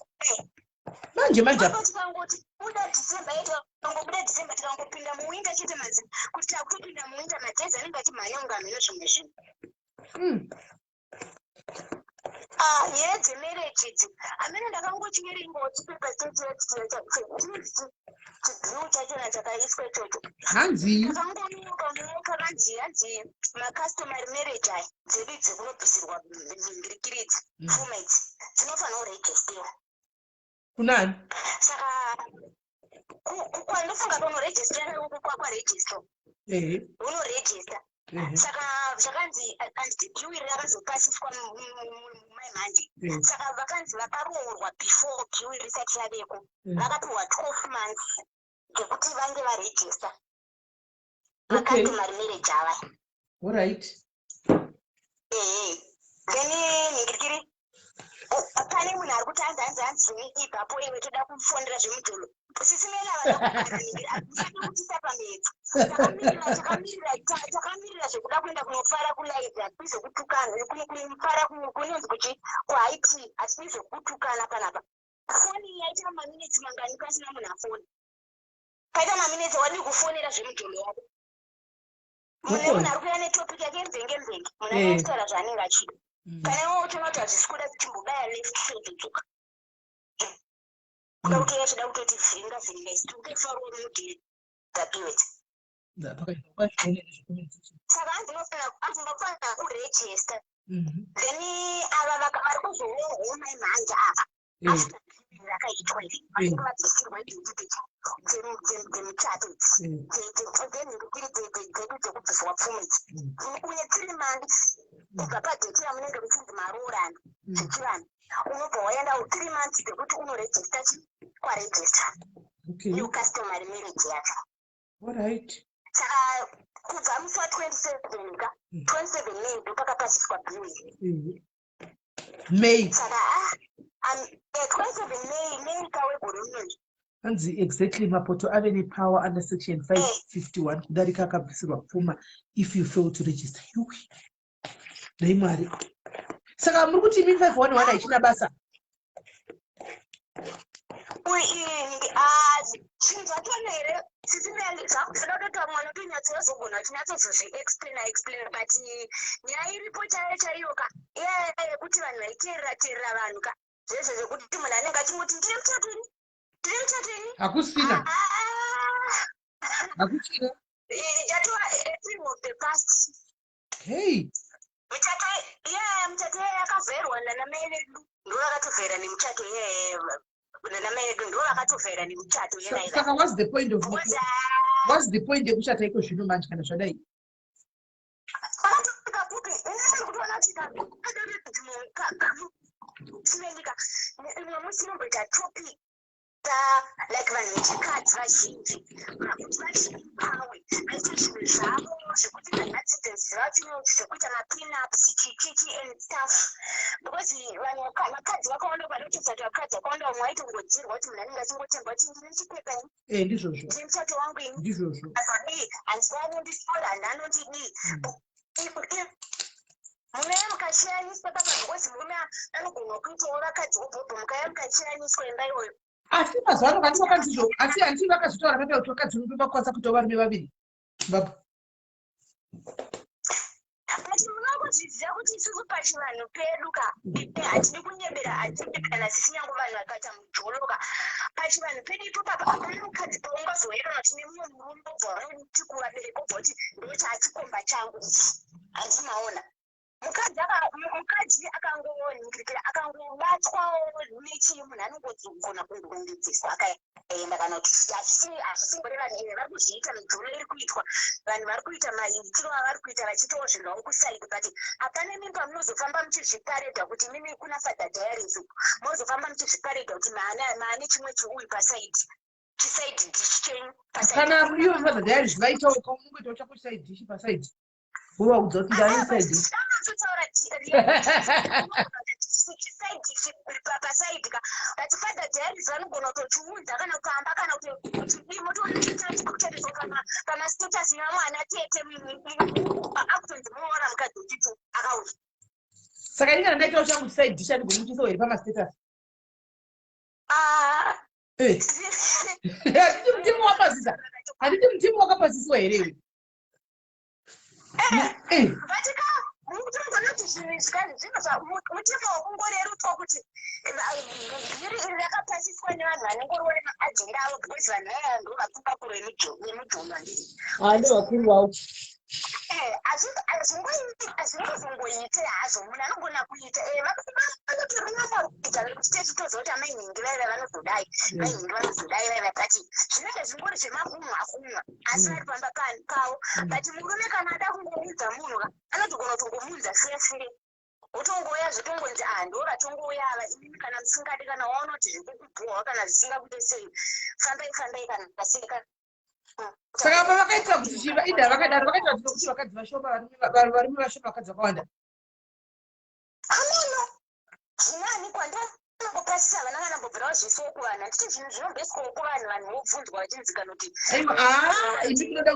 Speaker 1: manje manje apa.
Speaker 5: Papa tikangoti buda December yetu, tikangobuda December, tikangopinda muwinter chete, madzi kuti takutopinda muwinter, madhezi anenge achimhanya kunge hameno zvimwe zvinhu. Ah, nyaya dzemarriage idzi amene ndakangochiverengawo chipepa chibill chachona chakaiswa ichocho.
Speaker 1: Hanzi
Speaker 5: Takangonoka pakanzi hanzi macustomary marriage aya dzedu dzekunobvisirwa ngirikiridzi, pfuma idzi dzinofanira kuregistiwa.
Speaker 1: Kunani?
Speaker 5: Saka kwandofunga kunoregistera kwaregistro, unoregista. Saka zvakanzi handiti bill iri rakazopasiswa mumai manje. Saka vakanzi vakaroorwa before bill risati raveko, vakapiwa 12 months dzekuti vange varegista macustomary marriage ava.
Speaker 1: Alright.
Speaker 5: Ehe, then nhingirikiri pane munhu ari kuti hanzi hanzi hanzi ibvapo iwe, toda kufonera zvemudholo. Sisimela vanogara kutisa pamhepo, takamirira, takamirira, takamirira zvekuda kuenda kunofara kulive. Hatidi zvekutukana kunofara kunonzi kuchi kuhaiti, hatidi zvekutukana panapa. Foni yaita maminitsi mangani pasina munhu afoni? Paita maminitsi, wadii kufonera zvemudholo wako? Mune munhu ari kuuya netopic yake mvenge mvenge, munhu anenge achitaura zvaanenge achida. Kana iwe uchiona kuti hazvisi kuda, chimbobaya left, sodzoka kuda kuti yachida kutoti vhiringa vhiringa, isi tiri kutofarawo mudhapiwedzi. Saka hanzi unofanira kuregister. Then ava vari kuzoroorwa mai manje ava, after rakaitwa iri, vanenge vabvisirwa idzi dzemuchato idzi, dzenhingikiri dzedu dzekubviswa pfuma idzi, une 3 months kubva padate ramunenge muchinzi maroorana zvechivanhu, unobva waenda 3 months dzekuti unoregista chi kwaregista new customary marriage yacho. Saka kubva musi wa27 ka, 27 May ndopakapasiswa bill iri.
Speaker 1: May.
Speaker 5: Saka 27 May, May kawegore rinoi.
Speaker 1: Hanzi exactly, mapoto ave nepower under section 551 kudarika akabvisirwa pfuma if you fail to register. Yuwi, dai Mwari. Saka muri kuti imi 511 haichina basa?
Speaker 5: Zvinhu zvachona here sisimeli, zvakutoda kutoti vamwe vanotonyatso vachinyatsozozviexplaina explaina, but nyaya iripo chaiyo chaiyo ka, iyaya yekuti vanhu vaiteerera teerera vanhu ka, zvezvo zvekuti munhu anenge achingoti ndine muchato ini, ndine muchato ini.
Speaker 1: Hakusina, hakuchina.
Speaker 5: Yatova a thing of the past.
Speaker 1: Hey.
Speaker 5: Michato iyaya, michato iyaya yakavhairwa nanamai vedu, ndo vakatovhaira nemuchato iyaya, nanamai vedu ndo vakatovhaira nemuchato iyana.
Speaker 1: Saka what's the point yekuchata iko zvino manje kana zvadai?
Speaker 5: Pakatosvika kupi inini kutoona kuti chivendika imwe musi inomboita topic ta like vanhu vechikadzi vazhinji kuti vachipawe vaite zvinhu zvavo zvekuti vanhu vadzidze ziva zvekuita maprenups, chichichi and stuff, because vanhu vakadzi vakawanda vanotodza kuti vakadzi vakawanda vamwe vaitongodzirwa kuti munhu anenge achingotemba kuti ndine chipepa ini,
Speaker 1: Ndizvozvo.
Speaker 5: ndine muchato wangu ini.
Speaker 1: Ndizvozvo.
Speaker 5: Azodii, handisi anondisora, handanondidii. Munouya mukashiyaniswa papa because murume anogona kuitawo vakadzi wobhobho mukauya mukashiyaniswa imba iyoyo.
Speaker 1: Asi mazuva ano kanti vakanzizvo asi hanti vakazotaura papa kuti vakadzi vakwanisa kuitawo varume vaviri Zimbabwe.
Speaker 5: But munongozviziva kuti isusu pachivanhu pedu ka hatidi kunyebera hatidi kana sisi nyange vanhu vakaita mujolo ka pachivanhu pedu ipo papa hapana mukadzi paungazouya kana kuti nemumwe murume obva wati kuvabereki obva kuti ndochaachikomba changu ichi handiti maona mukadzi mukadzi akangoningirikira akangobatwawo nechii munhu anongogona kungorongedzeswa akaenda kana kuti hazvisingore vanhu eve vari kuzviita mijolo iri kuitwa vanhu vari kuita maitiro avari kuita vachiitawo zvinhu zvavo kusaidi but hapana imi pamunozofamba muchizviparedha kuti imimi kuna Father Diaries uku mozofamba muchizviparedha kuti maane chimwe chiuyu pasaidi chisaidi dish chenyu.
Speaker 1: Kana ivo Father Diaries vaitawo kaunongoitawo chako chisaidi dish pasaidi wovaudza kuti ndane saidi.
Speaker 5: Totaura pasaidi ka, but Father Diaries vanogona kutochiunza kana kutamba kana kuti motokutoriswa pamastatus nevamwe ana tete akutonzi munoona mukadzi wechitu akauya.
Speaker 1: Saka ini kana ndaitawo changu chisaidi dish andigoni kuchiisawo here pamastatus?
Speaker 5: Ah.
Speaker 1: Handiti mutemo wapasisa? Handiti mutemo wakapasiswa here iwe?
Speaker 5: But ka mukutoona kuti zvinhu zvinhu mutemo wakungorerutswa kuti bhiri iri rakapasiswa nevanhu vanengoriwo nemaagenda avo because vanhu vaya ndo vakuru vakuru vemujolo, handiti?
Speaker 1: Ah, ndo vakuru vavo.
Speaker 5: Hazvingozongoite hazvo, munhu anogona kuita vanotorinasa kuita vekuti techitoziva kuti amai nhingi vaiva vanozodai, mai nhingi vanozodai vaiva, but zvinenge zvingori zvemakumwa kumwa asi vari pamba pavo. But murume kana ada kungoudza munhu anotogona kutongomuudza siya siye wotongouya zvotongonzi ah, ndo vatongouya ava. Imimi kana musingadi, kana waona kuti zviri kukubhohwa kana zvisingakuite sei, fambai fambai kana sei.
Speaker 1: Saka apa vakaitira kuti chiva ida vakadaro vakaitira kuti nokuti vakadzi vashoma, varume vashoma, vakadzi vakawanda.
Speaker 5: Ameno zvinani kwandangopasisa vana vanambobvira vazviisiwo kuvanhu, handiti zvinhu zvinomboiswawo kuvanhu, vanhu vobvunzwa vachinzi kana kuti
Speaker 1: Aiwa, aa imi munoda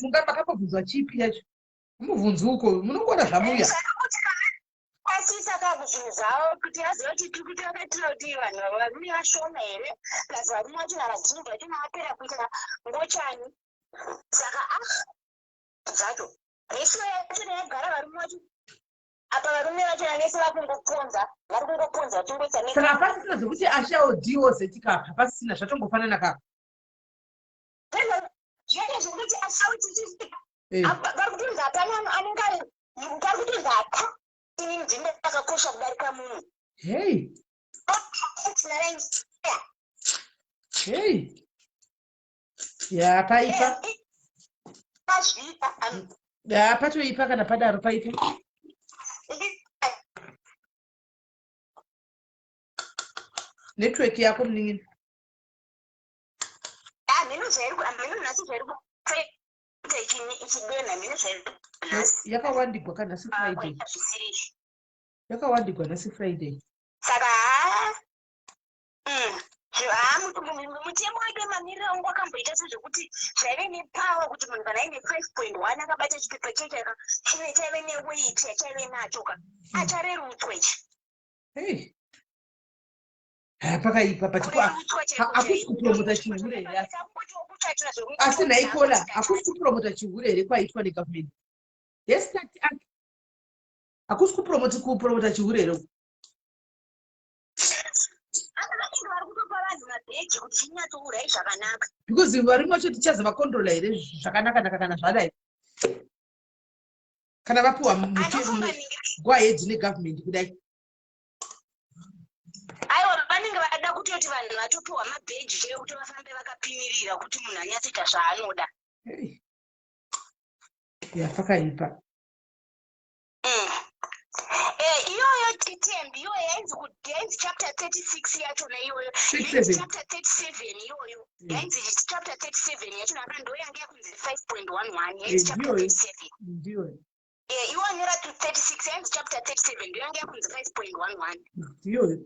Speaker 1: munga makambobvunzwa chipi yacho? Mubvunzi uko munongoona zvamuya.
Speaker 5: Saka kuti pasisa kaku zvinhu zvavo kuti aziva kuti tiri kuti vakaitira kuti vanhu varume vashoma here, plus varume vachona vazhinji vachona vapera kuita ngochani, saka ah zvacho ratio yachona yagara varume vacho apa varume vachona vese vakungoponza, vari kungoponza vachingoisa.
Speaker 1: Saka hapasisina zvekuti ashawo diwo zetikapa, hapasisina, zvatongofanana kapa.
Speaker 5: Zvete zvekuti ashauti vari kutonzi hapana anenge ari pari kutonzi hapa ini ndine akakosha kudarika mumwe.
Speaker 1: Hei hei, ya paipa.
Speaker 5: Pazvipa.
Speaker 1: Ya patoipa kana padaro paipa. Network yako munin'ina.
Speaker 5: Hameno zvairi, hameno nhasi zvairi kuita ichidenha, hameno zvairi nhasi.
Speaker 1: Yakawandigwa kanhasi Friday.
Speaker 5: Kuita zvisiri izvi.
Speaker 1: Yakawandigwa nhasi Friday.
Speaker 5: Saka haa haa mutemo wake mamiriro angu akamboita sezvekuti zvaive nepower kuti munhu kana aine 5.1 akabata chipepa chake chine chaive neweight yachaive nacho ka acharerutswa ichi.
Speaker 1: Hei ha pakaipa, but
Speaker 5: Kurerutswa chaiko.
Speaker 1: Hakusi
Speaker 5: Chaiko.
Speaker 1: kupromota chihure here asi? Asi nhaikola hakusi kupromota chihure here kwaitwa negovernment? Yes, hakusi kupromota chihure here uku?
Speaker 5: Apa vanenge vari kutopa vanhu mabheji kuti chinyatsourrai zvakanaka.
Speaker 1: Because varume vacho tichazovakontrola here zvakanaka-naka kana zvadai, kana vapiwa
Speaker 5: Anofunga
Speaker 1: go ahead negovernment kudai?
Speaker 5: Aiwa, vanenge vada kutoti vanhu vatopiwa mabheji chaivo kuti vafambe vakapimirira kuti munhu anyatsoita zvaanoda.
Speaker 1: Hey. Ya pakaipa.
Speaker 5: Iyoyo titembi iyoyo yainzi chapter 36 yachona iyoyo.
Speaker 1: 37.
Speaker 5: Yainzi chapter 37 iyoyo. Yainzi chapter 37 yachona aka ndo yanga yakunzi 5.11 yainzi chapter
Speaker 1: Ndiyoyo.
Speaker 5: 37.
Speaker 1: Ndiyo.
Speaker 5: Iwanyora to 36 yainzi chapter 37 ndo yanga yakunzi 5.11.
Speaker 1: Ndiyoyo.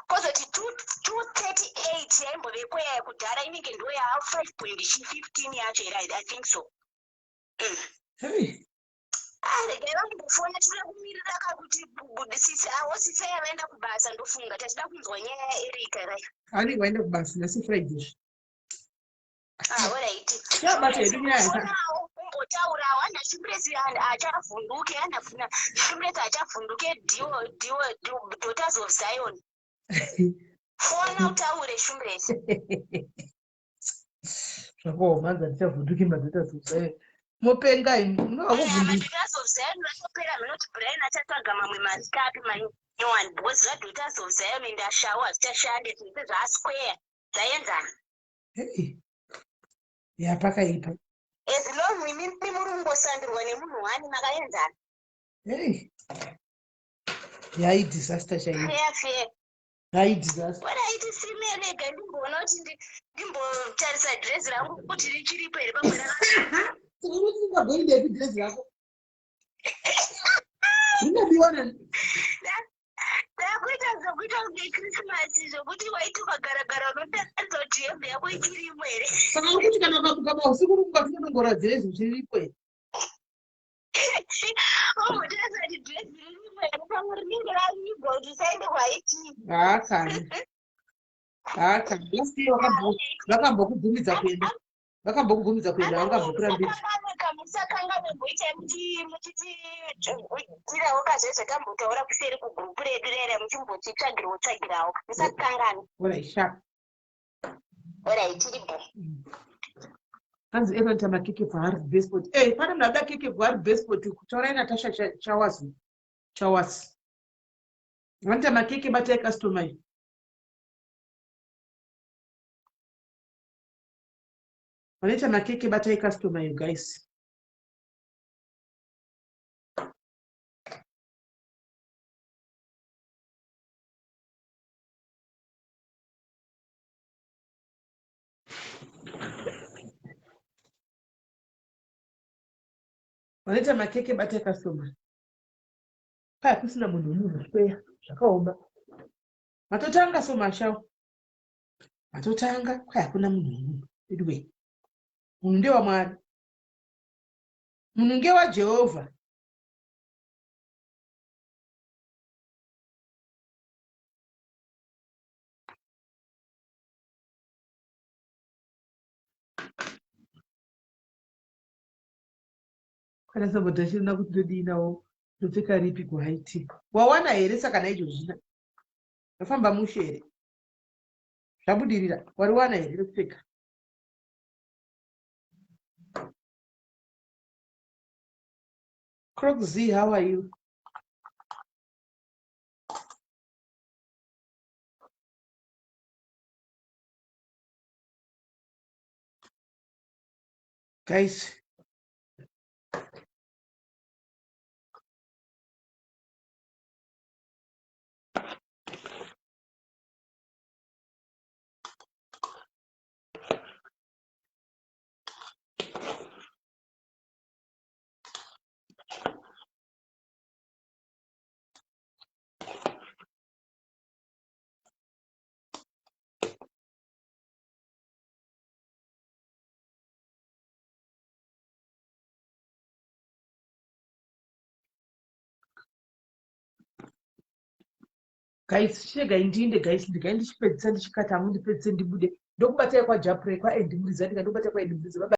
Speaker 5: Kozoti 238 yaimbovekwa kudhara inenge ndo ya 5.15 yacho here, I think so.
Speaker 1: Hey.
Speaker 5: Ah, regai vambofona tinoda kumirira ka kuti sisi avo sisi aya vaenda kubasa ndofunga tachida kunzwa nyaya yaerika rai
Speaker 1: Anenge vaenda kubasa nhasi Friday.
Speaker 5: Ah, alright.
Speaker 1: Chabata hedu nyaya.
Speaker 5: Fonawo umbotaurawo ana Shumbulesi achavhunduke ana Shumbulesi achavhunduke diwo diwo daughters of Zion. Fona utaure Shumbulesi.
Speaker 1: Zvakaoma hanzi handichavhunduki madaughters of Zion. Mopenga imi munova kuvhunduka.
Speaker 5: Madaughters of Zion vatopera munoti Brian achatsvaga mamwe mazita api manyowani because zvaDaughters of Zion and Ashawo hazvichashande zvese zvasquare zvaenzana.
Speaker 1: Hey. Ya pakaipa.
Speaker 5: As long imimi muri kungosandirwa nemunhu wani makaenzana.
Speaker 1: Hey. Yai disaster chaiyo.
Speaker 5: Fair fair.
Speaker 1: Yai disaster.
Speaker 5: Waraiti sime rega ndimboona kuti ndimbotarisa dress rangu kuti richiripo here pamwe raka.
Speaker 1: Saka unoti dress rako. Rinobiwa nani?
Speaker 5: Ndakuita zvokuita kunge Christmas zvokuti waiti ukagaragara unotaridza kuti hembe yako ichirimo here.
Speaker 1: Saka uri kuti kana ukamuka mausiku uri kumuka tinodongora dress richiripo here?
Speaker 5: Ombotarisa kuti dress ririmo here pamwe rinenge ravigwa kuti usaende kwaiti.
Speaker 1: Haa kani. Haa kani. Last year vakambokubvumidza kuenda. Vakambokubvumidza kuenda vangambokurambidza.
Speaker 5: Musakanganwe mboitai muchitirawo kazvezve tambotaura kuseri kugurupu redu rera muchimbotitsvagirawo tsvagirawo. Musakanganwe.
Speaker 1: Alright, sharp.
Speaker 5: Alright, tiri bo.
Speaker 1: Hanzi Aaron makeke paHarry Baseport. Eh, pane munhu ada keke kuHarry Baseport kutaurai Natasha Chawasi. Chawasi. Vanoita makeke batai customer iyi. Vanoita makeke batai customer you guys. Vanoita makeke batai customer. Paya kusina munhu wemunhu square zvakaoma. Matotanga so mashau. Matotanga kwai hakuna munhu wemunhu. Anyway. Munhu ndewaMwari. Munhu ngewaJehovha. Kana somebody achirina kuti ndodii nawo ndopfeka ripi kuhaiti. Wawana here saka naizvo zvina? Zvafamba mushe here? Zvabudirira. Wariwana here rekupfeka? Croc Z, how are you? Guys, guys, chiregai ndiinde guys, ndigai ndichipedzisa ndichikata hangu ndipedzise ndibude. Ndokubatai kwaJapre kwaEndi Muriza ndikandobata kwaEndi Muriza. Bye bye.